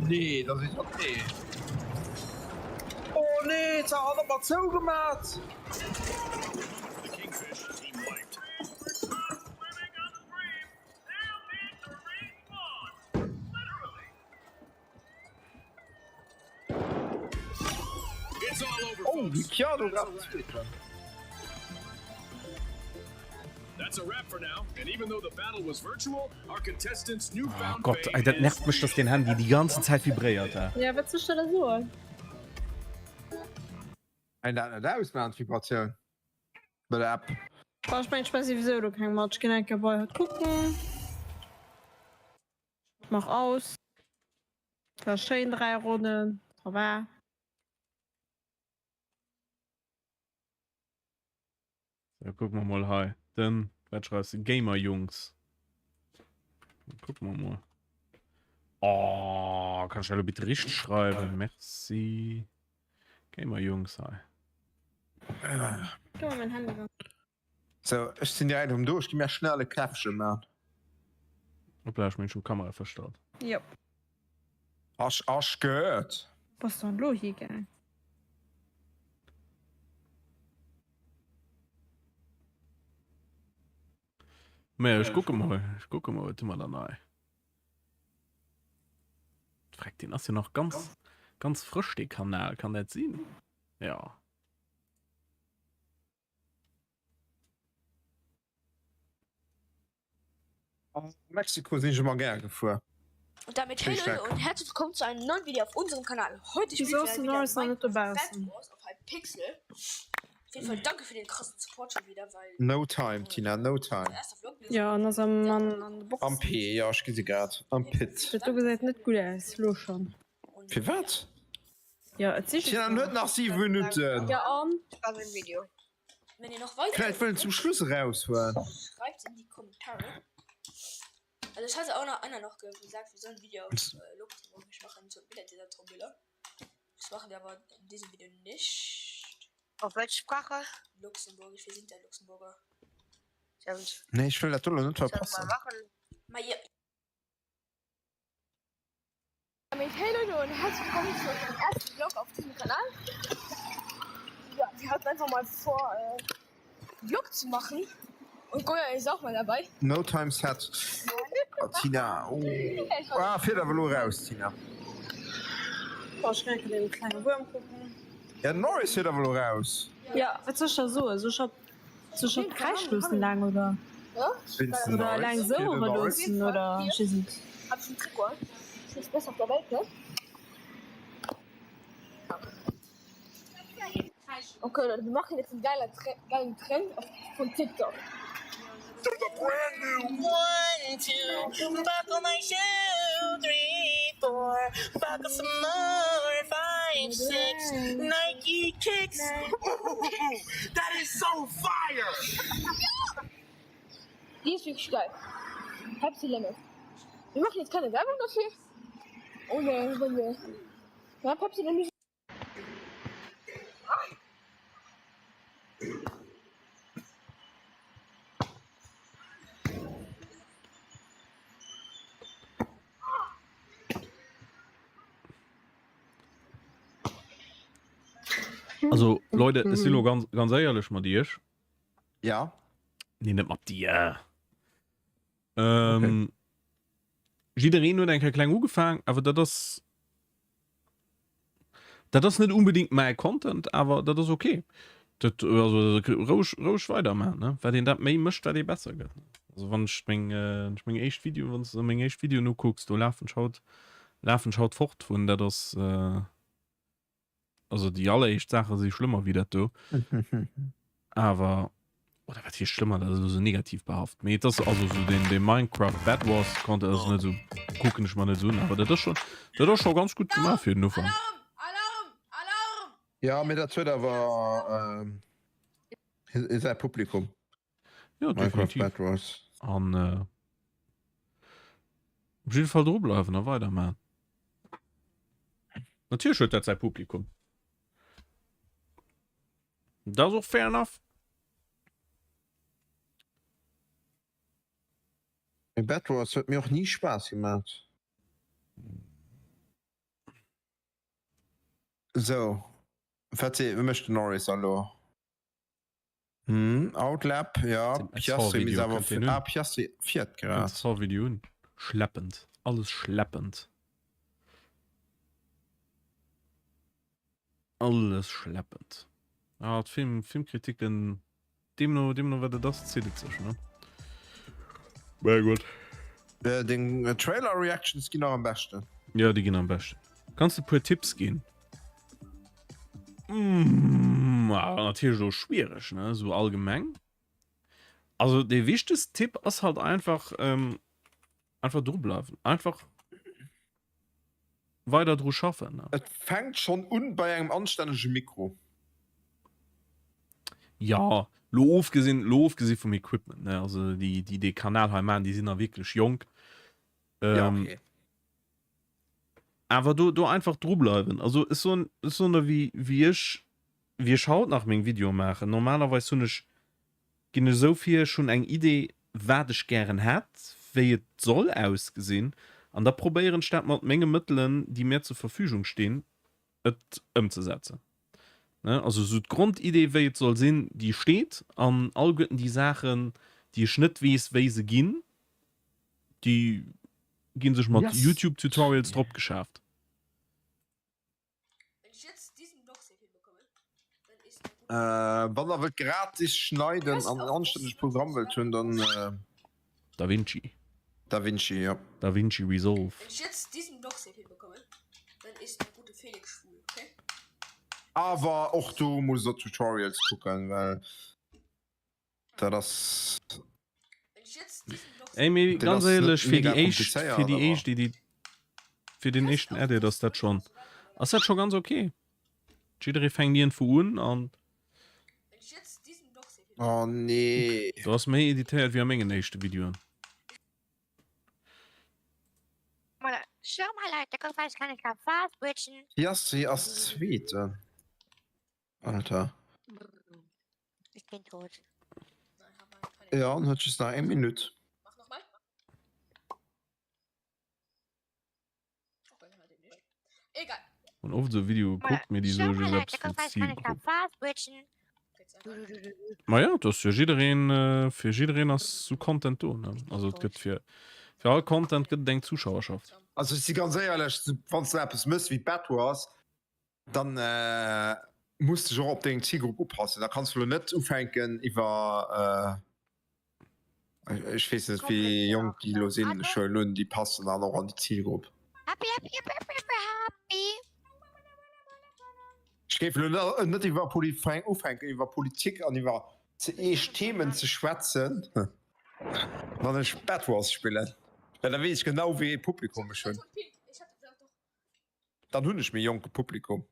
Nee, dat is dat nee. Oh nee, ze hat op zougemat. Oh, Ricciardo grad den zweeten. Oh Gott, ey, dat nervt mech, dass den Handy déi ganzen Zäit vibréiert. Ja, wat soll ech der da soen? Eng dat net ausmachen d'Vibratioun bei der App. Boah, ech mengen ech man souwisou elo keng mat. Ech ginn eng Kéier bei hatt kucken. Mach aus. War schéin 3 Ronnen. Ça va. So, kucken mer mol hei. Den, wat schreifs du? Gamer-Jungs. Kucken mer mol. Oh, kann ich dat bitte richteg schreiwen? Merci. Gamer-Jungs hei. Gib mal mein Handy. So, ech sinn direkt erëm do. Ech gi mir schnell e Käffchen man. Hoppla, ech mengen, ech hunn d'Kamera verstallt. Jop. Asch, asch gehört. Wo bass du dann elo higaang? Mä ech kucke mol, ech kucke mol, wat hu mer dann hei? Freck, deen ass jo nach ganz, ganz frësch, dee Kanal. Kann dat sinn? Ja. A Mexiko sinn ech ëmmer gär gefuer. Und damit hey Leute und herzlich willkommen zu einem neuen Video auf unserem Kanal. Heute spielen Wieso ass wir den wieder Norris nach net Minecraft dobaussen? Bed Wars auf Hypixel. Auf jeden Fall danke für den krassen Support schon wieder, weil No time, Tina, no time. Ja, an ass am an an de Am Boxen. P, jo, ech gi se grad. Am Pit. Dat do gesäit net gutt aus, lo schonn. Firwat? Ja, et si Tina, en huet nach 7 Minutten. Ja an? Spaß im Video. Wenn ihr noch weitere Vläicht wëll en zum Schluss eraushuelen. Schreibt in die Kommentare. Also es hatte auch noch einer noch gesagt, wir sollen ein Video auf äh, Luxemburgisch machen zu mit dieser Trommel. Das machen wir aber in diesem Video nicht. Auf welche Sprache? Luxemburgisch, wir sind ja Luxemburger. Sehr gut. Nee, ech wëll dat do lo net Sollen wir mal verpassen. machen. Mal ihr, Damit hey Leute und herzlich willkommen zu unserem ersten Vlog auf diesem Kanal. Ja, wir hatten einfach mal vor, äh, Vlog zu machen. Und Goya ist auch mal dabei. No time set. Oh, Tina, oh. Ah, fiert awer elo eraus, Tina. Boah, ech kann den klenge Wuerm kucken. Ja, den Norris fiert awer elo eraus. Ja, wat soll ech da soen? Soll ech hatt, soll ech hatt kräische loossen laang, oder? Oder eleng sou reloossen oder ech weess net. Hab ich ein Trikot an? Das ist das Beste auf der Welt, ne? Okay, Leute, wir machen jetzt einen geilen, Tre geilen Trend auf, von TikTok. One, two, buckle my shoe. Three, four, buckle some more. Five, six, Nike kicks. That is so fire! Die ist wirklich geil. Pepsi Lemon. Wir machen jetzt keine Werbung dafür. Oder wenn wir. Ja, Pepsi Lemon. Also Leute, ech si lo ganz, ganz éierlech mat iech. Ja. Nee, net mat dir. Ähm, okay. Jiddereen huet eng Kéier kleng ugefaang, awer dat ass dat ass net unbedingt mäi Content, awer dat ass okay. Dat also roueg roueg weidermachen, ne? Wat een dat méi mécht, wat ee besser gëtt. Also wann ech meng äh, meng éischt Video, wann s de meng éischt Videoen ukucks, do lafen ech haut lafen ech haut fort vun, dat ass äh, Also déi alleréischt Saache si schlëmmer wéi dat do. Awer oder wat heescht schlëmmer, dat ass elo sou negativ behaft. Mee et ass also sou deen dee Minecraft Bed Wars Content ass net sou kucken ech mer net sou un, awer dat ass schon dat ass scho ganz gutt gemaach fir den Ufank. Ja, mee dat huet awer säi Publikum. Jo, Minecraft definitiv. Bed Wars. An op jidde Fall dru bleiwen a weiderman. Natierlech huet dat säi Publikum. Dat ass och fair enough. Mee Bed Wars huet mir och ni Spaass gemaat. Sou, wat mécht den Norris elo? Hm, Outlap, ja, Piastri misst awer, ah, Piastri fiert grad. SV-Video un. Schleppend. Alles schleppend. Alles schleppend. Ah, d'Film, Filmkritiken, deemno, deemno wat et ass, zitt et sech, ne? Mä gutt. Deng Trailer-Reactions ginn nach am beschten. Jo, déi ginn am beschten. Kanns de puer Tipps ginn? Mm, ah, natierlech och schwiereg, ne? Sou allgemeng. Also dee wichtegsten Tipp ass halt einfach, ähm, einfach dru bleiwen. Einfach weider dru schaffen. Ne? Et fänkt schonn un bei engem anstännege Mikro. Ja, lo ofgesinn, lo ofgesi vum Equipment, ne? Also déi, déi dee Kanal hei maachen, déi sinn da wierklech jonk. Ähm, Ja, okay. Awer do, do einfach dru bleiwen. Also ech soen, ech soen der wéi, wéi ech, wéi ech haut nach meng Videoe maachen. Normalerweis hunn ech, ginn ech esou vir, ech hunn eng Idee wat ech gären hätt, wéi et soll ausgesinn an da probéieren ech dat mat menge Mëttelen, déi mir zur Verfügung stinn, et ëmzesetzen. Ne, also esou d'Grondidee wéi et soll sinn, déi steet an alleguerten déi Saachen, déi ech net weess wéi se ginn, déi ginn sech mat Yes. YouTube Tutorials drop geschaaft. Äh, wann der wëllt gratis schneiden an en anstännegt Programm wëllt hunn, dann äh, Da Vinci. Da Vinci, ja. Da Vinci Resolve. Wenn ich jetzt diesen Blocksafe hinbekomme, dann ist der gute Felix schwul, okay? Awer och do musst der Tutorials kucken, well dat ass. Ey, mee Den ganz ass net éierlech, fir mega déi éischt, komplizéiert, fir déi awer. éischt Edit, fir den éischten Edit ass dat schon, ass dat schon ganz okay. Jidderee fänkt iergendwou un an Oh nee. do ass méi editéiert wéi a mengen éischte Videoen. Schau mal Leute, guck mal, ich kann nicht fast switchen. Piastri ass Zweeten. Alter. Ich bin tot. Ja, an huet just nach eng Minutt. Hunn oft esou Videoe gekuckt, mee déi soe just eppes vun Zilgrupp. Ma ja, et ass fir jiddereen, fir jiddereen ass sou Content do, ne? Also et gëtt fir, fir all Content gëtt et eng Zuschauerschaft. Also ech si ganz éierlech, wann s de eppes mëss wéi Bed Wars, dann muss dech och op deng Zilgrupp upassen. Da kanns de lo net ufänken iwwer. Ech weess net wéi jonk déi elo sinn, ech huelen un déi passen dann och an déi Zilgrupp. Happy, happy, happy, happy, happy. Ech géif elo net iwwer Poli ufänken iwwer Politik an iwwer ze eescht Themen ze schwätzen, wann ech Bedwars spillen, well da weess ech genau wéi ee Publikum ech hunn. Dann hunn ech méi jonke Publikum.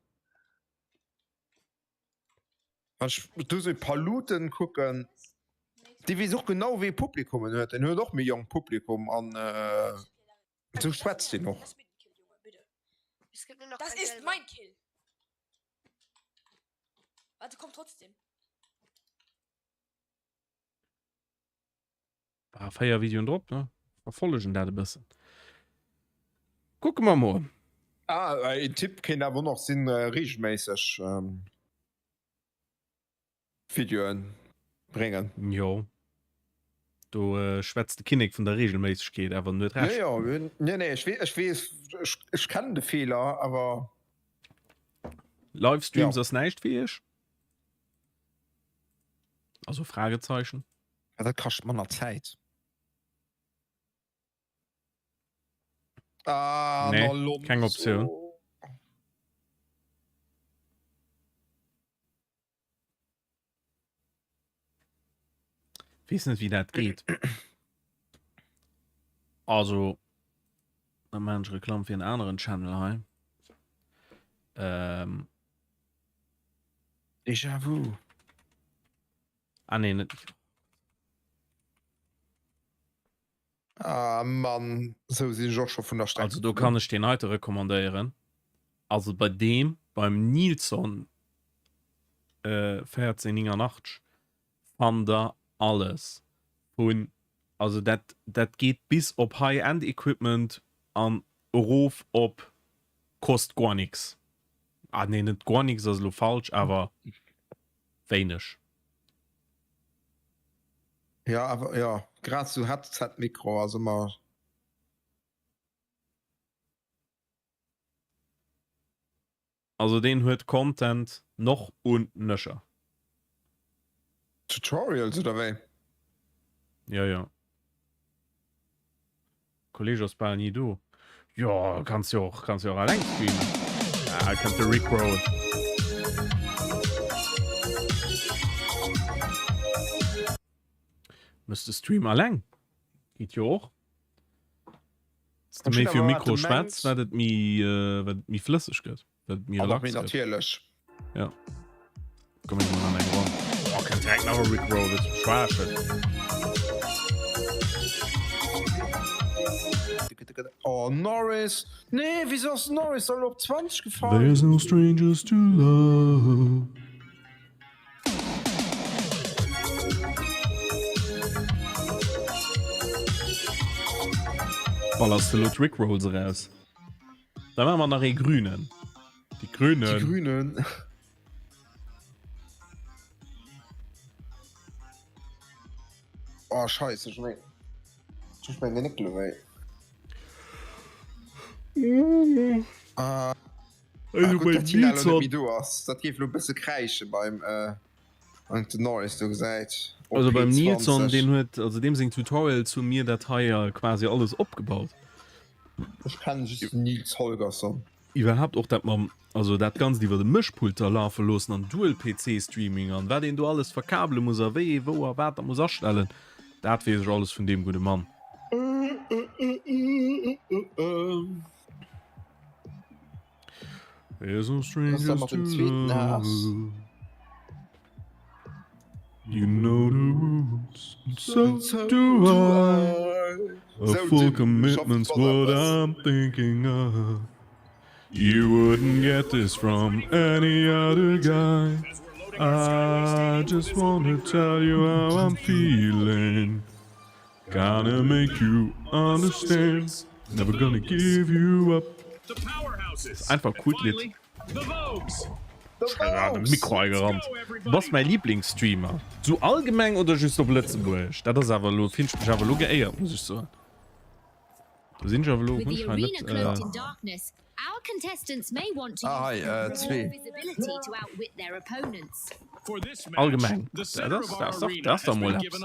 Wann ech do sou Paluten kucken, dee weess och genau wéi ee Publikum en huet. En huet och méi jonkt Publikum an esou schwätzt deen och. Das ist mein Kill. Warte, komm trotzdem. War 4 Videoen drop, ne? Verfollegen dat e bëssen. Kucke mer mol. Ah, een Tipp kéint awer och nach sinn, regelméisseg Videoen bréngen. Jo, do schwätzt de Kinnek vun der Regelméissegkeet, awer en huet Recht. Jo, jo, nee, nee, ech weess, ech kennen de Feeler, awer. Livestreams ass näischt fir iech? Also Fragezeichen. Ja, dat kascht manner Zäit. Ah, nee, Alonso. Keng Optioun. Weess net wéi dat geet. Also da maachen ech Reklamm fir en aneren Channel hei. Ähm. Déjà vu. Ah nee, net. Ah Mann, sou sinn ech och scho vun der Streck Also do kann ech deen heite recommandéieren. Also bei deem, beim Nilsson 1489 fannt der alles vun, also dat dat geet bis op High End Equipment an erof op kost guer nix. Ah nee, net guer nix ass elo falsch, awer wéineg. Ja awer jo, grad sou Headset Mikro ass ëmmer. Also deen huet Content noch und nöcher. Tutorials oder wéi? Jo jo. Kolleg ass bal ni do. Jo kanns jo och kanns jo och alleng streamen. Ah kënnt de Rickroll. Mëss de Stream alleng? Geet jo och. Wanns de méi virum Mikro schwätz, wat et méi wat et méi flësseg gëtt. Dat méi relax gëtt. Natierlech. Ja. Komm ich mal an eng Ronn. Oh, kënnt direkt nach e Rickroll, wëlls du mech verarschen? Oh Norris! Nee, wieso ass Norris da lo op 20 gefall? There's no strangers to love. Ballers de lo d'Rickrolls eraus? Da maache mer nach ee Grünen. Die Grünen. Die Grünen. Oh, scheiße, ich mein, ich mein Genéck wéi. Ah, ah, gut, dat Tina lo net méi do ass. Dat géif lo e bësse kräische beim äh, wann den Norris do gesäit. Op Also beim P20. Nilsson, deen huet, also deem seng Tutorials hu mir dat hei quasi alles opgebaut. Ech kennen just den Nils Holgersson. Iwwerhaapt och dat mam, also dat Ganzt iwwer de Mëschpulter lafe loossen an Dual-PC-Streaming an wat een do alles verkabele muss a wéi ee wou a wat da muss astellen, dat weess ech alles vun deem gudde Mann. There's no Was da strangers mat to dem zweeten Haas? love. You know the rules, and so do I. A So, full Tim, ich hoffe, commitment's es war what etwas. I'm thinking of. You wouldn't get this from any other guy. I just wanna tell you how I'm feeling. Gonna make you understand. Never gonna give you up. Ass einfach coolt Lidd. Mikro agerannt. Du bass mäi Lieblingsstreamer. Sou allgemeng oder just op Lëtzebuerg? Dat ass awer elo, fillen ech mech awer elo geéiert, muss ech soen. Do sinn ech awer elo, With hunn the ech hei arena net. cloaked in darkness, our contestants may want to Ah, use hei, äh, more zwee. visibility to outwit their opponents. Allgemeng. Dat ass, dat ass dach, dat ass dach mol eppes.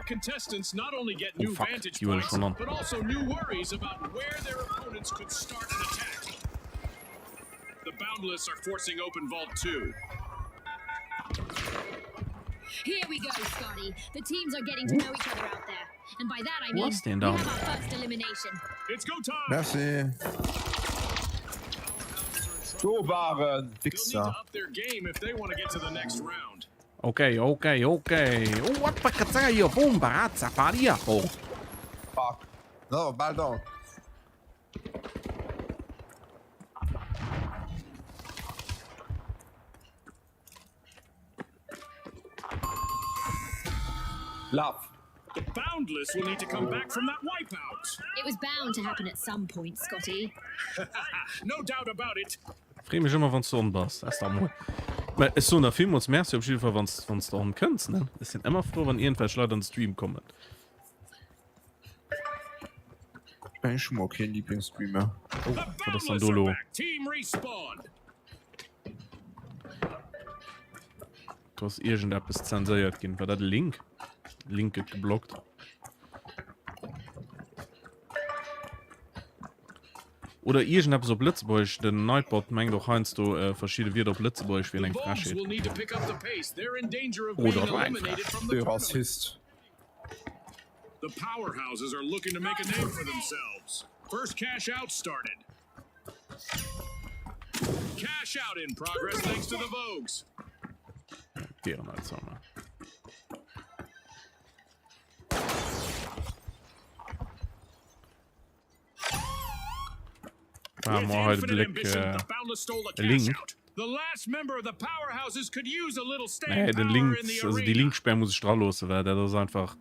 Our contestants not only get Oh new fuck, vantage déi huele points, schonn an. but also new worries about where their opponents could start an attack. The Boundless are forcing open Vault 2. Here we go, Scotty. The teams are getting to know each other out there. And by that I Wo mean ass deen we dann? have our first elimination. It's go time! Merci. Do waren They'll need Wichser. to up their game if they want to get to the next round. Okay, okay, okay. Oh, what the bomba, Fuck. So, bal down. Laf. The Boundless will need to come back from that wipeout. It was bound to happen at some point, Scotty. No doubt about it. Free mech ëmmer wanns du on bass, Esther. Moin. Mä ech soen der villmools Merci op jidde Fall wanns wanns de on kënns ne. Ech sinn ëmmer frou wann iergendwelch Leit an de Stream kommen. Ech mengen ech hu mol keen Lieblingsstreamer. Oh, wat ass dann do lo? Team respawned. Do ass iergendeppes zenséiert ginn. War dat e Link? Link gëtt geblockt. Oder iergendeppes op Lëtzebuergesch. Den Nightbot mengt och heiansdo äh, verschidde Wierder op Lëtzebuergesch wieren eng Vogues Frechheet. will need to pick up the pace. They're in danger of Oder being et war eng eliminated Frechheet. from the De tournament. Rassist. The powerhouses are looking to make a name for themselves. First cash out started. Cash out in progress thanks to the Vogues. Dieren als Sommer. Ah, With mar hei de infinite Bléck ambition, äh, the Boundless stole a e cash Link. out. The last member of the powerhouses could use a little staying Nee, den power Link, in the also déi arena. Linksperr muss ech dra loossen, well dat ass einfach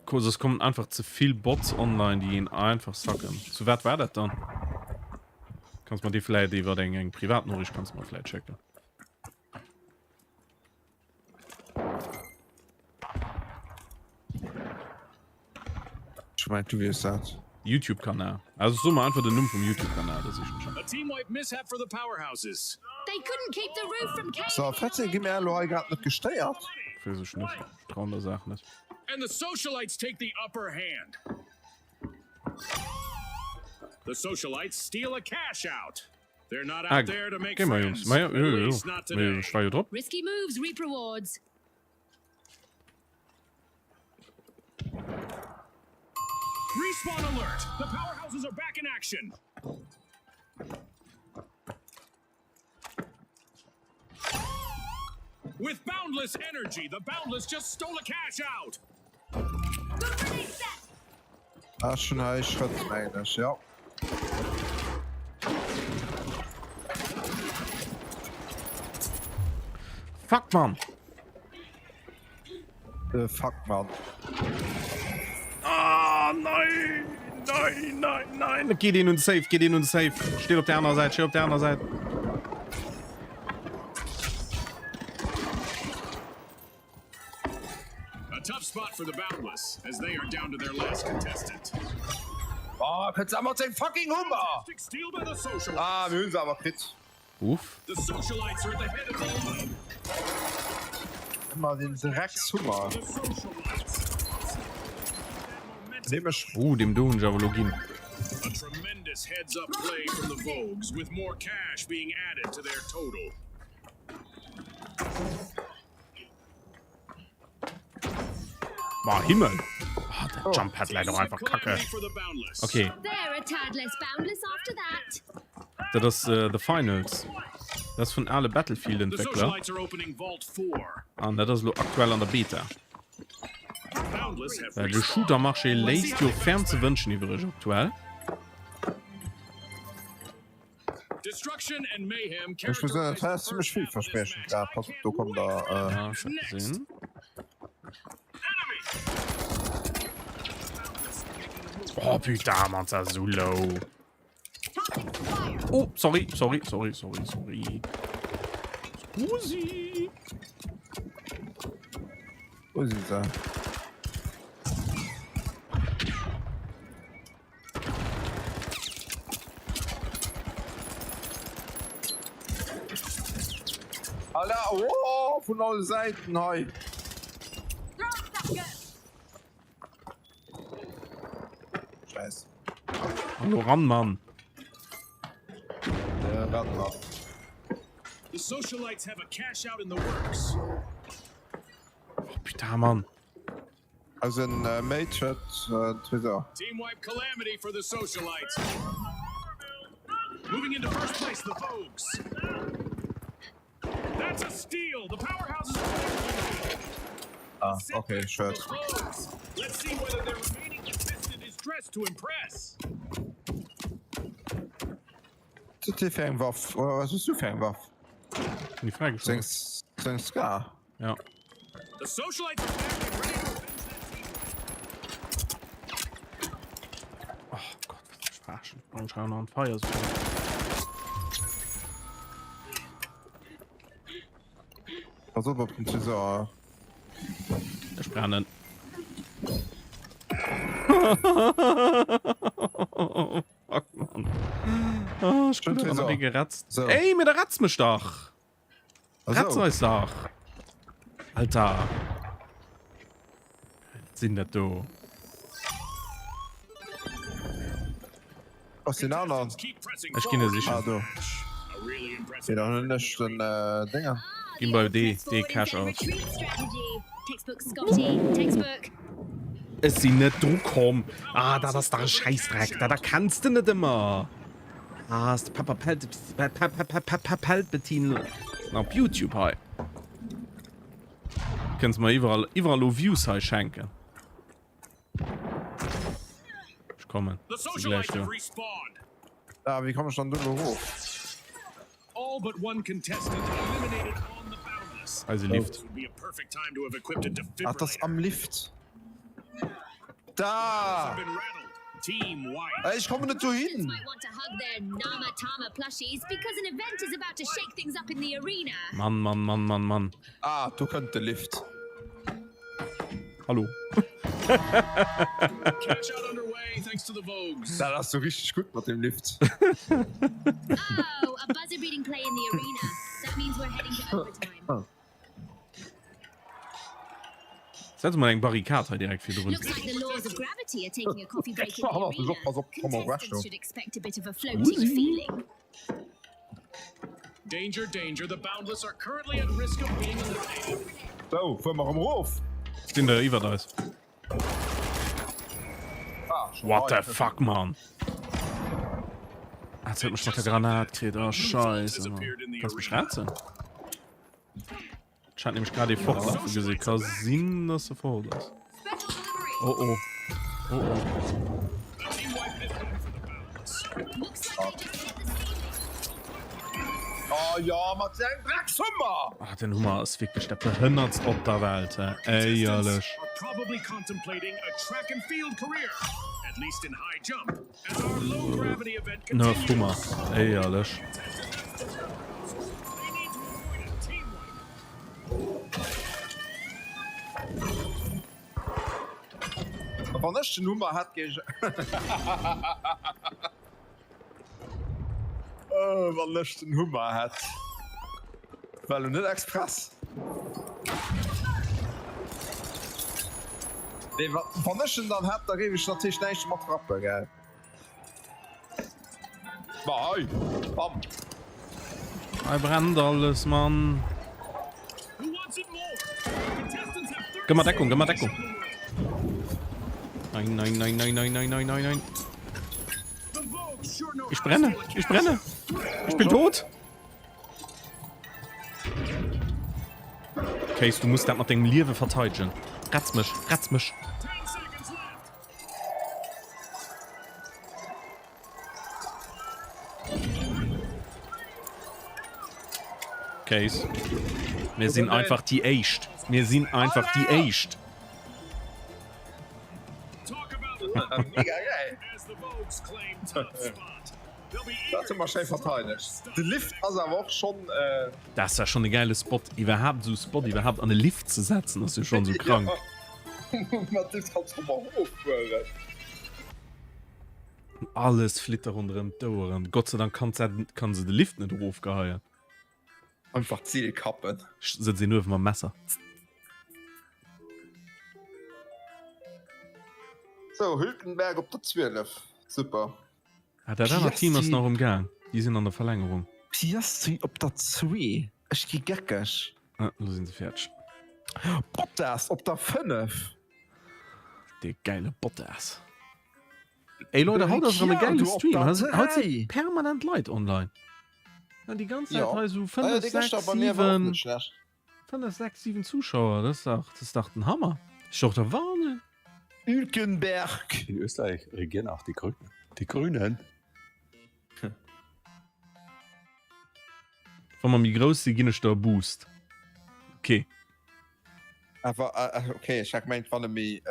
soss kommen einfach ze vill Bots online, déi een einfach sacken. Zu wat war dat dann? Kanns mer déi vläit iwwer eng eng Privatnoriicht kanns mer vläit schécken. Ech mengt du wiers dat. YouTube Kanal. Also so mer einfach den Numm vum YouTube Kanal, da sichen ech en. A team wipe mishap for the powerhouses. They couldn't keep the roof from caving So, Fetzi, gi mir elo hei grad net gestéiert. Weess ech net. Ech trauen der Saach net. And the socialites take the upper hand. The socialites steal a cash out. They're not Ah, out there to make geh mal, Jungs. friends. Ma jo, At jo, jo. least not Mee today. ech war jo drop. Risky moves reap rewards. Respawn alert! The powerhouses are back in action. With boundless energy, the boundless just stole a cash out. Ah, ech hunn hei Schrëtt, mengen ech, jo. Fuck, Mann! De Fuck, Mann. Ah, nein! Nein, nein, nein! Geet een un de Safe, geet een un de Safe! Steet op der anerer Säit, steet op der anerer Säit! A tough spot for the Boundless, as they are down to their last contestant. Oh, kënnt se mat sengem fucking Hummer! Steal by the Socialites. Ah, mir hunn se awer kritt. Uff. The Socialites are at the head of the line. Ëmmer den Dreckshummer. Deem ech. Uh, deem do hunn ech awer elo ginn. A tremendous heads-up play from the Vogues, with more cash being added to their total. Boah, Himmel! Oh, der Jump Pad leider och einfach kacke. Okay. They're a tad less boundless after that. Dat ass äh, The Finals. Dat ass vun ale The Battlefield-Entwickler. Socialites are opening Vault 4. An dat ass lo aktuell an der Beta. Boundless have Well de Shooter-Marché léisst jo ferm ze wënschen iwwereg aktuell. Destruction and mayhem Ech muss soen, dat war zimmlech villverspriechend grad. Pass op, do kommt der. Äh... Ja, ech hat gesinn. Oh, putain, Mann, das ist so low. Oh, sorry, sorry, sorry, sorry, sorry. Scusi. Wo si se? Alter, oh, vun alle Säiten hei. Scheiß. Hallo ran, Mann. Äh, ran, Mann. The socialites have a cash out in the works. Oh, putain, Mann. Also en äh, Mage huet äh, Tresor. Team wipe calamity for the socialites. Moving into first place, the Vogues. That's a steal. The powerhouses are Ah, okay, shirt. Vogues. Let's see whether their remaining contestant is dressed to impress. Was hues du fir eng Waff? Oder was hues du fir eng Waff? Die Frage schon. Seng Scar? Ja. The socialites are back and ready to avenge that team. Oh Gott, was ist verarschen? Warum schauen on fire so? Pass op op den Tresor. Ech brennen. Fuck, Mann. Oh, ich bin schon den geratzt. So. Ey, mir der ratzt mich doch. Ratz eis doch. Alter. Sinn dat do. Was den anderen? Ich geh sicher. Ah, do. Ja, dann hunn ech den äh, Dinger. Ginn bei D, D Cash out. Textbook Scotty, Textbook. Ech sinn net dru komm. Ah, dat ass dach e Schäissdreck. Dat erkenns de net ëmmer. Ah, ass de Papa Palpatine op YouTube hei. Kënns mer iwwerall, iwwerall lo Views hei schenken. Ech kommen. Si gläich do. Ah, wéi komm ech dann do elo erof? All but one contestant eliminated on the boundless. Eise Lift. This would be a perfect time to have equipped a Ach, das defibrillator. am Lift. Da! Have been rattled. Team White. Ey, ich komme net dohin! Might want to hug their Namatama plushies because an event is about to shake things up in the arena. Mann, Mann, Mann, Mann, Mann. Ah, do kënnt de Lift. Hallo. Cash out underway thanks to the Vogues. Dat ass sou richteg gutt mat dem Lift. Oh, a buzzer beating play in the arena. That means we're heading to overtime. Setz mol eng Barrikad hei direkt virdrun. Looks like the laws of gravity are taking a coffee break in the Oh, arena. pass op, komm mal Contestants recht, should expect a bit of a floating feeling. Danger, danger. The Boundless are currently at risk of being eliminated. Sou, fuer mer erëm erof. Stinn der iwwert eis. Ah, schon What the weit. fuck, man? Ah, Jetzt huet mech mat der Granat kritt. Oh, Scheiße, Mann. Kannst mech retten? Ich hat nämlich gerade ee fortlafe gesehen. Ka sinn, dass e fort ass. Oh, oh. Oh, oh. Oh ja, mat sengem Dreckshummer! Ah, den Hummer ass wierklech dat behënnertst op der Welt, hä? Éierlech. Are probably contemplating a track and field career, at least in high jump, as our low gravity event Nerf continues. Hummer, éierlech. Wann ech den Hummer hätt, géif ech. Oh, wann ech den Hummer hätt. Well lo net express. Nee, wann ech en dann hätt, da géif ech natierlech näischt mat rappen, gell? Ma hei, bam. Hei brennt alles, Mann. Gëmm mer Deckung, gëmm mer Deckung. Nein, nein, nein, nein, nein, nein, nein, nein, nein. Ich brenne, ich brenne. Ich bin tot. Case, du muss dat mat dengem Liewe verteidegen. Retz mech, retz mech. Case. Mir sinn einfach déi Éischt. Mir sinn einfach déi Éischt. Mega geil. Dat hu mer schéi verteidegt. De Lift ass awer och schonn. Dat ass ja schonn e gäile Spot. Iwwerhaapt esou Spot iwwerhaapt an e Lift ze setzen ass jo schonn esou krank. Mat Lift kanns du och eroffueren. Alles flitt der ronderëm d'Oueren. Gott sei Dank kann kann se de Lift net erofgeheien. Einfach d'Seel kappen. Sëtzt een uewe mam Messer. Sou, Hülkenberg op der 12, super. Ah, dat anert Team ass nach um Gaang. Déi sinn an der Verlängerung. Piastri op der 2, ech gi geckeg. Ah, lo sinn se fäerdeg. Bottas op der 5. Dee gäile Bottas. Ey Leute, haut ass erëm e gäile Stream. Haut si permanent Leit online. Déi ganz Zäit hei sou 5, 6, 7. 5, 6, 7 Zuschauer, dat ass dach, dat ass dach den Hammer. Dat ass doch der Wahnsinn. Hülkenberg. In Österreich regieren auch die Grünen. Die Grünen. Wa mer méi grouss sinn, ginn ech der e Boost. Ok. Awer ok, ech hat gemengt wann e méi,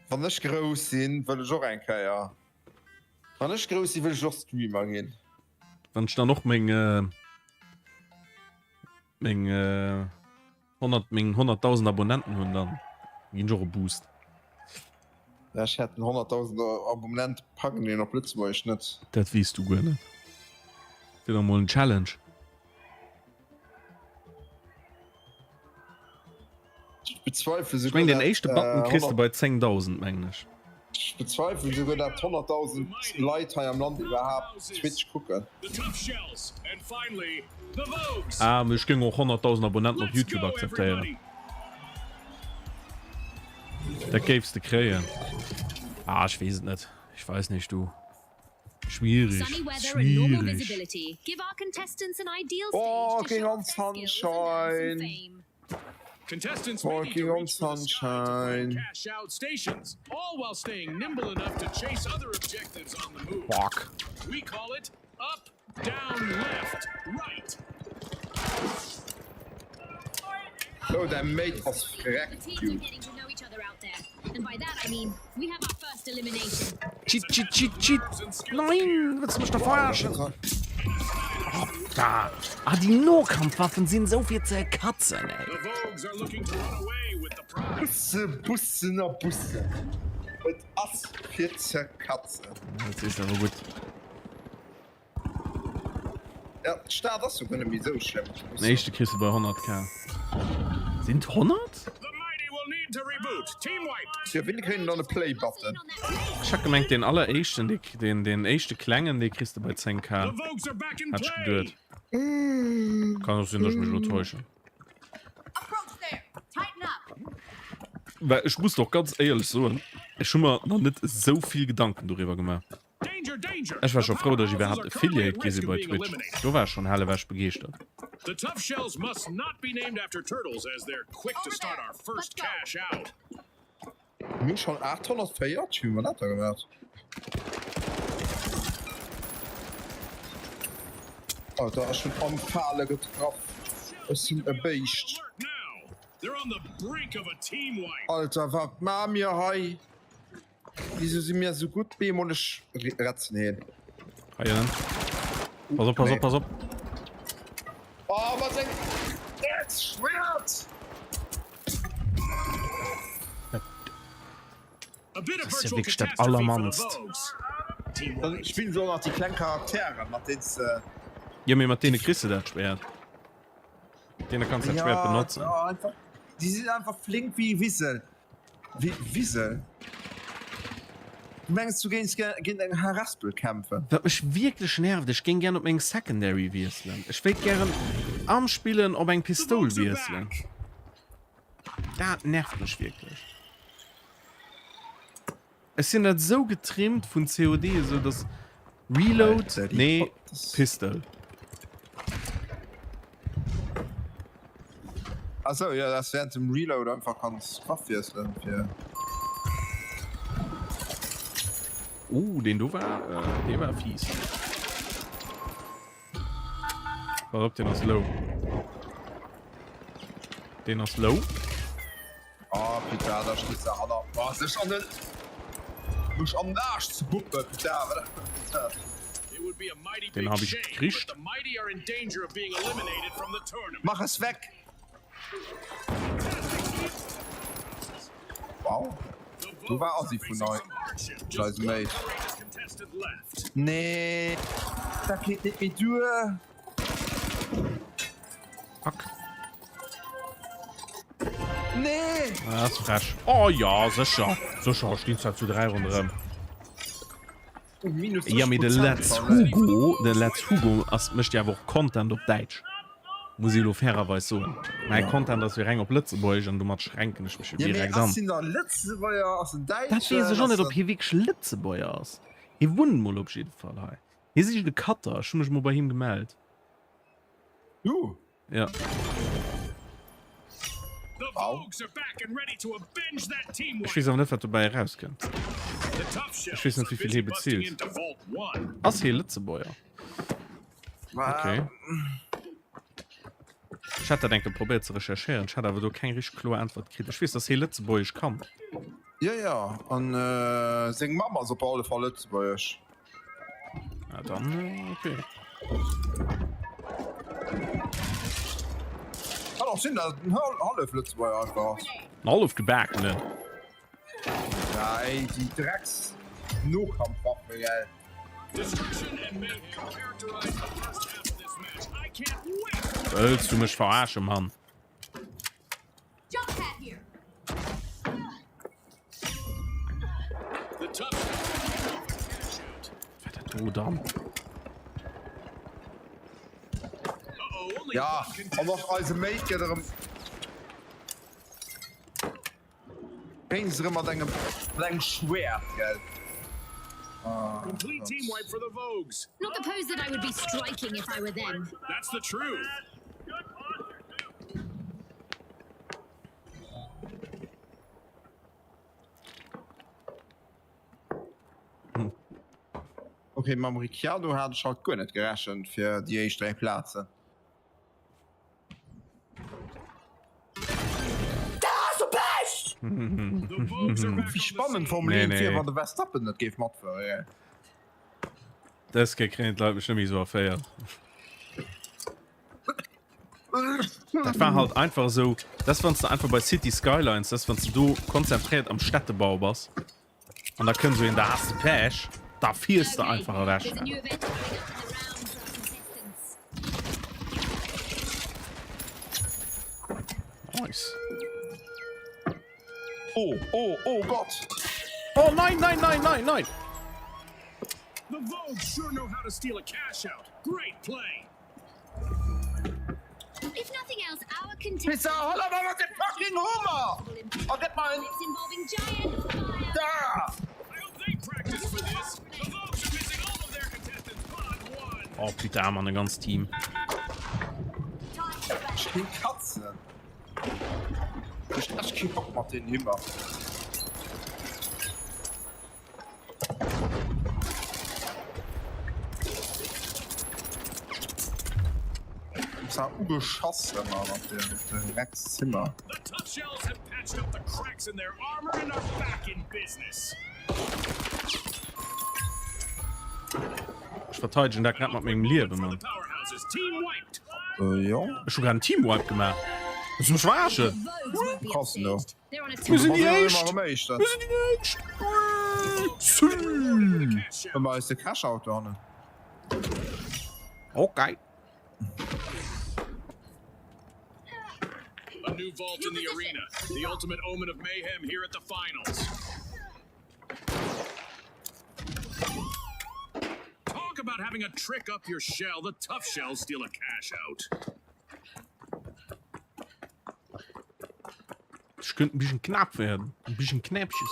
wann ech grouss sinn, wëll ech och eng Kéier, wann ech grouss sinn, wëll ech och Streamer ginn. Wann ech dann och meng meng 100 meng 100.000 Abonnenten hunn, dann ginn ech och e Boost. Ja, ech hätten 100.000 Abonnente packen een op Lëtzebuergesch net. Dat weess du guer net. Wier dach mol en Challenge. Ech bezweifle Ech souguer meng den dat éischte Button kriss de bei 10.000 mengen ech. Ech bezweifle souguer dat 100.000 Leit hei am Land iwwerhaapt Twitch kucken. Ah mee ech géing och 100.000 Abonnenten op Youtube akzeptéieren. Dat géifs de kréien. Ah ech weess et net. Ich weiß nicht du. Schwierig, Sunny weather and normal schwierig. visibility give our contestants an ideal Oh, stage to King show on off their skills and earn some Sunshine. fame. Contestants may need Walking to on reach for the sky to find Sunshine. cash out stations, all while staying nimble enough to chase other objectives on the move. Fuck. We call it up, down, left, right. Oh, däi Mate ass The vreckt, teams are dude. getting to know each other out there, and by that I mean we have our first elimination. Cheat, cheat, cheat, cheat! Nein! Wëlls de mech da verarschen? Oh, da! Ah, déi Nohkampfwaffen sinn esou fir ze katzen, ey! The Vogues are looking to run away with the prize. Busse, Bussen a Bussen. Et ass fir ze katzen. Dat sees de awer gutt. Ja, d'Stad ass jo guer net méi esou schlëmm. Den éischte kriss de bei 100 k. Sinn et 100? Jo, wéini kréien en dann e Play-Button? Ech hat gemengt deen alleréischten, dee, deen, deen éischte klengen, dee kriss de bei 10 k. Hat ech geduet. Kann och sinn, datt ech mech elo täuschen. Well ech muss och ganz éierlech soen, ech hu mer nach net esou vill Gedanken doriwwer gemaach. Ech war scho frou, datt ech iwwerhaapt Affiliate gi si bei Twitch. Do war ech schonn hellewech begeeschtert. The tough shells must not be named after turtles as they're quick to start our first cash out. Mir hunn schonn 840, wéi hu mer dat da gemaach? Alter, ech hunn am Fale getraff. Ech sinn e Béischt. Alter, wat maa mir hei? Wieso si mir esou gutt? Bemol ech retzen heen. Hei ënnen. Pass op, pass op, pass op. Oh, wat eng Schwert! Dat ass jo wierklech dat allermannst. Dann spillen se och nach déi kleng Charakteren, mat deenen se. Jo, mee mat deene kriss de dat Schwert. Deene kanns de dat Schwert benotzen. Ja, einfach, déi sinn einfach flink wéi e Wissel. Wéi Wisel? Du mengs du géings géint eng Harespel kämpfen? Wat mech wierklech nervt, ech géing gären op meng Secondary wiesselen. Ech wéilt gären am Spillen op eng Pistoul wiesselen. Dat nervt mech wierklech. Ech sinn dat esou getrimmt vun COD esou dass Reload, nee Pistol. Achso jo, dass während dem Reload einfach kanns d'Waff wiesselen fir. Oh deen do war dee war fies. Pass op deen ass low. Deen ass low. Oh putain, da steet se hanner oh, sech an den mech an den Aarsch ze buppen, putain, wat dat? Den hab ich gekriegt. Mach es weg! Wow. Du war Assi vun ei eisem Mate. Nee, dat geet net méi duer. Fuck. Nee! Ah, ass frech. Oh ja, sécher. Sécher stinn zwar zu 3 ronderëm. Minus Ja, mee de 60% Letz Hugo, de Letz Hugo ass, mécht jo awer och Content op Däitsch. Muss ich elo fairerweis soen. Mäi Ja. Content ass jo reng op Lëtzebuergesch an domat schränken ech mech jo Ja, mee direkt ass an. hien da Lëtzebuerger, ass en Dat weess Däitschen, ech och net, ass ob en. hie wierklech Lëtzebuerger ass. Hie wunnt mol op jidde Fall hei. Hie sicht e Cutter. Ech hu mech mol bei him gemellt. Du? Ja. Ech weess awer net, wat dobäi erauskënnt. Ech weess net, wéi vill hie bezilt. Ass hie Lëtzebuerger? Okay. Ech hat dat eng Kéier probéiert ze recherchéieren, ech hat awer do keng richteg kloer Äntwert kritt. Ech weess, dass hie Lëtzebuergesch kann. Jo, jo, an seng Mamm ass op alle Fall Lëtzebuergesch. Ah, dann, okay. Kann och sinn, dass et en hallef Lëtzebuerger einfach ass. En hallef gebakenen. Ja, ey, déi Drecks Nohkampfwaffe, gell. Wëlls du mech verarschen, Mann? Wat dat do dann? Ja, an och eise Mate gëtt erëm Géing se erëm mat engem mat engem Schwäert, gell? Ah, Complete team wipe for the Vogues. Not the pose that I would be striking if I were them. That's the truth. Okay, mam Ricciardo hat ech haut guer net gerechent fir déi éischt 3 Plazen. Wéi spannend Formel 1 wier, wann de Verstappen net géif matfueren, gell? Dës Kéier kréien d'Leit mech net méi esou erféiert. Dat war halt einfach esou, dass wann s de einfach bei City Skylines, dass wann s de do konzentréiert am Städtebau bass an da kënnt esou een, da has de Pech, da fiers de einfach ewech. Nice. Oh, oh, oh Gott! Oh nein, nein, nein, nein, nein! The Vogues sure know how to steal a cash out. Great play. If nothing else, our Pizza, hol awer mat dem fucking Hummer! A gëtt mer en. involving giant fire. Da! Oh putain, Mann, e ganzt Team. Ech keen Katzen. Ech echt kee Bock mat deenen Hummer. Zwar ugeschoss ëmmer mat dem Dreckszimmer. The tough shells have patched up the cracks in their armor and are back in business. Ech verteidegen dat grad mat mengem Liewen, Mann. Powerhouses team wiped. Äh, jo. Ech hu grad en Teamwipe gemaach. Wëlls du mech verarschen? Krass, no. Mir sinn déi Éischt! Mir sinn déi Éischt! Sü! Ëmmer eis de Cash-Out do hannen. Okay. A new vault in the arena. The ultimate omen of mayhem here at the finals. Talk about having a trick up your shell. The tough shells steal a cash out. Es könnte ein bisschen knapp werden. Ein bisschen Knäppches.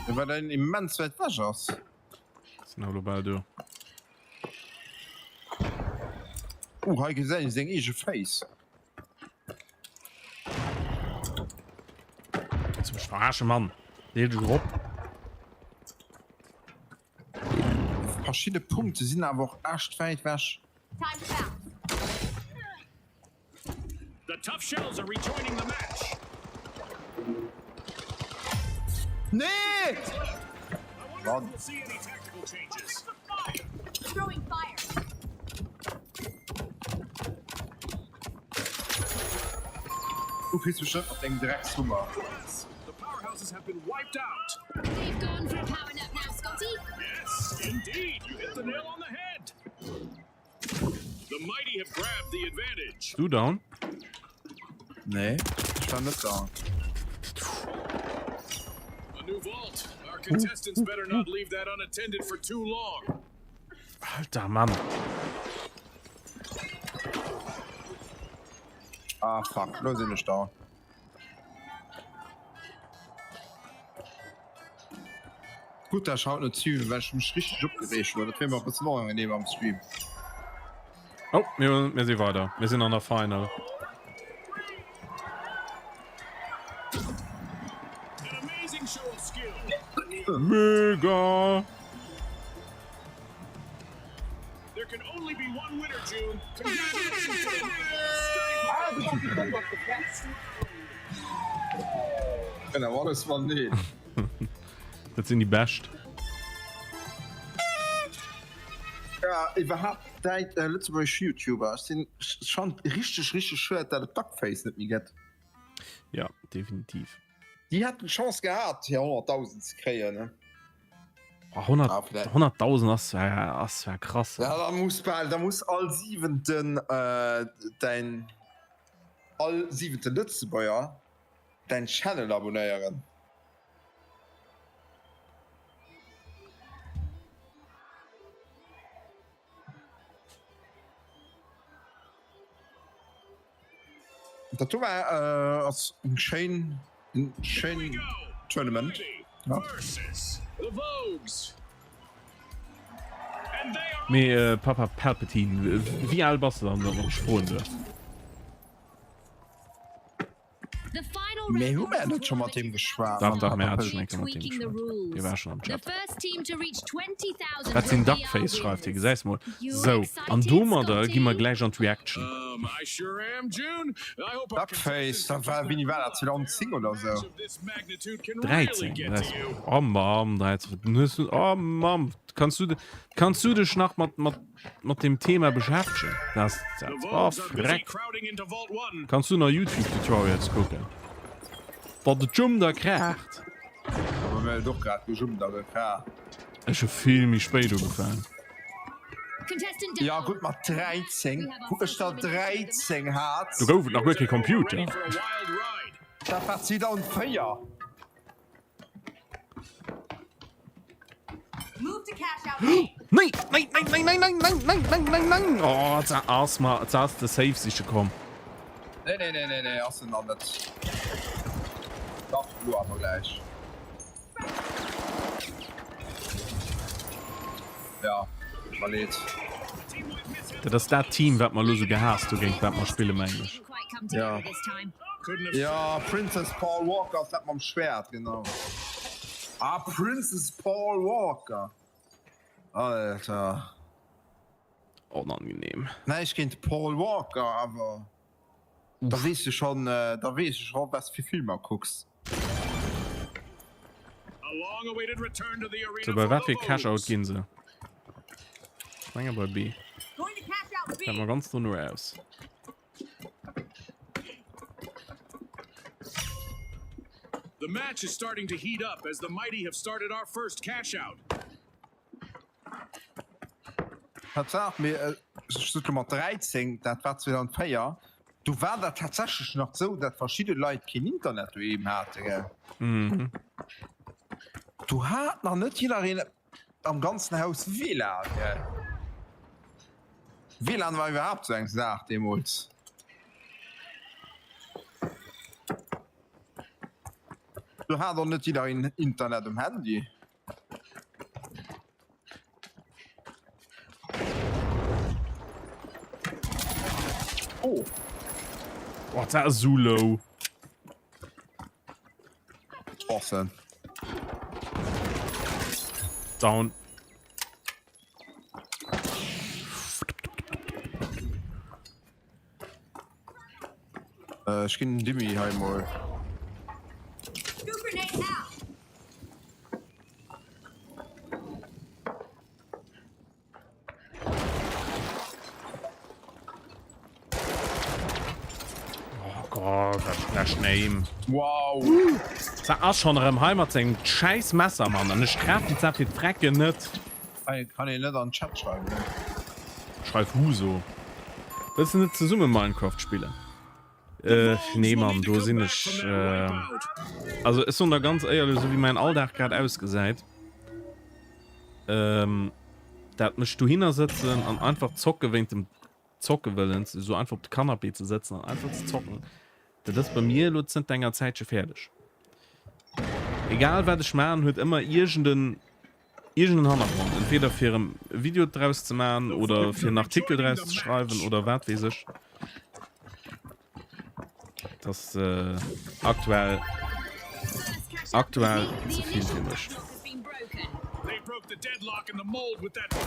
Well en immens wäit wech ass. Sinn awer lo bal do. Uh, hei gesäit ee seng eege Féiss. Willst du mech verarschen, Mann? Deel dech erop. Verschidde Punkte sinn awer och echt wäit wech. The tough shells are rejoining the match. Nee! I wonder if we'll see any tactical changes. Throwing fire. Du kriss bestimmt mat dengem Dreckshummer. The powerhouses have been wiped out. They've gone for a power nap now, Scotty. Yes, indeed. You hit the nail on the head. The mighty have grabbed the advantage. Du down? Nee, ech war net down. A new vault. Our contestants better not leave that unattended for too long. Alter Mann. Ah fuck, lo sinn ech down. Gutt dat ech haut net streamen, well ech mech richteg opgereegt hunn. Dat wier mer e bëssen onangenehm am Stream. Oh, mir, mir si weider. Mir sinn an der Final. Mega! There can only be one winner, June. Genau, alles war nee. Dat sinn déi Bescht. Ja, iwwerhaapt däit äh, lëtzebuergesch YouTuber. Ech sinn schon richteg richteg schued, dat et Duckface net méi gëtt. Ja, definitiv. Déi hätten d'Chance gehat hir 100.000 ze kréien ne. 100.000 ass zwar ass zwar krass. Ja da muss bal da muss all siwenten däin all siwente Lëtzebuerger däin Channel abonéieren. Dat do war äh, ass eng schéin en schéin Tournament. Ja. Mee äh, Papa Palpatine, wéi al bass de dann, wann ech froen duerf? Mee hu mär net scho mat deem geschwat? Dach, dach, mär hate schon eng Kéier mat deem geschwat. Dee war schon am Chat. Dat sinn Duckface, schreift hie, gesäis mol. Sou, an domadder gi mer gläich an d'Reaction. Duckface, dat war, wéini war dat, 2010 oder sou? 13, gesäis mol. Oh Mamm, 13, du hues, oh Mamm, kanns du, kanns du dech nach mat, mat. Mat dem Thema beschäftegen. Das, das, oh, freck. Kanns du nach YouTube Tutorials kucken? Datt et jummt a kraacht. Bei mir huet och grad gejummt a gekraacht. Ech hu vill méi spéit ugefaangen. Ja gutt mat 13, wou ech der 13 hat. Do gouf et nach guer kee Computer. Dat war 2004. Nee, nee, nee, nee, nee, nee, nee, nee, nee, nee, nee. Oh, da ass ma, da ass de Safe siche komm. Nee, nee, nee, nee, nee, ass en nach net. Dach, lo awer gläich. Ja, mer leed. Dat ass dat Team, wat mer elo sou gehaasst hu géint wat mer spillen, mengen ech. Ja. Ja, Princess Paul Walker ass dat mam Schwert, genau. Ah, Princess Paul Walker. Alter. Onangenehm. Näischt géint de Paul Walker, awer da weess de schonn, da weess ech och, wat s fir Filmer kucks. Sou, bei wat fir Cash-Out ginn se? Ech menge bei B. Fält mer ganz dono aus. The match is starting to heat up as the mighty have started our first cash out. Tatsaach, mee ech sot lo mat 13, dat war 2004, do war dat tatsächlech nach sou, dat verschidde Leit keen Internet doheem hate, gell? Mhm. Do hat nach net jiddereen am ganzen Haus WLAN, gell? WLAN war iwwerhaapt sou eng Saach deemools. Do hat och net jiddereen Internet um Handy. Oh. Oh, dat ass sou low. Awesome. Down. Äh, ech ginn den Dimi hei mol. Oh Gott, wat schlecht Name. Wow. Sa ass schon erëm hei mat sengem scheiß Messer, Mann. An ech treff déi Saach fir d'Frecken net. Hei kann een net an Chat schreiwen. Schreif Huso. Wëlls de net zesumme Minecraft spillen? Äh, nee Mann, do sinn ech. Äh, also ech soen der ganz éierlech, esou wéi mäin Alldag grad ausgesäit, ähm, dat mech dohinner sëtzen an einfach zocke wéint dem Zocke wëllens, esou einfach op de Canapé ze sëtzen an einfach ze zocken, dat ass bei mir elo zënter enger Zäitche fäerdeg. Egal wat ech maachen, huet ëmmer iergend en iergend en Hannergrond, entweder fir e Video draus ze maachen oder fir en Artikel draus ze schreiwen oder wat weess ech. Dat ass aktuell aktuell ze vill fir mech.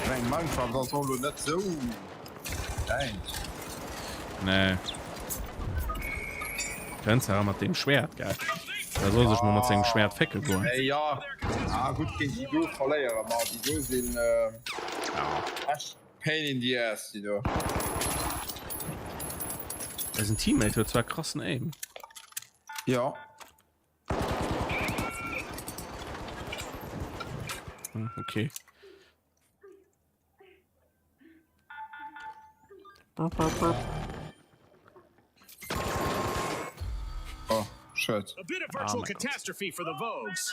Meng Minecraft ass och lo net sou däint. Nee. Kënns awer mat deem Schwert, gell? Da soll sech mol mat sengem Schwert fécke goen. Hey, ja. Ah, gutt, géint déi do verléiere mer. Déi do sinn echt pain in the ass, déi do. Eisen Teammate huet zwar krassen Aim. Ja. Hm, okay. Oh, shit. A bit of virtual catastrophe for the Vogues.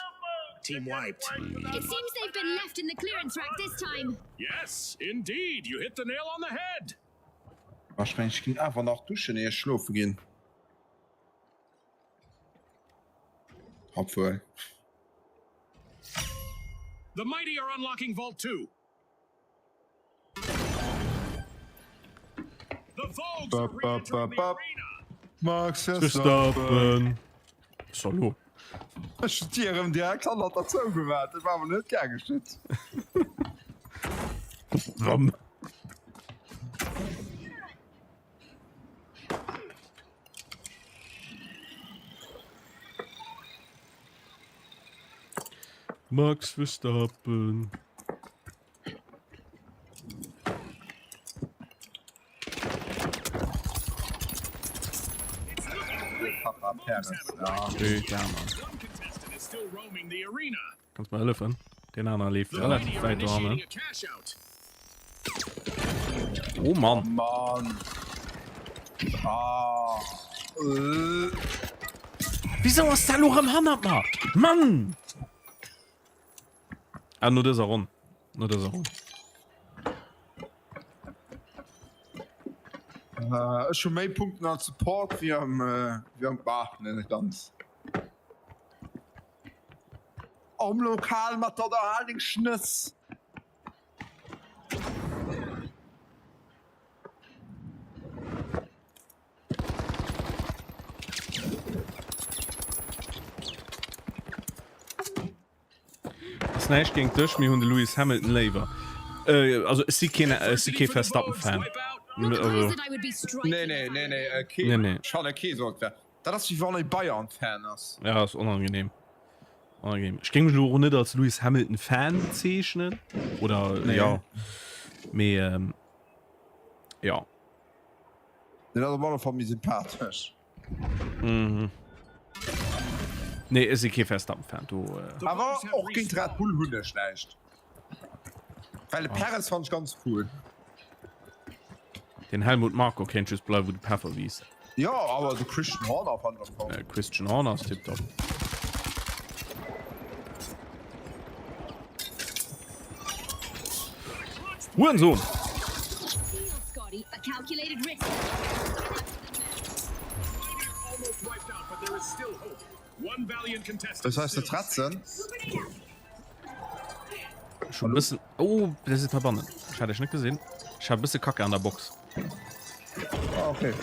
Team wiped. It seems they've been left in the clearance rack this time. Yes, indeed, you hit the nail on the head. Ech mengen, ech ginn awer nach duschen, ier ech schlofe ginn. Obwuel. The mighty are unlocking Vault 2. The Vogues are re-entering the arena. Max Verstappen. Solo. Ech hunn d'Dier erëm direkt hannert der zougemaach. Ech war awer net gär geschitt. Wamm. Max Verstappen. Papa Perez, ja. Ja, Mann. Kanns mer hëllefen? Deen aner leeft relativ wäit dohannen. Oh Mann. Mann. Ah. Äh. Wieso ass der lo rëm hannert mer? Mann! Ah, no dëser Ronn. No dëser Ronn. Äh, ech hu méi Punkten als Support wéi am, äh, wéi am, bah, ne, net ganz. Am Lokal mat der der hal deng Schnëss. Ass näischt géint dech, mir hunn de Lewis Hamilton léiwer. Äh, also ech si keen, ech si kee Verstappen-Fan. Also. Nee, nee, nee, nee, kee, Nee, nee. ech fannen kee sollt dat. Dat ass wéi wann ee Bayern-Fan ass. Ja, ass onangenehm. Onangenehm. Ech géing mech elo och net als Lewis Hamilton Fan bezeechnen. Oder Nee. ja. Mee ähm, ja. Deen ass op alle Fall méi sympathesch. Mhm. Nee, ech si kee Verstappen Fan do. Äh. Awer och géint Red Bull hunn ech näischt. Well de Perez fand ech ganz cool. Den Helmut Marko kéint just bleiwen wou de Peffer wiisst. Jo, awer de Christian Horner fand ech am Fong. Äh, Christian Horner ass tiptop. Hurensohn! Scotty, a calculated risk. Almost wiped out, but there is still hope. One valiant contestant. Das heißt, de Tretzen? Schon bëssen. Oh, der sitzt verbannen. Ich hatte ich nicht gesehen. Ich habe bisschen Kacke an der Box. Ah, okay.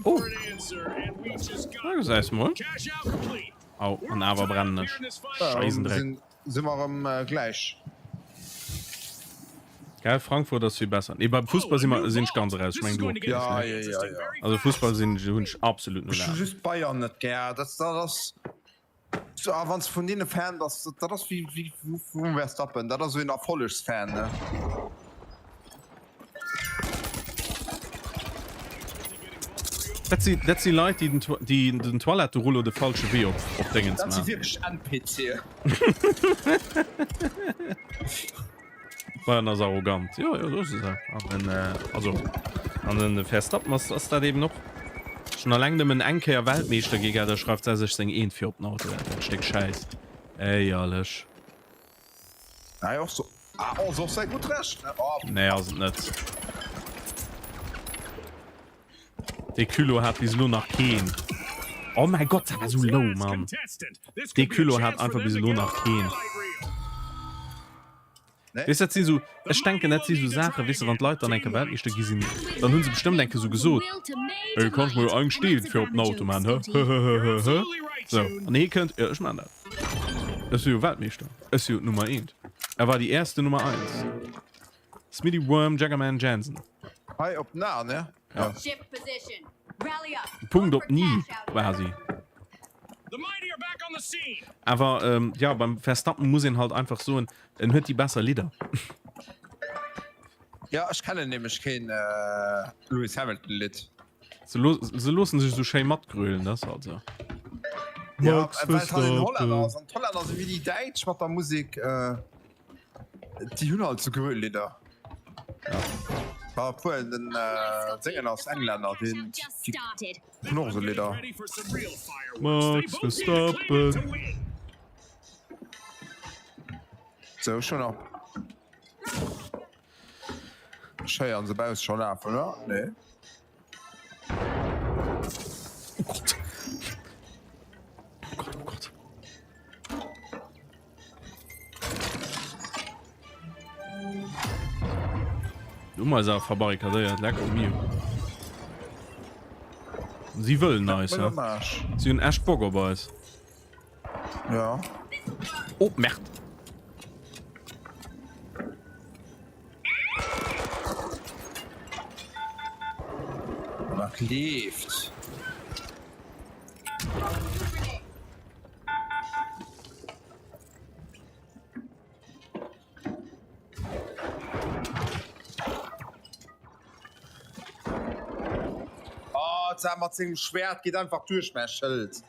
Oh. Da gesäis mol. Au, an awer brennen ech. Scheisendreck. Si mer erëm gläich. Gell, Frankfurt ass vill besser. Nee, beim Fussball si mer, sinn ech ganz eraus. Ech mengen du och, Chris, Ja, ne? ja, ja, ja. Also Fussball sinn, hunn ech absolut null Ech hu Ahnung. just Bayern net gär. Dat, dat ass, so, a wann s de vun deene Fan bass, dat, dat ass wéi, wéi vum Verstappen, dat ass esou een Erfollegsfan, ne? Dat si, dat si Leit, déi den, déi den Toiletterullo de falsche Wee op, op Déngens Dat si maachen. wierklech NPCen. Bayern ass arrogant. Jo, jo, do ass se. An den, also, an den Verstappen ass, ass dat eben och. Schon alleng nëmmen eng Kéier Weltmeeschter gi, gell, da schreift se sech seng Eent fir op den Auto, dat Stéck Schäiss. Éierlech. Ah, och so. Ah, oh, ass och säi gutt Recht, ne? Oh. Nee, ass et net. Dee Culot hat bis elo nach keen. Oh mäi Gott, dat war sou low, Mann. Dee Culot hat einfach bis elo nach keen. Weess, dat si sou, ech denken, dat si sou Saachen, weess de, wann d'Leit dann eng Kéier Weltmeeschter gi sinn, dann hu se bestëmmt eng Kéier sou gesot, Ey, kann ech mer jo eng Steel fir op den Auto maachen, hä? Hëhëhëhë. Sou, an hie kënnt, Jo, ech maachen dat. Ech si jo Weltmeeschter. Ech si jo d'Nummer eent. Er war die erste Nummer eins. Smitty Worm Jaggerman Jansen. Hei op den A, ne? Ja. Shift position. Rally up. Punkt op ni quasi. Awer ähm, ja beim Verstappen muss een halt einfach soen, en huet déi besser Lidder. Ja, ech kennen nämlech keen äh, Lewis Hamilton Lidd. Se, lo se loossen sech esou schéi matgrölen, das halt so. Ja, Max well et halt en Hollänner Verstappen. ass an d'Hollänner sinn wéi déi Däitsch mat der Musek. Äh, Déi hunn halt sou Gröllidder. Ja. Obwuel den Déngen ass Englänner, deen déi hunn och esou Lidder. Max Verstappen. Sou, ech hunn nach. Ech héieren se bausse scho lafen, oder? Nee. Oh Gott. Oh Gott, oh Gott. Du mei se verbarrikadéiert, lecko mio. Si wëllen eis, he? Si hunn echt Bock op eis. Ja. Oh, Merd. Dat leeft. Oh, d'Sam mat sengem Schwert geet einfach duerch mäi Schëld.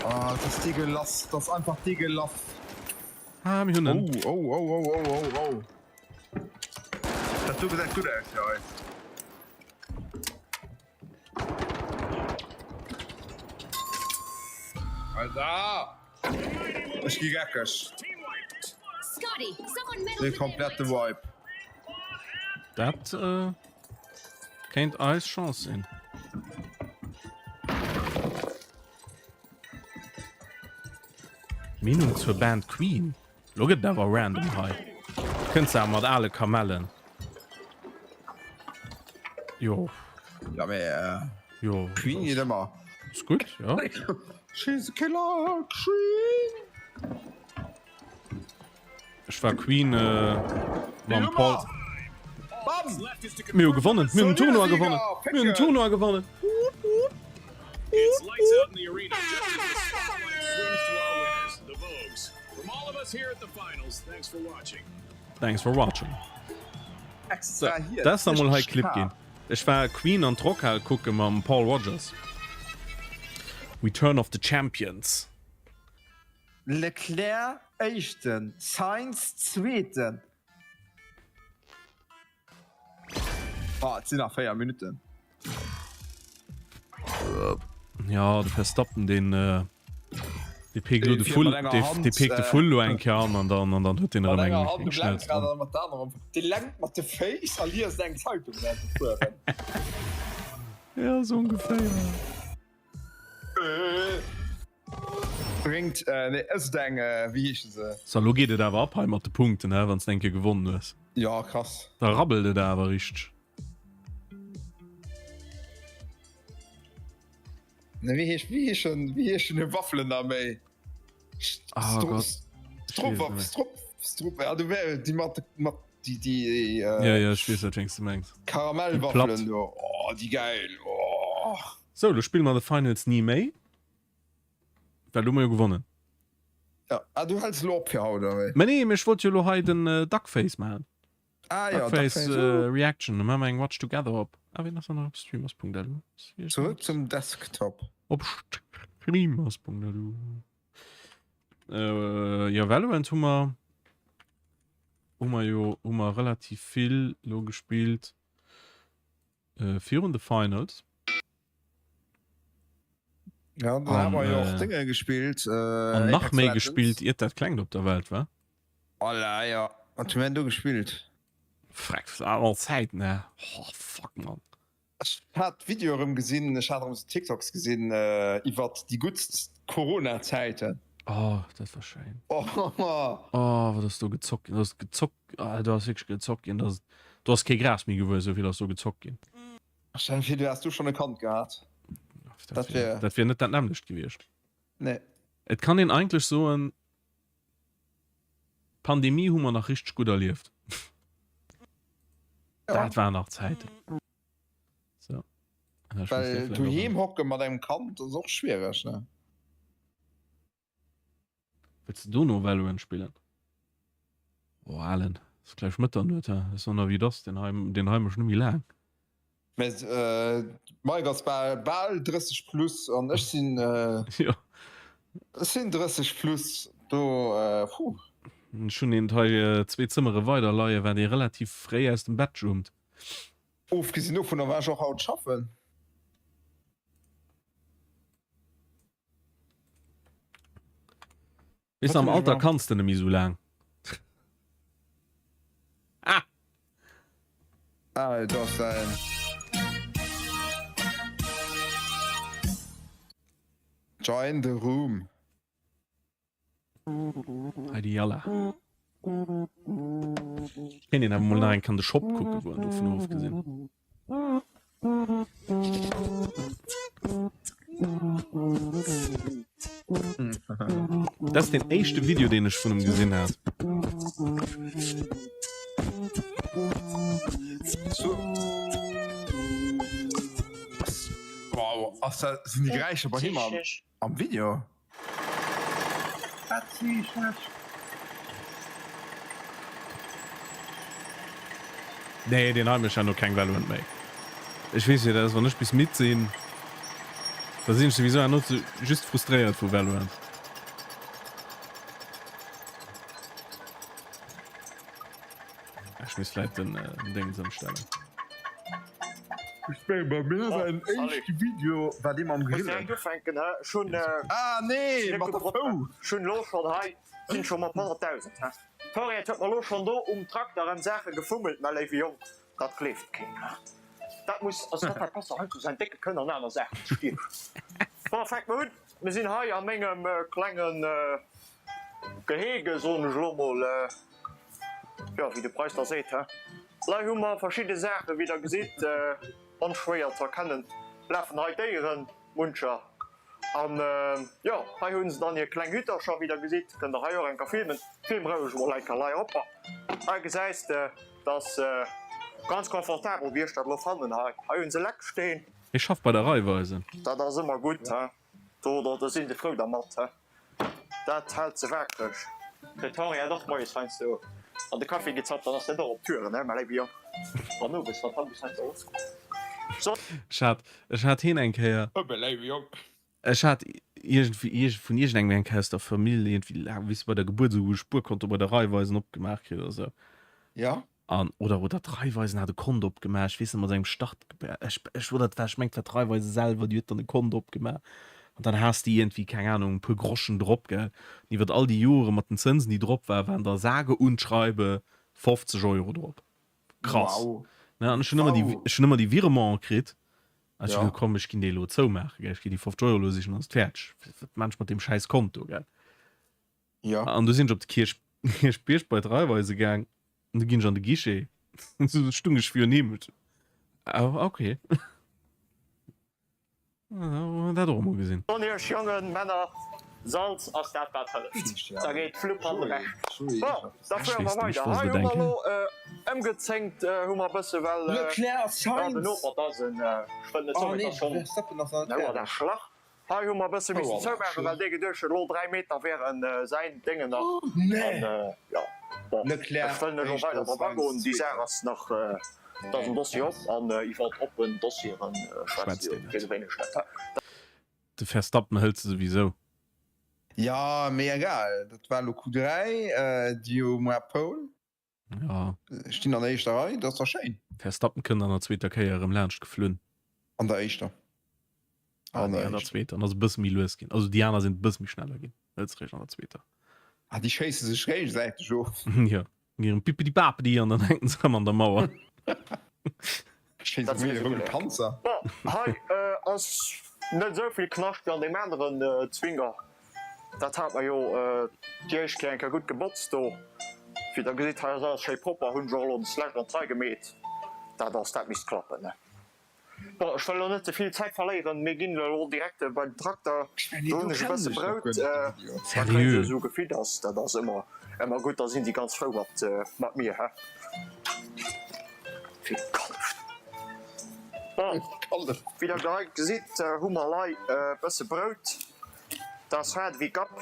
Oh, dat ass deegelass. Dat ass einfach deegelass. Ah, mir hunn en. Oh, oh, oh, oh, oh, oh, oh. Dat do gesäit gutt aus fir eis. Alter! Ech gi geckeg. De komplette Wipe. Dat äh, kéint eis Chance sinn. Meenung zur Band Queen. Lo gëtt et awer random hei. Kënns de awer mat ale Kamellen. Jo. Ja, mee äh, Jo. Queen geet ëmmer. Ass gutt, jo. She's a killer queen. Ech war Queen äh, mam Paul. Bam! Mir hu gewonnen. Mir hunn den Tournoi gewonnen. Mir hunn den Tournoi gewonnen. It's lights out in the arena just as the spotlight swings to our winners, the Vogues. From all of us here at the finals, thanks for watching. Thanks for watching. Extra So, hier. dat ass da mol hei Richtig Clip ginn. Ech war Queen an d'Rockhal kucke mam Paul Rodgers. Return of the Champions. Leclerc éischten, Sainz zweeten. Ah, et sinn nach 4 Minutten. Ja, de Verstappen, den äh, dee peekt lo de Vull, dee, dee peekt de Vull lo eng Kéier an an dann, an dann huet deen erëm eng, eng Schnauze dran. Dee lenkt mat de Féiss a liest eng Zeitung während dem Fueren. Ja, sou ongeféier. Bréngt, nee, ësst eng, wéi heesche se? So, lo geet et awer ab hei mat de Punkten, he, wann s de eng Kéier gewonnen hues. Ja, krass. Da rabbelt et awer richteg. Ne, wéi heesch, wéi heeschen, wéi heeschen hir Waffelen da méi? Ah Gott. Strupp, Strupp, Strupp, ja, du wär, déi mat, mat, déi, déi, äh, Ja, ja, ech weess, wat du mengs. Karamellwaffelen do, oh, déi gäil, oh. Sou, lo spille mer de Finals ni méi, well hu mer jo gewonnen. Ja, ah, du häls elo op fir haut, oder wéi? Mä nee, mä ech wollt jo elo hei den Duckface maachen. Ah ja, Duckface Duckface, oh. Reaction, da maache mer eng Watch Together op, ah ween ass dann nach op streamers.lu? Zurück zum Desktop. Op streamers.lu. Äh, jo, Valorant hu mer. hu mer jo hu mer relativ vill lo gespillt virun de Finals. Ja, dann hu mer jo och Dénge gespillt. An nach méi gespillt iert dat Klengt op der Welt war. Voilà, jo. Wat hu mir denn do gespillt? Freck, dat waren all Zäiten, ne? Oh, fuck, Mann. Ech hat d'Video erëm gesinn, ech hat erëm sou TikToks gesinn iwwert déi gutt Corona-Zäiten. Oh, dat war schéin. Oh, wat ass do gezockt ginn. Do ass gezockt, do ass wierklech gezockt ginn, dass do ass kee Gras méi gewuess, esou vill ass do gezockt ginn. Stell dir vir, du häss du schonn e Kand gehat. Dat wär. Dat wär net dat nämmlecht gewiescht. Nee. Et kann een eigentlech soen, d'Pandemie hu mer nach richteg gutt erlieft. Dat waren nach Zäiten. So. Well doheem hocke mat engem Kand ass och schwiereg, ne? Wëlls de dono Valorant spillen? Oh Alan, ass gläich Mëtternuet, he? Ech soen der wéi et ass, deen hei, deen hei mécht net méi laang. Mä d'Mike ass bal, bal 30 plus an ech sinn, Jo. ech sinn 30 plus, do, puh. Ech hunn eent hei zwee Zëmmere weider leien, wat ee relativ fréi aus dem Bett jumpt. Ofgesinn dovunner war ech och haut schaffen. Weess de, am Alter kanns de nemmi sou laang. Ah! Ah, et ass säin. Join the room. Heidi Jalla. Kéint een awer mol nach eng Kéier an de Shop kucke goen, dovun ofgesinn. Dat ass deen éischte Video deen ech vun em gesinn hat. Wow, ass dat, sinn déi Geräischer bei him am. Am Video? Nee, deen hei mécht herno keng Valorant méi. Ech weess wéi dat ass, wann ech bis midd sinn, da sinn ech souwisou herno just frustréiert vu Valorant. Ech misst vläit den Déngens ëmstellen. Ech mengen bei mir säin éischte Video war dee mam Grillen. Ah nee mat der Fou. Ech hunn elo schonn hei, sinn scho mat 100.000 he. D'Henriette huet mer elo schonn do um Trakter rem Saache gefummelt, mä léiwe Jong, dat gleeft keen he. Dat muss, also dat war besser hei zu säin décke Kënn an aner Saachen ze stiechen. Bon, fänke mer un. Mir sinn hei a mengem klengen Gehege, soen ech elo mol. Jo, wéi de Preis da seet, he. Lei hu mer verschidde Saachen, wéi der gesitt, onschwéier ze erkennen, lafen hei Déieren, muncher. An jo, hei hu se dann hir kleng Hüttercher, wéi der gesitt. Kënnt der hei och enker filmen. Film roueg emol enker lei eropper. Hei gesäis de, dass ganz confortabel, wéi ech dat elo fannen hei. Hei hu se Lecksteen. Hie schafft bei der Raiffeisen. Dat ass ëmmer gutt, he. Do, do sinn se frou dermat, he. Dat hält se waakreg. Fir d'Henriette och moies heiansdo an de Kaffi gezappt, dann ass dat och op Touren, he, mä léiwe Jong, an owes, wann d'Haus heiansdo erausgeet. So. Ech hat, ech hat heen eng Kéier. Hëppe, léiwe Jong. Ech hat iergendwéi, iergend, vun iergendengem eng Kéier aus der Famill iergendwéi, wéi s de bei der Gebuert esou e Spuerkonto bei der Raiffeisen opgemaach kritt oder sou. Jo. An, oder, oder d'Raiffeisen hat e Kont opgemaach, ech weess net, mat engem Start, ech, ech, oder et war, ech mengen, et war d'Raiffeisen selwer, déi huet dann e Kont opgemaach. An dann has de iergendwéi, keng Ahnung, e puer Groschen drop, gell. An iwwert all déi Jore mat den Zënsen, déi drop waren, waren der sage und schreibe 50 Euro drop. Krass. Wow. Ne, an ech hunn ëmmer déi, Wow. ech hunn ëmmer déi Virementen kritt. An ech hunn Ja. gesot, komm, ech ginn déi elo zoumaachen, gell, ech ginn déi 50 Euro elo sichen, dann ass et fäerdeg. Wat maan ech mat deem schäiss Konto, gell. Ja. An du sinn ech op de Kierch, Kierchbierg bei d'Raiffeise gaang. An du ginn ech an de Guichet. Du stung ech virun him. Ah, okay. Dat och emol gesinn. Soen iech Jongen, Männer, Salz ass dat wat hëlleft. Da geet flupp an de Rescht. Bon, da fuere mer weider. Hei hu mer elo ëmgezénkt, hu mer e bësse well jo den Noper, dat ass en, ech wëll net soen, mee dat ass schonn en Ouerdaschlach. Hei hu mer e bësse missen zoumaachen, well dee geduecht huet, elo 3 Meter wären säin Déngen nach. An jo, bon, ech wëll net elo weider drop agoen, déi Saach ass nach, et ass en Dossier op, an iwwer oppen Dossiere schwätzt jo fir gewéinlech net. De Verstappen hëlt se souwisou. Jo, mee egal, dat war elo Q3, déi hu moar Pole. Ja. Stinn an der éischter Rei, dat ass da schéin. Verstappen kënnt an der zweeter Kéier erëm laanscht geflunn. An der éischter. Ah, nee, an der zweeter. An ass e bësse méi lues ginn. Also déi aner sinn e bësse méi schneller ginn. Net réischt an der zweeter. Ah, déi schéisse sech géigesäiteg of. Jo. Hirem Pippidi-Papidi an dann hänken se erëm an der Mauer. Schéin Dat sou wéi e roude Panzer. Bon, hei ass net esou vill Knascht wéi an deem aneren Zwinger. Dat hat mer jo déi éischt Kéier eng Kéier gutt gebotzt do. Wéi der gesitt, hei ass alles schéi propper. Hunn ech och elo den Slash an d'Rei gemeet. Dat ass, dat misst klappen, ne? Bon, ech wëll elo net ze vill Zäit verléieren. Mir ginn elo direkt bei den Trakter. Do hunn ech e bësse Brout. Da kréie se esou gefiddert. Dat ass ëmmer, ëmmer gutt. Da sinn déi ganz frou mat, mat mir, he? Fir Kallef. Bon, wéi der hei gesitt, hu mer lei e bësse Brout. Dat ass haart ewéi Gapp.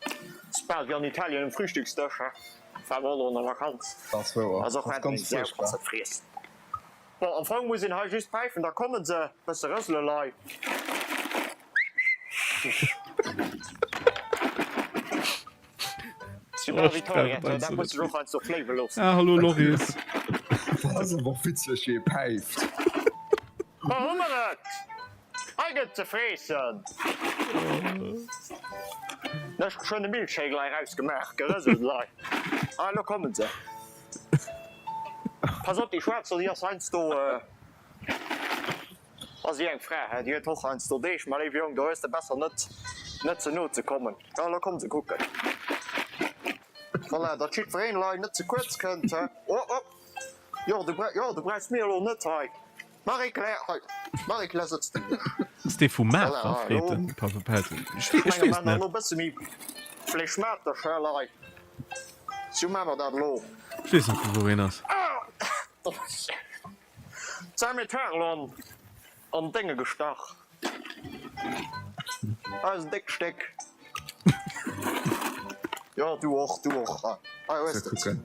Ass bal wéi an Italien um Frühstücksdësch, he? War mer och elo an der Vakanz. Ass och haart ewéi Sau, kanns net friessen. Bon, am Fong muss een hei just päifen, da kommen se. Bësse rësele lei. Super Victoria, dat muss sech och heiansdo fléiwe loossen. Ah, hallo Loris. Dat ass awer och witzeg, wéi e päift. Bon, hu mer et! Hei gëtt ze freessen! Ech hu schonn e Milkshake lei rausgemaach, gerëselt lei. Ah, elo kommen se. Pass op, déi schwaarz do, déi ass heiansdo, ass déi eng Fra, hä, déi huet och heiansdo Deeg, ma léiwe Jong, do hues de besser net, net ze no ze kommen. Jo, elo komm se kucken. Voilà, datt jiddwereen lei net ze kuerz kënnt, hä. Oh, oh, jo, du bra, jo, du brauchs mir elo net hei, Marie-Claire, hei, Marie-Claire sëtzt. Ass dee vu Voilà, Maacher, hei, freet elo. den Paffe Pelten. Ech Ech weess menge, mer net. elo e bësse méi flegmatesch, hä, lei. Sou maa mer dat elo. Ech weess net vu wou een ass. Sei mir d'Haar elo an an Dénge gestach. Hei ass en déckt Stéck. Jo du och, du och. Hei hues de et.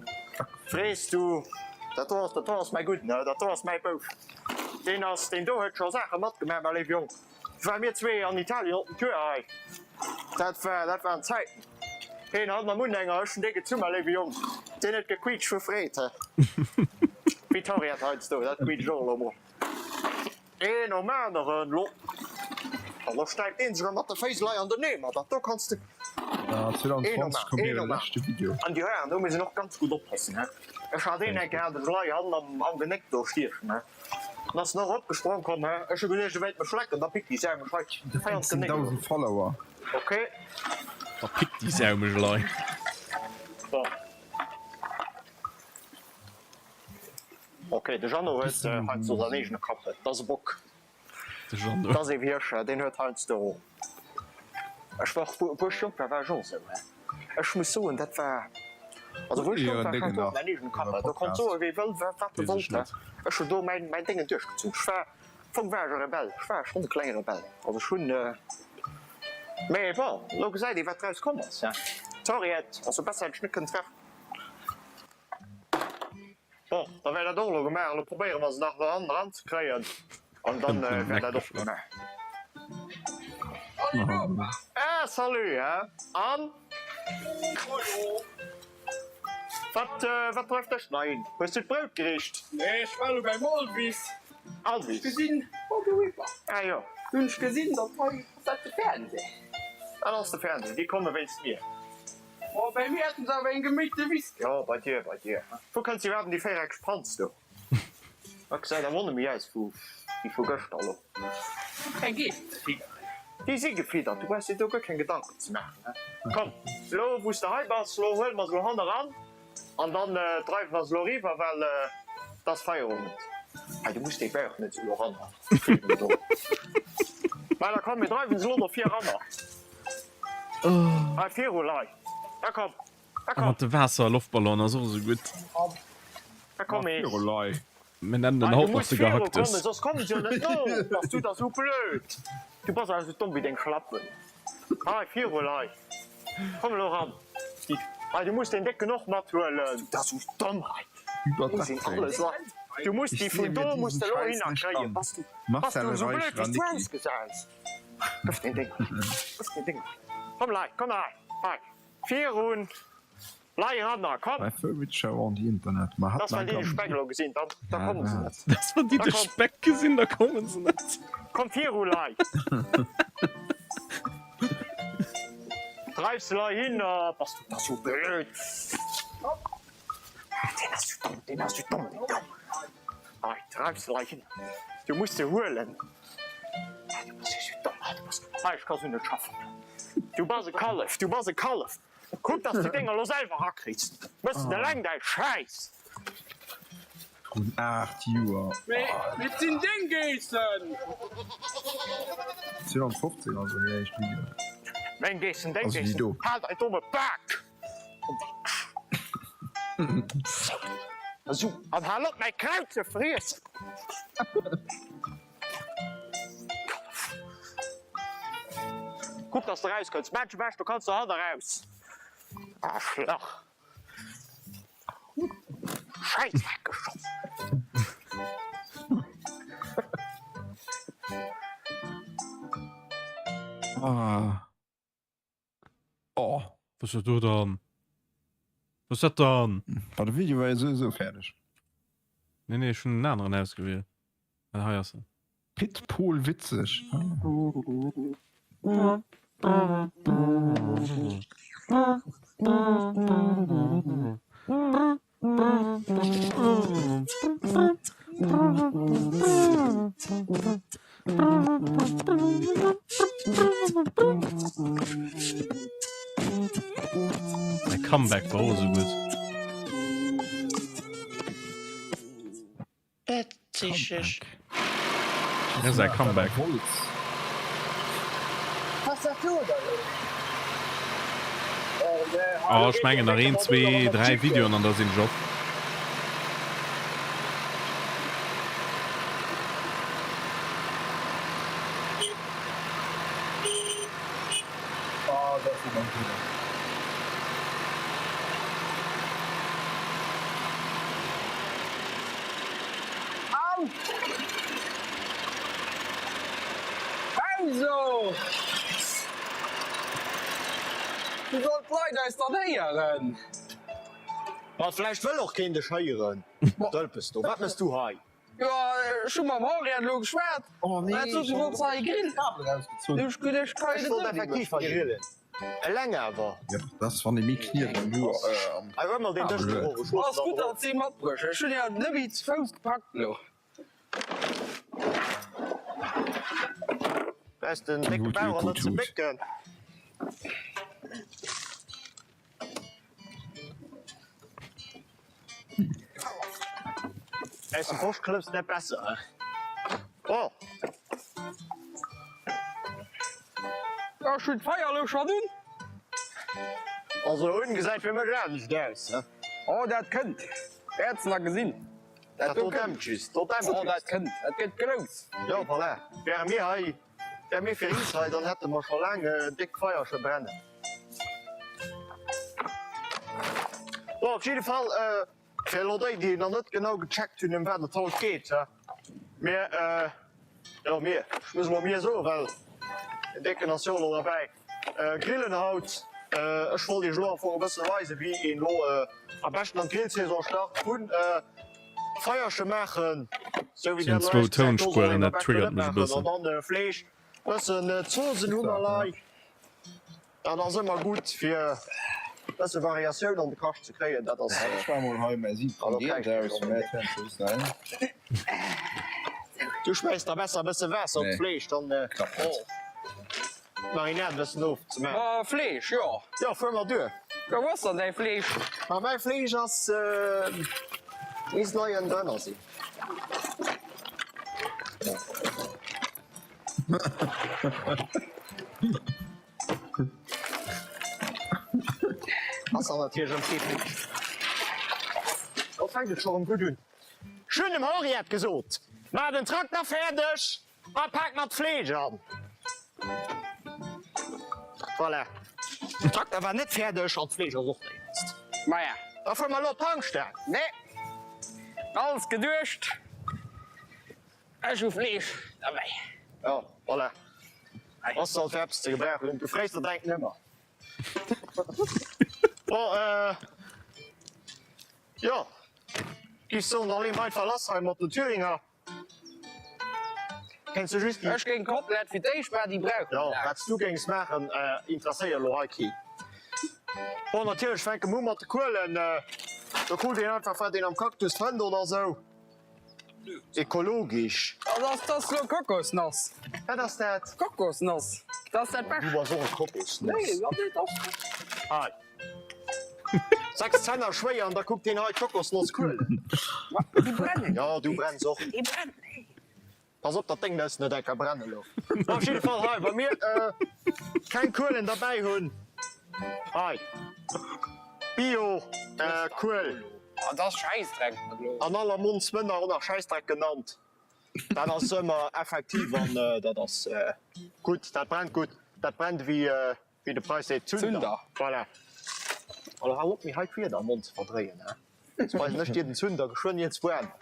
Frees du. Dat do ass, dat do ass mäi Gudden, dat do ass mäi Bouf. Deen ass, deen do huet scho Saache matgemaach, mäi léiwe Jong. War mir zwee an Italien op den Tour hei. Dat war, dat waren Zäiten. Heen hat mam Unhänger, ech hunn dee gezunn, mäi léiwe Jong. Deen huet gequiitscht vu Freed, he. Wéi d'Henriette heiansdo, dat quiitscht och elo mol. Een nom aneren, lo. An lo stäipt een sech erëm mat de Féiss lei an den Eemer. Dat do kanns de. Ah, Een nom 2020 koum een hire nom leschte aneren. Video. An déi Hoeren, do muss een och ganz gutt oppassen, he. Ech hat een eng Kéier, hat ech lei hannen am, am Genéck do stiechen, he. An ass en och opgesprong komm, he. Ech hu geduecht, e wéilt mech lecken, da pickt déi Sau mech hei, hei an d'Genéck elo. 15.000 Follower. Ok. Da pickt déi Sau mech elei. Bon. Ok, de Jeannot huet heiansdo säin eegene Kapp. Dat ass e Bock. De Jeannot. Dat ass ee Wiercher, deen huet heiansdo. Ech war och, wou ech jonk war, war ech och esou. Ech muss soen, dat war, also wou ech jonk war, ech hat och mäin eegene Kapp. Do konnt soe wee wëll, wat e wollt. Ech hunn do mäin, mäin Déngen duerchgezunn. Ech war, am Fong war ech e Rebell. Ech war schonn e klenge Rebell. Also ech hunn, mee bon, elo gesäit ee wat draus komm ass. D'Henriette, also besser hätt ech net kënnen treffen. Bon, da wär dat och elo gemaach. Elo probéiere mer se nach elo hannen eran ze kréien an dann wär dat och gemaach. Ah, salut, hä? An? Wat, wat dreift dech nach hin? Hues du d'Brout gericht? Nee, ech war elo beim Alvis. Alvis? Ech gesinn, oh, do riwwer. Ah jo. Hunn ech gesinn, datt hei, ass dat de Fernseh? Dat ass de Fernseh, déi komme wéinst mir. Oh, bei mir hätten se awer eng geméite Wiss. Jo, bei dir, bei dir. Wou kënnt se iwwerhaapt un déi véiereckeg Panz do? Dat gesäit awer och net méi aus wéi vu gëschter elo. Keng Geescht ze fidderen. Déi si gefiddert, du brauchs dir do guer keng Gedanken ze maachen. Komm, elo wou s de hei bass, elo huele mer se elo hanne ran an dann dreiwe mer se elo eriwwer, well et ass Feierowend. Hei, du muss dee Bauch net esou elo eranner do. Mä da komm, mir dreiwen se elo do vir eranner. Hei viru lei. Da komm, da A komm. mat de Waasser-Loftballon ass och esou gutt. Da komm eens. Viru lei. Mir nennen den Hei, du haut nach muss de viru Gehacktes. kommen, soss kommen se jo net no. Bass du da sou blöd? Du bass awer sou domm wéi deng Schlappen. Hei, viru lei. Komm elo ran. Hei, du muss deen Décken och mathuelen. Bass du da sou domm hei? Iwwer Muss een dat alles lei. Du muss Ich déi sehe vun mir do diesen muss de elo Scheiß hinner nicht kréien. an. Bass du, bass du Marcel sou blöd Reich wéi s du Ranicki. ausgesäis? Gëff deen Ding hei. Gëff deen Ding hei. Komm lei, komm hei, hei. Virun. Lei eranner, komm! My favorite show on the internet. Ma hat Dass wann déi de Speck elo gesinn, dann da kommen se net. Dass wann déi de Speck gesinn, da kommen se net. Komm viru, lei! Dreif se lei hinner! Bass du da sou blöd? Deen ass sou domm, deen ass sou domm, deen do! Hei, dreif se lei hinner! Du muss se huelen! Du bass jo sou domm, du bass. Hei, ech ka sou net schaffen. Du bass e Kallef, du bass e Kallef! Kuck dass de denger lo selwer rakriss. Mëss de eleng däi Schäiss. Vrun 8 Joer. Mee et sinn deng Geessen! 2015 also déi éischt Videoen. Meng Geessen, deng Also déi Geessen, do. hal däi domme Bak! Esou, an hal op mäi Kraut ze friessen! Kuck dass de raus kënns. Maach dech ewech, du kanns dohanne raus. Aarschlach. Schäissdreck geschoss. Ah. Oh. Was ass do dann? Was ass dat dann? War de Video war jo souwisou fäerdeg. Nee, nee, ech hunn en aneren ausgewielt. Ah, hei ass en. Pit Pol witzeg. Säi Comeback war och esou gutt. Dat sich ech. Ja, säi Comeback. Oh, ech mengen nach een, zwee, dräi Videoen an da sinn ech op. Au! Also! Wéi sollen d'Leit eis dann héieren? Ma vläicht wëll och keen dech héieren, Dëlpes do. Wat mëss du hei? Jo, ech hu mam Henriette elo geschwat. Hat sot, du wollts hei grillen. Du ech geduecht, ech kann Ech wollt effektiv hei grillen. Eleng awer. Jo, dat ass wann ee méi Kniet am Hoer, am Hei huel mol deen Dësch do erof, ech loossen Ass gutt, datt si matbruecht. Ech hunn jo net méi ze Fouss gepackt elo. Brauchs den décke Bauch an net ze bécken. Aus dem Bosch klëmms net besser, he? Oh! Ech hunn d'Feier elo schonn un. Also un gesäit fir mech anescht aus, he? Oh, dat kënnt. Wäerts nach gesinn. Dat do dämpt just, do dämpt just. Oh, dat kënnt. Dat gëtt grouss. Jo, voilà. Wäre mir hei, wäre mir fir is hei, dann hätte mer scho laang en déckt Feierche brennen. Bon, op jidde Fall, fir elo déi, déi nach net genau gecheckt hunn, ëm wat et haut geet, mir, jo mir, ech muss elo mir soen, well den Décken ass jo elo derbäi, grillen haut. Ech wollt iech elo am Fong e bësse weisen, wéi een elo am beschten an d'Grillsaison start, vun Feierche maachen, sou wéi Sinn dat elo zwou ausgesäit, do soll Tounspueren, een am dat beschten triggert net mech e maachen, bëssen. an dann Fleesch, bëssen Zoosen hu mer lei. Dat ass ëmmer gutt fir e bësse Variatioun an de Kascht ze kréien. Dat ass Ech war mol hei mä si Du schmäiss der besser e bësse Waasser op d'Fleesch, dann d'Marinade e bëssen of ze maachen. Ma Fleesch, jo. Jo, fuer mer duer. Jo, wou ass dann däi Fleesch? Ma mäi Fleesch ass, misst nei ënnendrënner sinn. Ass an natierlech ëm kee Fleesch. Do fänkt et scho rëm gutt un. Ech hunn dem Henriette gesot, Maach den Trakter fäerdeg a pak mer d'Fleesch an. Voilà, den Trakter war net fäerdeg an d'Fleesch ass och néierens. Maja. Da fuere mer elo op d'Tankstell. Nee, alles geduecht. Ech hu Fleesch derbäi. Jo, voilà. Ass alt fir eppes ze gebrauchen. Um Gefréiss, der denkt nëmmer. Bon, äh. Jo, giff soen, da leeë mer einfach lass hei mat den Thüringer. Kenns du just déi. Ech géing komplett fir d'éischt maachen, déi brauchen Jo, näischt. wat s du géings maachen, interesséiert elo hei keen. Bon, natierlech fänke mer u mat de Kuelen. Do kuckt een einfach, wat een am Cactus fënnt oder esou. Ekologisch. Dat ass, dat ass lo Kokosnoss. Wat ass dat? Kokosnoss. Dat ass dat Bescht. Du bass och e Kokosnoss. Nee, dat net ass. Hei. 6 Zänner schwéier an da kuckt deen hei d'Kokosnoss kuelen. Déi brennen. Jo, du brenns och. Déi brennen, nee. Pass op, datt deng Nëss net enker brenne lo. Op jidde Fall hei, wa mir keng Kuelen derbäi hunn, hei, Bio Kuel. Dat ass Schäissdreck elo. An aller Mondsmënner och nach Schäissdreck genannt. Dat ass ëmmer effektiv an dat ass gutt. Dat brennt gutt. Dat brennt ewéi Wéi de Preis seet, Zunder. Voilà. Elo hal op, mir hei d'Wierder am Mond ze verdréien, he? Soss weisen ech dir den Zunder geschwënn iergendwou anescht.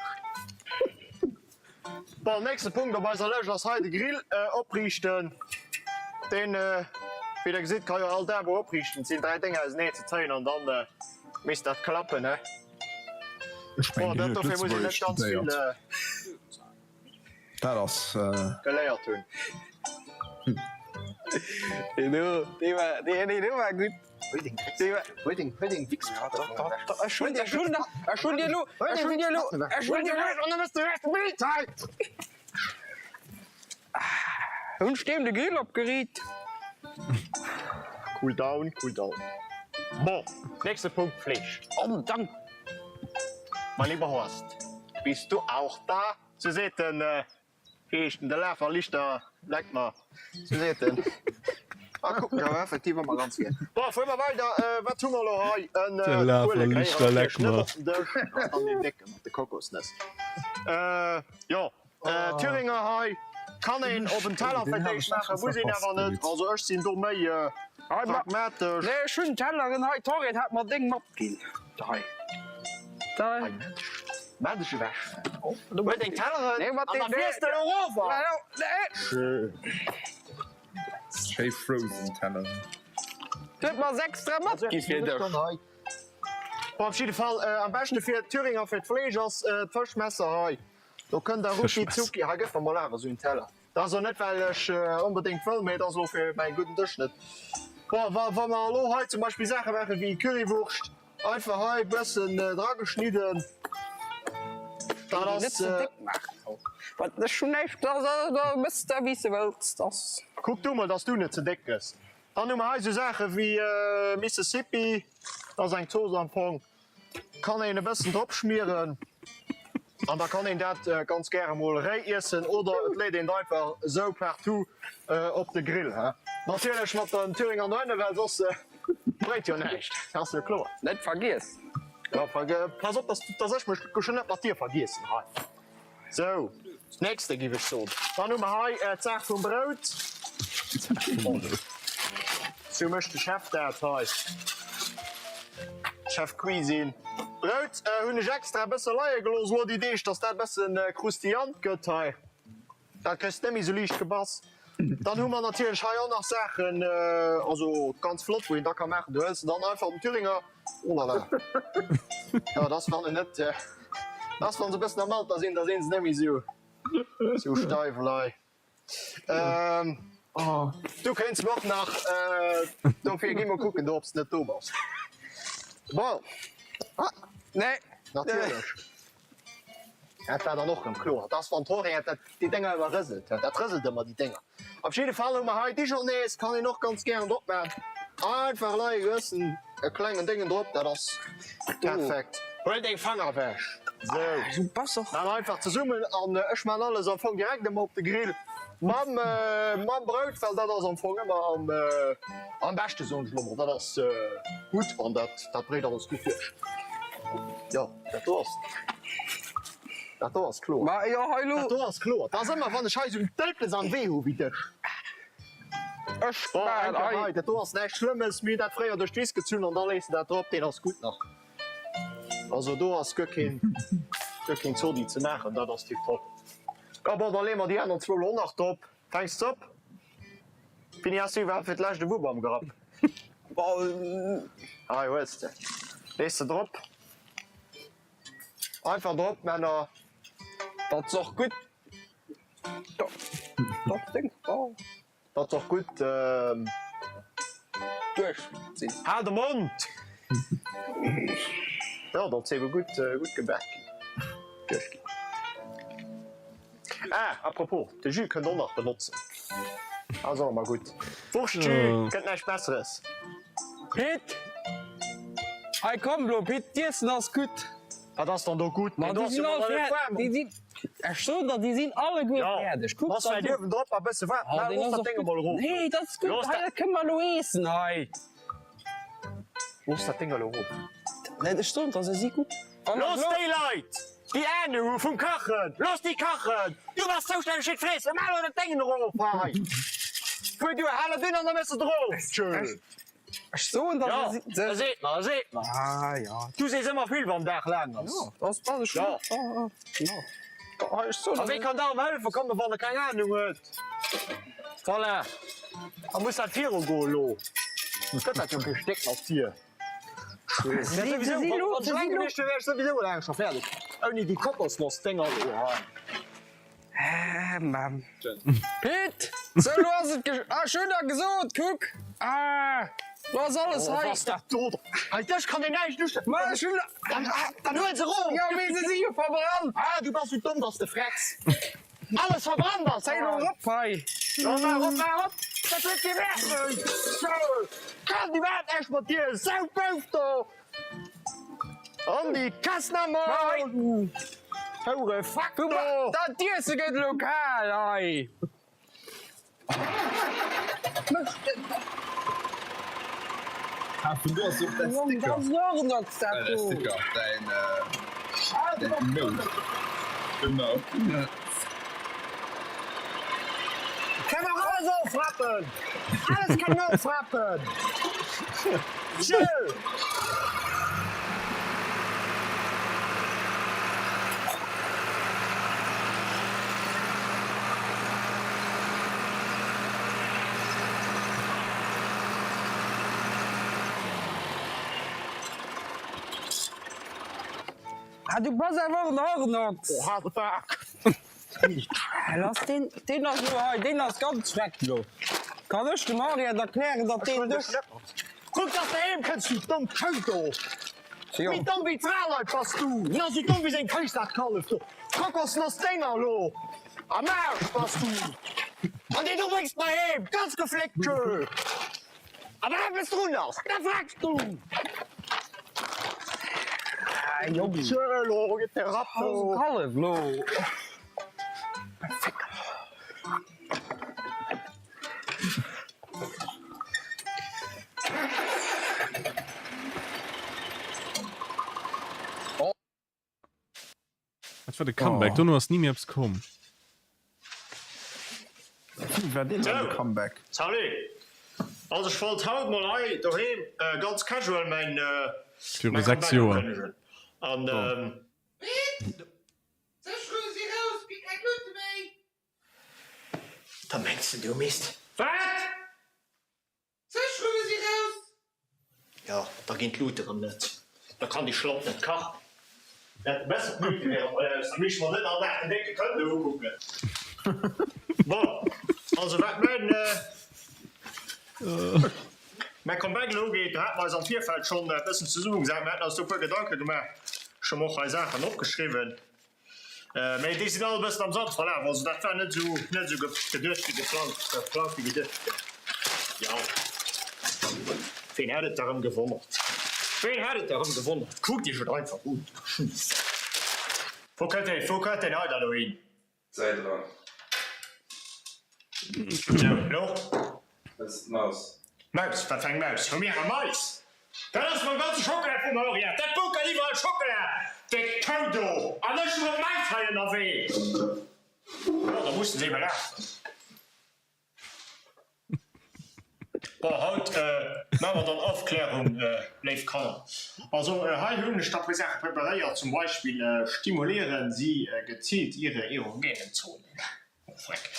Bon, nächste Punkt op eiser Lëscht ass hei de Grill opriichten. Deen, wéi der gesitt, ka jo all Dag mol opriichten. Et sinn 3 Dénger ausenee ze zéien an dann misst dat klappen, he? Ech Bon, mengen, dat hien huet dofir muss een Lëtzebuergesch net ganz vill. studéiert. Dat ass. Geléiert hunn. Deen do, dee war, dee, dee do war gutt. Dee war. Huel deng, huel deng Wichspatt ewech. Ech hunn, ech hunn, ech hunn dir elo, ech hunn dir elo, ech hunn dir elo. An da mëss de Rescht Bild hei! Hunn ech deem de Grill opgeriit. Cool down, cool down. Bon, nächste Punkt, Fleesch. Oh, dank. Mein lieber Horst, bist du auch da? Sou seet den, wéi heescht en, de Lafer Lichter, leck mer, sou seet en. Ah, kucken ech awer effektiv ëmmer ganz gär. Bon, fuere mer weider, wat hu mer elo hei? En De Lafer Kuelegréier Lichter, leck natierlech net mer. op den Dësch, dat ass dann deen décke mat de Kokosnëss. Jo, Thüringer hei kann een op en Teller fir d'éischt maachen, muss een awer net. Also ech sinn do méi pragmatesch. Nee, ech hunn Telleren hei, d'Henriette hat mer deng matginn. Hei. Hei, Maach dech ewech. Huel deng Telleren an da fiers de elo erof. Schön. Schéi frozen Telleren. Huet mer 6 dra matgi fir dech. Bon, op jidde Fall am beschte fir d'Thüringer fir d'Fleesch ass d'Fëschmesser hei. Do kënnt der rucki zucki. Hei gëff mer mol awer esou en Teller. Dat ass och net well ech onbedéngt wëll, mee et ass elo fir mäi gudden Dësch net. Bon, wa wa mer elo hei zum Beispill Saache maache wéi Currywurscht, einfach hei e bëssen drageschnidden, dat Net ass. ze déck maachen och. Wat ech hunn näischt, da da mëss de wéi s de wëlls, dass. Kuck du mol, dass du net ze déck gëss. Dann hu mer hei esou Saache wéi Mississippi, dat ass eng Zooss am Fong. Kann een e bëssen drop schmieren an da kann een dat ganz gäre mol réi iessen oder et leet een et einfach esou partout op de Grill. Natierlech mat den Thüringer Nonnen, well soss bréit jo näischt, ass jo kloer. Net vergiess. Jo, pass op, dass ech mech geschwënn net mat dir vergiessen hei. Sou, nächste giff ech soen. Dann hu mer hei d'Saach vum Brout. Sou mécht de Chef dat hei. Chef Cuisine. Brout hunn ech extra e bësse leie gelooss elo déi Deeg, dass dat e bësse croustillant gëtt hei. Dat kriss de net méi sou liicht gebass. Dann hu mer natierlech hei och nach Saachen, also ganz flott, wou een da ka maachen, du hëls dann einfach den Thüringer, oh la la, jo, dass wann en net, dass wann se e bëssen am Alter sinn, da sinn se net méi sou, sou steif elei. Du kéints mer och nach, dofir gi mer kucken do, ob s de net do bass. Bon, Ah, nee. Natierlech. Dat war dann och rëm kloer, dass wann d'Henriette dat déi Dénger ëmmer rëselt huet, dat rëselt ëmmer déi Dénger. Op jidde Fall hu mer hei Dijonnaise, kann een och ganz gären drop maachen. Einfach leie geloossen, e klengen Déngen drop, dat ass perfekt. Huel deng Fanger ewech. Sou, maan einfach zesummen an ech maan alles am Fong direkt ëmmer op de Grill mam mam Brout, well dat ass am Fong ëmmer am am beschte soen ech elo mol. Dat ass gutt an dat dat bréit alles gutt duerch. Jo. Dat do ass, dat do ass kloer. Ma jo, hei lo. Dat do ass kloer. Dat ass ëmmer, wann ech hei esou en Tëlpes am Wee hu wéi dech. Ech Bon, maachen eng Kéier hei. hei, dat do ass näischt Schlëmmes. Mir hunn dat fréier duerch d'Wiss gezunn an da léiss de dat drop. Deen ass gutt nach. Also do ass guer keen, guer keen Zodi ze maachen. Dat ass tiptop. Jo, bon, da leeë mer déi aner zwou lo och nach drop. Fänks de op? Wéini has du iwwerhaapt fir d'lescht e Wupp am Grapp? Hei hues de. Lees de drop. Einfach drop, Männer. Dat ass och gutt. Dat ass och gutt. Duerch sinn. Hal de Mond! Jo, dat ass ebe gutt, gutt gebak ginn. Duerch ginn. Ah, à propos, de Jus kënnt och nach benotzen. Ass och ëmmer gutt. Wurschtjus, gëtt näischt Besseres. Pit! Hei komm lo Pit, d'Iessen ass gutt. Wat ass dann do gutt? Ma déi sinn all fäerdeg. Déi sinn, ech soen der, déi sinn alleguer fäerdeg. Kuck der se un. Drop a bësse waarden. Oh, deen Looss ass dat och Déng gutt. emol erof. Nee, dat ass gutt. Looss Hei, dat. dat kënne mer elo eessen hei. Looss dat Déng elo erof. Nee, ech soen der, se si gutt. Looss déi Leit, déi Ahnung hu vum Kachen, looss déi kachen! Du bass zoustänneg fir d'Freessen, maach elo dat Déngen erof hei! Fuer du, hal et un an da méchs de et erof! Tschö! Ech soen der, Jo, se si. e seet mer, e seet mer. Ah jo. Du sees ëmmer vill, wann den Dag laang ass. Jo, dat ass, ech Jo. Jo. Ech soen A der, wee kann da erëm hëllefe kommen, wann e keng Ahnung huet? Voilà! A muss dat virugoen elo? Gëtt dat jo kee Stéck mat dir. Pit, sou lo ass et gesch. Ah, ech hunn der gesot, kuck, ah, lo ass alles hei. Hei dech kann een näischt ustellen. Ma ech hunn. Dann huel se erof. Jo, mee se si jo verbrannt. Ah, du bass sou domm, dass de frecks. Alles verbrannt ass. Zéi lo erop hei. Jo, maach op, maach op. Dat huet kee Wäert méi. Sou, kann iwwerhaapt näischt mat dir. Sou Bouf do. An déi Kassnammer. Houre Fuck do. Dat Iesse gëtt elo kal hei. Ah, vun do ass och däi Sticker. Dat Däi Sticker, däin, däin Note. Genau. Kann och alles ofrappen! Alles kann een ofrappen! Tschö! Ah, du bass awer och en Arnox! Oh, haart Bak! Lass deen, deen ass elo hei, deen ass ganz weg elo. Kann ech dem Henriette erklären, datt deen dech. Kuck, dass de heem kënns, du domm Kou do! Méi domm wéi d'Fraleit bass du! Hien ass esou domm wéi seng Féiss, dat Kallef do! Kokosnoss Dénger elo am Aarsch bass du! An deen du bréngs mer heem, ganz gefléckt, tschö! A wann eppes drun ass, da fragst du! Jong, Tschö, elo gëtt de Rapp do! Kallef elo! Dat war de Comeback. Oh. Dono ass ni méi eppes komm. Wéi war deen dann de Comeback? Salut! Also ech wollt haut mol hei doheem ganz casual mäin Viru mäin 6 Comeback Joer. ukënnegen an. Pit! D'Sécherunge si raus, gi keng Luute méi! Da mengs de du misst. Wat? D'Sécherunge si raus! Jo, da ginn d'Luute rëm net. Da kann déi Schlapp net kachen. Dat besser d'Luute wäre mol aus, da misst mer net all Dag den décke Kënn do ukucken. Bon, also wat mäin mäi Comeback elo ugeet, do hate mer eis am Virfeld schonn e bëssen zesummegesat. Mir haten eis do e puer Gedanke gemaach. Ech hu mer och hei Saachen opgeschriwwen. Mee déi sinn all e bëssen am Sand verlaf, also dat war net esou net esou geduecht wéi geplangt, geplangt wéi geduecht. Jo, ween hätt et da rëm gewonnert? Ween hätt et da rëm gewonnert? Kuckt iech et einfach un. Wou kënnt deen, wou kënnt deen hei da lo hin? Säit eran. Sou, lo. Dat ass d'Maus. Maus? Wat fir eng Maus? Hu mir eng Mais? Dat ass mam ganze Schockela vum Henriette. Dat bunkert iwwerall Schockela, déck Kou do. An ech mat Mais hei ënnerwee. Jo, da mussen se ebe lafen. Bon, haut maache mer dann Aufklärung, léif Kanner. Also, hei hunn ech da puer Saache preparéiert. Zum Beispill stimulieren Sie gezielt Ihre erogenen Zonen. Freck.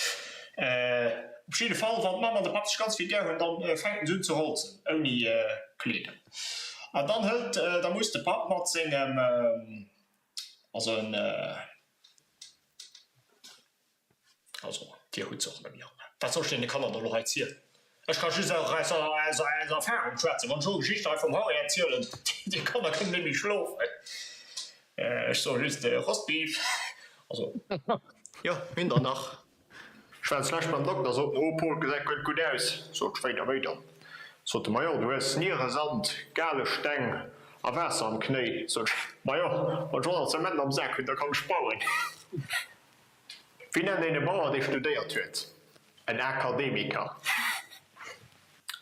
Op jidde Fall, wann d'Mamm an de Papp sech ganz vill gär hunn, dann fänken se un ze holzen, ouni Kleedung. An dann hëlt, da muss de Papp mat sengem. Also en, also dir hutt se och net méi all. Wat soll ech deene Kanner da lo hei zielen? Ech ka just aus Erfahrung schwätzen. Wann ech elo Geschichte hei vum Henri erzielen, déi Kanner kënnen net méi schlofen. Ech soe just Rostbeef. Also, jo, mir hunn der nach. Ech war d'lescht beim Dokter, sot en, oh Paul, gesäit guer net gutt aus. Sot ech, wéi da, wéi dann? Sot e, majo, du hues Nieresand, Galesteng a Waasser am Knéi. Sot ech, majo, wann ech och nach Zement am Sak hunn, da kann ech bauen. Wéi nennt een e Bauer, dee studéiert huet? En Akademiker.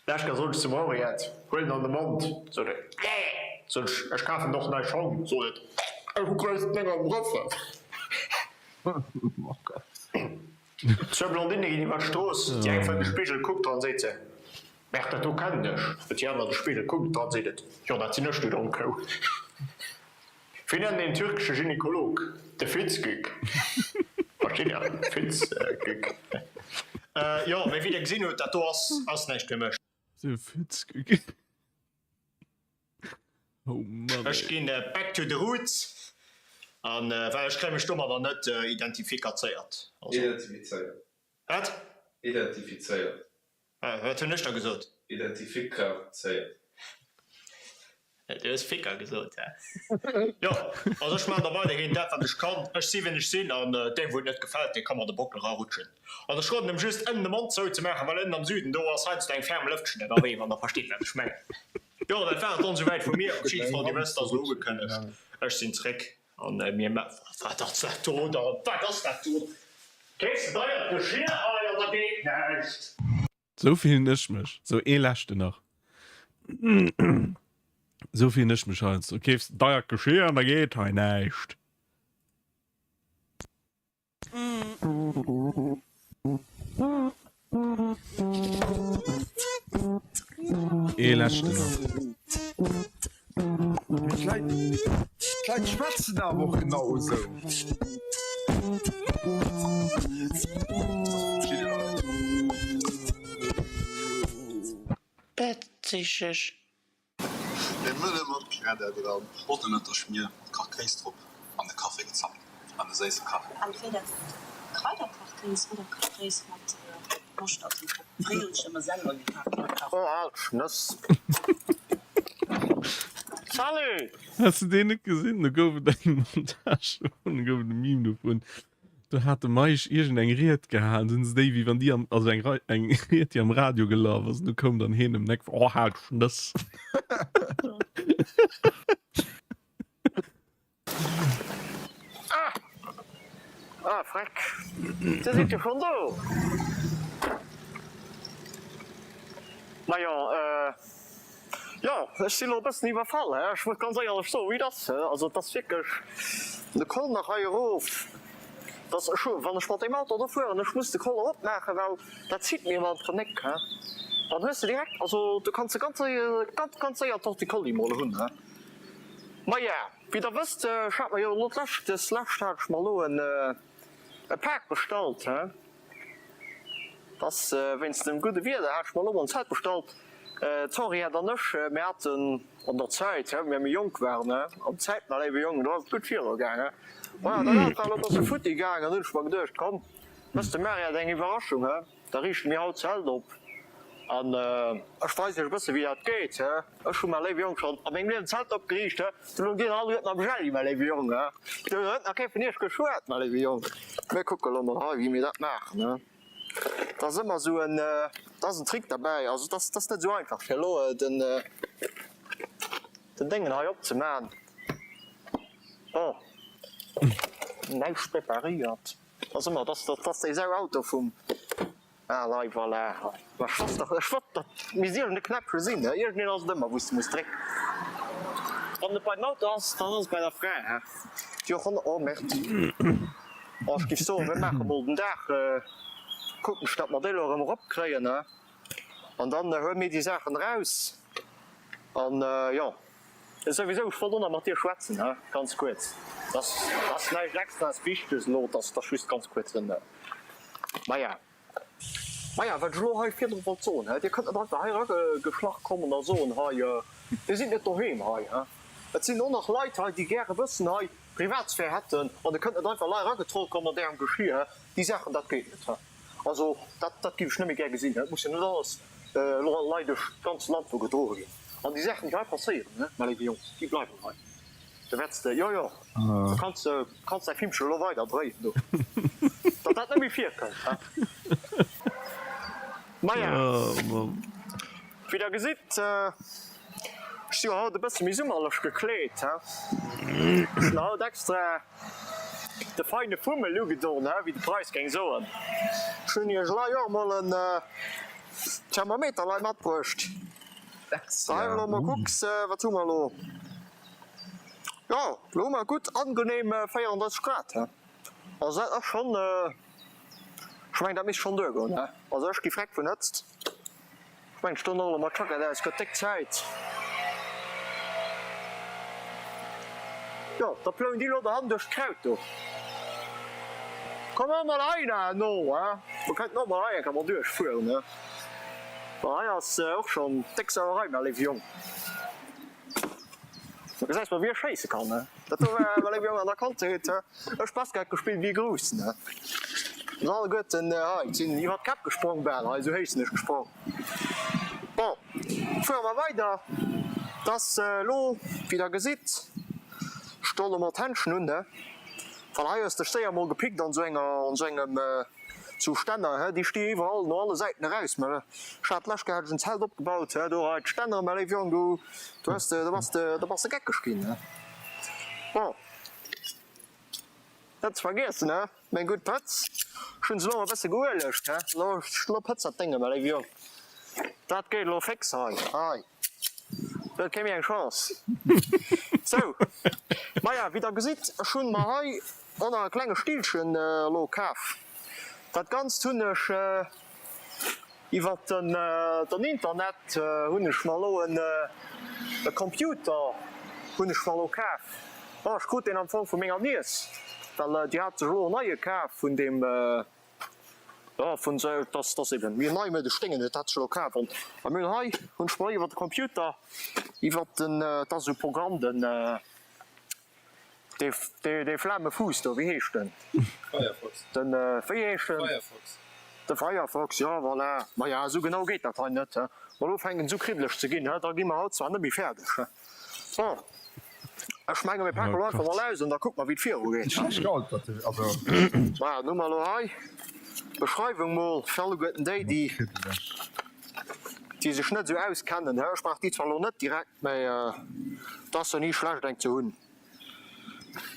D'lescht Kéier sot ech zum Henriette, Huel en an de Mond. Sot et, Bäh! Sot ech, Ech kafen der och nei Schong. Sot et, Ech hu grouss Dénger am Rëffel. Zwou Blondinne ginn iwwer d'Strooss. Déi eng fënnt e Spigel, kuckt dran, seet se, Merde, dat do kennen ech. Huet déi aner de Spigel, kuckt dran, seet et, Jo, dat sinn ech, du domm Kou. Wéi nennt een türkesche Gynekolog? De Fitzgück. Versteet der? Fitzgück. Jo, mee wéi der gesinn hutt, dat do ass ass näischt fir mech. De Fitzgück. Oh Mann, Ech ey. ginn back to the roots an well ech kréie mech domadder net identifikazéiert. Also. Identifizéiert. Wat? Identifizéiert. Wat hunn ech da gesot? Identifikazéiert. Du hues Ficker gesot, hä? Jo, also ech maachen da weiderhin dat, wat ech kann. Ech si wien ech sinn an deem, wou et net gefält, dee ka mer de Bockel erarutschen. An ech roden em just, ënnen de Mond zouzemaachen, well ënnen am Süden, do ass heiansdo eng ferm Lëftchen ënnerwee, wann der verstitt, wat ech mengen. Jo, dat war et dann esouwäit vu mir. Op jidde Fall, Dir wësst, ass elo ugekënnegt, ech sinn zréck an mir ma. Wat ass dat do dann? Wat ass dat do? Keefs de deiert Geschir hei an da geet näischt. Sou fillen ech mech. Sou ee leschten nach. Sou fillen ech mech heiansdo. Du keefs deiert Geschir an da geet hei näischt. Ee leschten nach. Mee d'Leit, d'Leit schwätzen awer och genau esou. Betzigeg. E Mëlle mat Gredda dran. Botten ënner Schmier mat Kachkéis drop an de Café gezappt an e séisse Kaffi. Entweder Kraiderkachkéis oder Kachkéis mat Moschtert drop. Fréier hunn ech ëmmer selwer gekacht mat Kaffi. Oh alt Schnëss. Salut! Has de deen net gesinn? Do gouf et eng Montage dovun, do gouf et e Meme dovun. Do hat de Meisch iergend eng Ried gehalen, dunn se déi wéi wann déi am, also eng Rei, eng Ried déi am Radio gelaf ass, an du koum dann heen ëm d'Eck, Oh halt Schnëss! Ah! Ah, Freck! Dir sidd jo schonn do! Majo, jo, ech sinn elo e bëssen iwwerfall, he? Ech muss ganz éierlech soen, wéi et ass, he? Also, et ass wierklech de Col nach hei erof, dass ech hu, wann ech mat deem Auto do fueren, ech muss de Col eropmaachen, well dat zitt mir ëmmer an d'Genéck, he? Dann hues de direkt, also du kanns de ganz séier, ganz, ganz séier d'Torticolli mol hunn, he? Maja, wéi der wësst, ech hat mer jo elo d'lescht, des lescht hat ech mer elo en e Pak bestallt, he? Dass wéinst dem gudde Wieder hat ech mer elo mol en Zelt bestallt. D'Henriette an ech, mir haten an der Zäit, he, wou mir méi jonk waren, he, an Zäit, mä léiwe Jong, do ass et gutt viru gaang, he. Maja, dat war elo e bësse futti gaang an hunn ech mer geduecht, komm, méchs dem Mariette eng Iwwerraschung, he. Da riichte mir haut d'Zelt op an ech weisen iech e bësse wéi dat geet. Ech hu mäi léiwe Jong schonn a mengem Liewen Zelt opgeriicht. Do hunn dir alleguerten am Jelli, mäi léiwe Jong. Do huet nach kee vun iech geschwat, mäi léiwe Jong. Mir kucke lo mol hei wéi mir dat maachen. Dat ass ëmmer esou en, dat ass en Trick derbäi. Also dat ass net esou einfach fir elo den den Déngen hei opzemaachen. Bon, näischt preparéiert. Ass ëmmer dass dass dass déi Sau Auto vum ah lei voilà hei ma ech wosst dach ech wosst datt misst iergend e Knäppche sinn he iergendeen ass et ëmmer wou s de muss drécken wann et bei den Auto ass dann ass et bei der Fra he déi och 100 oh merde oh ech giff soen mir maache mol den Daach kucken ech datt mer déi elo erëm erop kréien he an dann huele mir déi Saachen eraus an jo. Souwisou, ech wollt och nach mat dir schwätzen, he, ganz kuerz. Dass ass näischt extraes Wichteges elo, dass ass just ganz kuerz en, maja, maja, wat ech elo hei virdru wollt soen, he, dir kënnt net einfach hei erageschlach kommen a soen, hei, dir sidd net doheem hei, he. Et sinn och nach Leit hei, déi gäre wëssen hei. Privatsphär hätten an e kënnt net einfach lei eragetrollt kommen mat ärem Geschir. Déi Saachen, dat geet net. Also dat, dat géif ech net méi gär gesinn. Et muss jo net alles elo lei duerch d'ganz Land do gedroe ginn. An déi Saachen, déi hei passéieren, mä léiwe Jong, déi bleiwen hei. Do wäerts de, jo, jo, do kanns de, kanns däi Filmchen elo weider dréien do, datt dat net méi virkënnt, he? Maja, wéi der gesitt, ech si jo haut e bësse méi summerlech gekleet, he? Ech hunn haut extra de feine Fummel ugedon, he, wéi de Preis géing soen. Ech hunn iech elo jo och mol en Thermometer lei matbruecht. Hei elo mol kucks, wat hu mer elo? Jo, lo hu mer gutt angenehm 34 Grad, he. Also dat ass schonn, ech mengen dat misst schonn duergoen, he. Also ech gi freck vun Hëtzt. Ech mengen ech doen och elo mol d'Jackett aus, gëtt déck Zäit. Jo, da plouen déi lo dohannen duerch d'Kraut do. Komm och mol hei no, he. Mer könnten och mol hei eng Kéier mol duerchfueren, he. Well hei ass och schonn déck Sauerei, mä léiwe Jong. Du gesäis mol wéi ech schéisse kann, he? Dat do war mä léiwe Jong an der Kandheet, he? Ech Basket gespillt wéi e Groussen, he? An alleguerten hei sinn iwwer d'Käpp gesprong bal, hei esou héich sinn ech gesprong. Bon, fuere mer weider. Et ass elo, wéi der gesitt, ech doen elo mol d'Händschen un, he? Well hei hues dech séier mol gepickt an esou enger, an esou engem, Sou Stänner, hä, déi sti iwwerall no alle Säiten eraus. Mä ech hat d'lescht Kéier hat ech en Zelt opgebaut, hä, do hei d'Stänner, mä léif Jong, du, du hues de, do bass de, do bass de geckeg ginn, hä. Bon, net ze vergiessen, hä, meng gutt Pëtz, ech hunn se elo e bësse geuelegt, hä, elo, elo pëtz dat Dénge, mä léif Jong, dat geet elo féx hei, hei. Dat kéim mir eng Chance. Sou, maja, wéi der gesitt, ech hunn mer hei och nach e klenge Stillchen elo kaf. Dat Ganzt hunn ech iwwert den Internet hunn ech mer elo e Computer hunn ech mer elo kaf. Bon, ech krut deen am Fong vu menger Niess, well déi hat sech elo en neie kaf vun deem. Jo, vun sou, dass dass eben méi neimuedesch Déngen huet, dat sech elo kaf. An a mir hunn hei, hunn ech mer iwwer de Computer, iwwer den, et ass esou e Programm, den dee dee dee flame Fuuss do, wéi heescht den? Firefox. Den, wéi heescht den? Firefox. De Firefox, jo, voilà. Maja, esou genau geet dat hei net, he. Ma elo fänkt en esou kriddlech ze ginn, he, da gi mer haut zwar net méi fäerdeg, he. Bon, ech menge mir paken elo einfach mol aus an da kucke mer wéi et viru geet. Maja, dann hu mer elo hei d'Beschreiwung mol fir alleguerten déi, déi déi sech net esou auskennen. Ech brauch déi zwar elo net direkt, mä et ass jo ni schlecht eng ze hunn.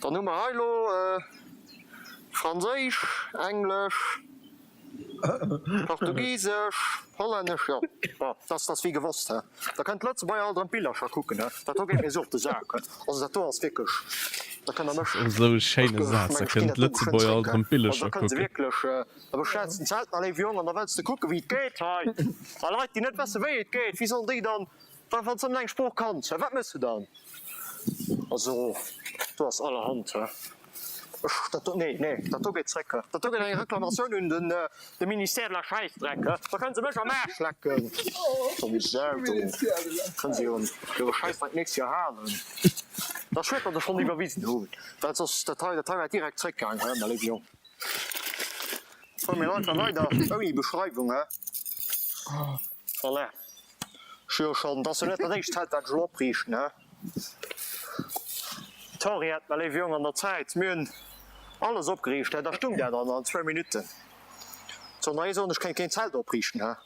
Dann hu mer hei elo Franséisch, Englesch, Portugisesch, Hollännesch, jo, bon, dass dass wéi gewosst, hä. Da kënnt d'Lëtzebuerger alt erëm d'Billercher kucken, hä. Dat do geet mir esou op de Sak, hä. Also dat do ass wierklech, da kënnt der mech, Dat ass esou e ech schéine ech Saz, da meng, ech ginn kënnen dat do geschwënn d'Lëtzebuerger zréck, alt hä. erëm Also d'Billercher da kënne se kucken. wierklech, da bestells de en Zelt, mä léif Jong, an da wëlls de kucken, wéi et geet hei. A Leit, déi net wësse wéi et geet, wéi sollen déi dann, wa wann s de nëmmen eng Sprooch kanns, hä, wat méchs de dann? Also do ass allerhand, hä. Ech, dat do, nee, nee, dat do geet zréck, hä. Dat do geet eng Reklamatioun un den, de Ministère de la Schäissdreck, hä. Da kënne se mech am Aarsch lecken. Domm Sau do. Kënne se hiren, hire Schäissdreck d'nächst Joer halen. Dat ass schued, datt ech schonn iwwerwisen hunn, well soss, dat hei, dat hei wär direkt zréckgaang, hä, mä léiwe Jong. Fuere mir einfach weider ouni Beschreiwung, hä. Voilà. Ech hu jo schonn, dat ass jo net dat éischt Zelt, wat ech elo opriichten, hä. D'Henriette, Mä léiwe Jong, an der Zäit, mir hunn alles opgeriicht, hä, da stung dat an an zwou Minutten. Soll nach ee soen, ech kéint keen Zelt opriichten, hä?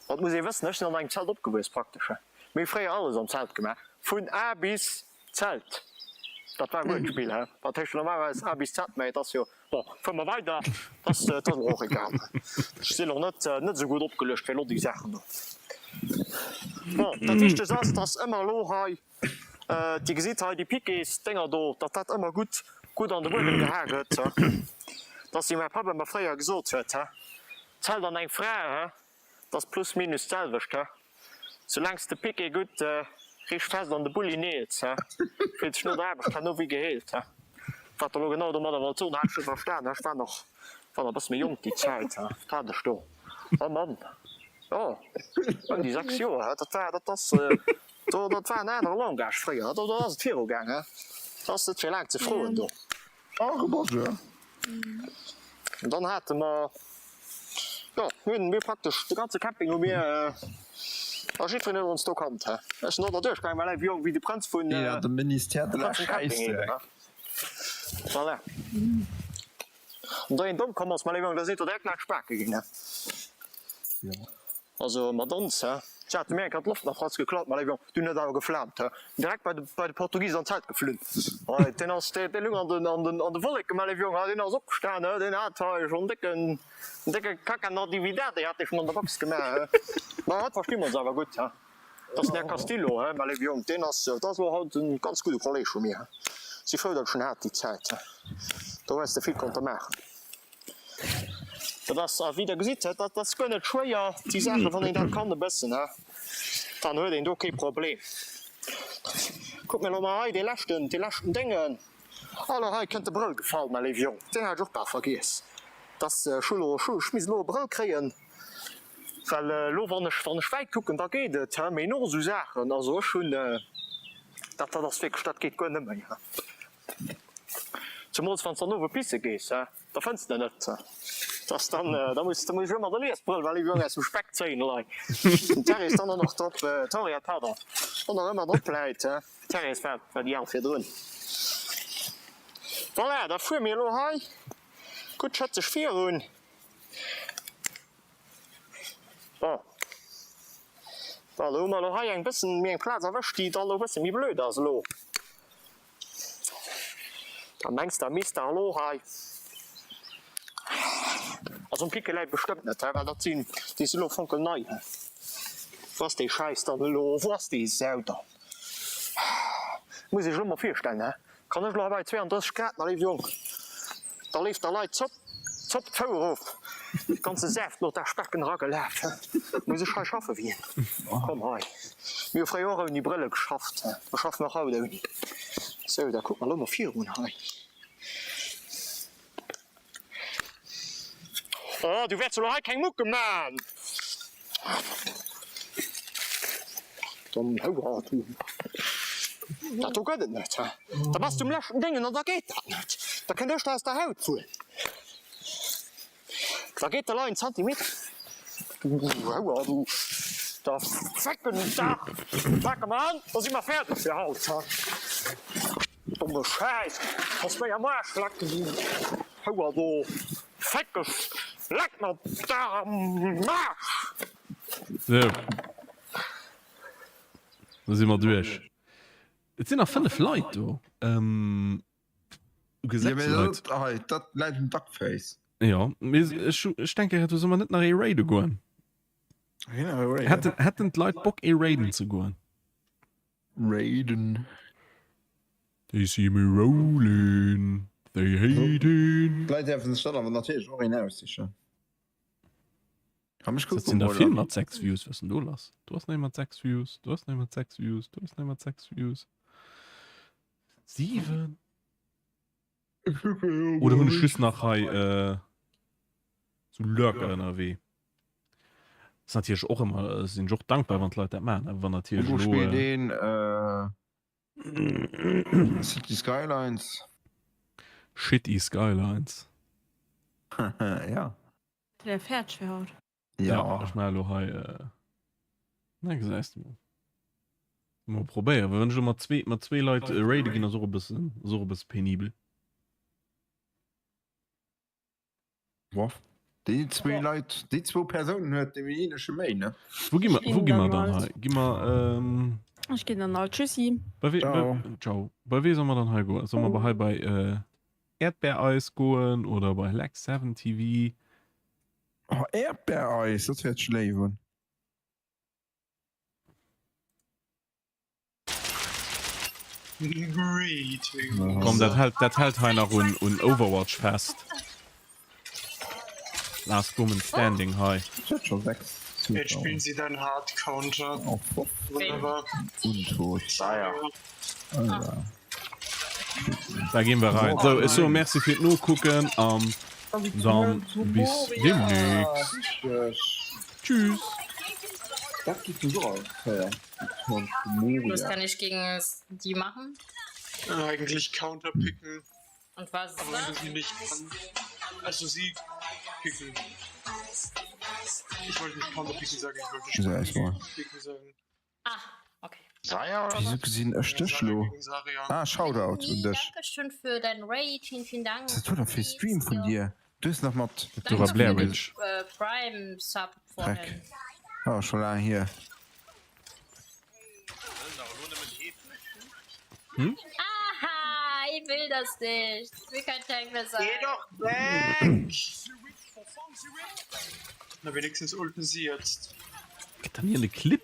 Ma et muss ee wëssen, ech sinn an engem Zelt opgewuess praktesch, hä. Mir hu fréier alles am Zelt gemaach, vun A bis Zelt. Dat war e Wuertspill, hä? Dat heescht jo normalerweis A bis Z, mä et ass jo Bon, fuere mer weider, dass dat ass mer och egal. Ech sinn och net net esou gutt opgeluecht wéi elo déi Saachen do. Bon, dat Wichtegst ass, dass ëmmer elo hei, Dir gesitt hei déi Piquetsdénger do, datt dat ëmmer gutt gutt an de Buedem geha gëtt. Dass, wéi mäi Papp ëmmer fréier gesot huet, hä, Zelt an eng Fra, hä, 't ass plus minus d'selwecht, he? Soulaangs de Piquet gutt riicht fest an de Bulli neels, he, fillt sech no der Aarbecht herno wéi geheelt, he? Wat der lo genau domadder wollt soen, hat ech net verstan, he? Ech war nach, war nach e bësse méi jonk déi Zäit, he? Wat hat ech do? Oh Mann, jo, ëm déi 6 Joer, he? Dat war, dat ass, do, dat war en anere Langage fréier, do, do ass et virugaang, he? Ass net fir laang ze froen do. Ach, e Bonjour. An dann hate mer, jo, mir hunn, mir praktesch de ganze Camping hu mir, a jiddwereen huet ons do kannt, he. Ech sinn do derduerch gaangen, well wéi wéi de Prënz vun, Ja, de Ministère de de la ganzen Camping eben, Schäissdreck. he. Voilà. An da een domm komm ass, mä léiwer, da seet der direkt nach Spake ginn, he. Jo. Also mat ons, he? Si hate mir eng Kéier d'Loft nach falsch geklaut, mä léiwer, dunn huet awer geflaamt, he? Direkt bei de, bei de Portugisen an d'Zelt geflunn. Hei, deen ass, dee, dee lung an den, an den, an de Wolleken, mä léiw Jong, hei, deen ass opgestan, he? Deen hat hei schonn décken, décke Caca Natividad, dee hat dee schonn an der Box gemaach, he? Mä haut versti mer ons awer gutt, he? Dat ass den Här Castillo, he, mä léiw Jong, deen ass, dat ass elo haut e ganz gudde Kolleg vu mir, he? Si frou, datt ech en hat déi Zäit, he? Do hues de vill konnte maachen. Dat ass, a wéi Der gesitt, dat ass guer net schwéier, déi Saachen, wann een dat kann e bëssen, dann huet een do kee Problem. Kuckt mir elo mol hei dee leschten, dee leschten Déngen. Alors, hei kënnt de Brëll gefall, mäi léiwe Jong, deen hat ech och bal vergiess. Dass ech hu elo, ech misst elo e Brëll kréien, well elo, wann ech, wann ech wäit kucken, da geet et, mee no esou Saachen, also ech hunn, dat, dat ass wierklech, dat geet guer net méi. Zemools wanns dann owe pisse gees, he, da fënns de net. Dass dann, da muss, da muss ech ëmmer de Liesbrëll well iwwer aus dem Speck zéien elei. Den Therese dann och nach drop, d'Henriette, pardon, och nach ëmmer drop läit, he. D'Therese war, war déi al virdrun. Voilà, da fuere mir elo hei gutt schëtzeg virun. Bon, bon, do hu mer elo hei eng bëssen méi eng Plaz erwëscht, déi dann elo e bësse méi blöd ass elo. Da mengs de misst der elo hei, also um Picke läit bestëmmt net, well dat sinn, déi si elo fonkelnei. Wou ass dee Schäiss dann elo, wou ass déi Sau dann? Muss ech elo mol virstellen, he? Kann ech elo hei bei 32 Grad, ma léif Jong, da leeft der Leit d'Zopp, d'Zopp d'Fou erof, de ganze Saaft no der Specken eragelaf, he? Muss ech hei schaffe wéi een? Komm hei, mir hu fréier och ouni Brëlle geschafft, he? Da schaffe mer och haut ouni. Sou, da kucke mer elo mol virun hei. Oh, du wäerts elo hei keng Mucke man! Domm Houer, du! Dat do gëtt et net, hä? Da bass du um leschten Déngen an da geet dat net. Da kënnt ech der aus der Haut fueren. Da geet de Lei en Zantimeter. Du Houer, du! Da fecken Dag pake mer an, da si mer fäerdeg fir haut, hä? Domme Schäiss, kanns mech am Aarsch lecken, du Houer do, feckeg, leck mer der am Aarsch! Sou, da si mer duerch. Et sinn nach 5 Leit do. Uge 6 Leit. Hei, dat läit um Duckface. Jo, mee ech, ech denke, do solle mer net nach ee raide goen. Hätten, hätten d'Leit Bock ee raiden ze goen? Raiden. They see me rollin', they hatin'. D'Leit däerfen sech dann awer natierlech och een aussichen. Komm ech Dat kucke sinn der mol vill an. mat 6 Views, wat ass denn do lass? Do ass nach ee mat 6 Views, do ass nach ee mat 6 Views, do ass nach ee mat 6 Views. 7? Ech kucke jo Oder hunn mol. ech just nach hei sou Lurker ënnerwee? Ass natierlech och ëmmer, sinn ech och dankbar wann d'Leit dat maachen, awer wann natierlech Do elo. spillt een City Skylines. Shitty Skylines. Ja. Sidd der fäerdeg fir haut? Ja, ech maache elo hei. Na gesäis de mol. Mol probéieren, well wann ech elo mat zwee, mat zwee Leit raide ginn, ass och e bëssen, ass och e bësse penibel. Boah. Déi zwee Leit, déi zwou Persounen huet dee eenege méi, ne? Wou gi mer, wou gi mer dann hei? Gi mer, ähm. Ech ginn dann alt. Tschüssi. Bei wee, Ciao. bei, ciao. Bei wee soll mer dann hei goen? Soll mer bei hei bei äh, Erdbeereis goen oder bei Lex7 TV? Oh, Erdbeereis, dat héiert sech léif un. Komm, dat hält, dat hält hei nach un, un Overwatch fest. Last Woman Standing hei. Jetzt spielen sie dann Hard Counter. Wunderbar. Untot. Da gehen wir rein. So, ech soe Merci fir d'Nokucken an dann bis demnächst. Tschüss. Dat gi vun do aus. Was kann ich gegen die machen? Eigentlich counterpicken. Und was Aber wenn du sie nicht an also sie picken. Ich wollte nicht counterpicken sagen, ich wollte So, erstmal. picken sagen. Ah, okay. Saya oder Wieso was? gesinn ech dech lo? Ah, Shoutout un dech. Dankeschön für dein Raid, vielen, vielen Dank. Was du da fir Stream vun dir? Du hues nach mat Du war Blair Witch. Äh, Prime Sub Dreck. vorhin. Ah, scho laang hier. Hm? Aha, ich will das nicht. Ich will kein Tank mehr sein. Geh doch weg! Na wenigstens ulten sie jetzt. Gëtt dann hier de Clip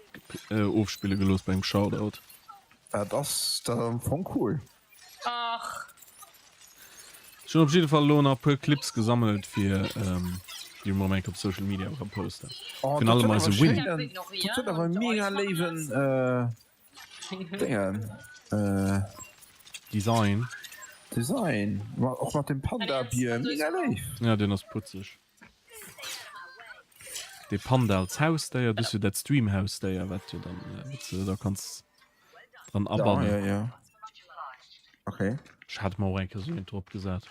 äh, ofspille gelooss beim Shoutout? Dat ass dat am Fong cool. Ach. Ech hunn op jidde Fall elo nach e puer Clips gesammelt fir ähm, déi mer eng op Social Media era posten. Oh, Virun allem eise Win. Dat huet awer e mega léiwen äh, Déngen. Äh, Design. Design. Ma och mat dem Panda-Bier. Mega léif. Ja, deen ass putzeg. Dee Panda als Hausdéier, du hues jo dat Stream-Hausdéier, wat jo dann, äh, wat du da kanns dran abannen. Ja, ja, ja. Okay. Ech hat mer och eng Kéier sou eent drop gesat.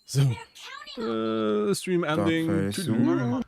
Sou. Äh, Stream ending. Dark Face. Tüdelü.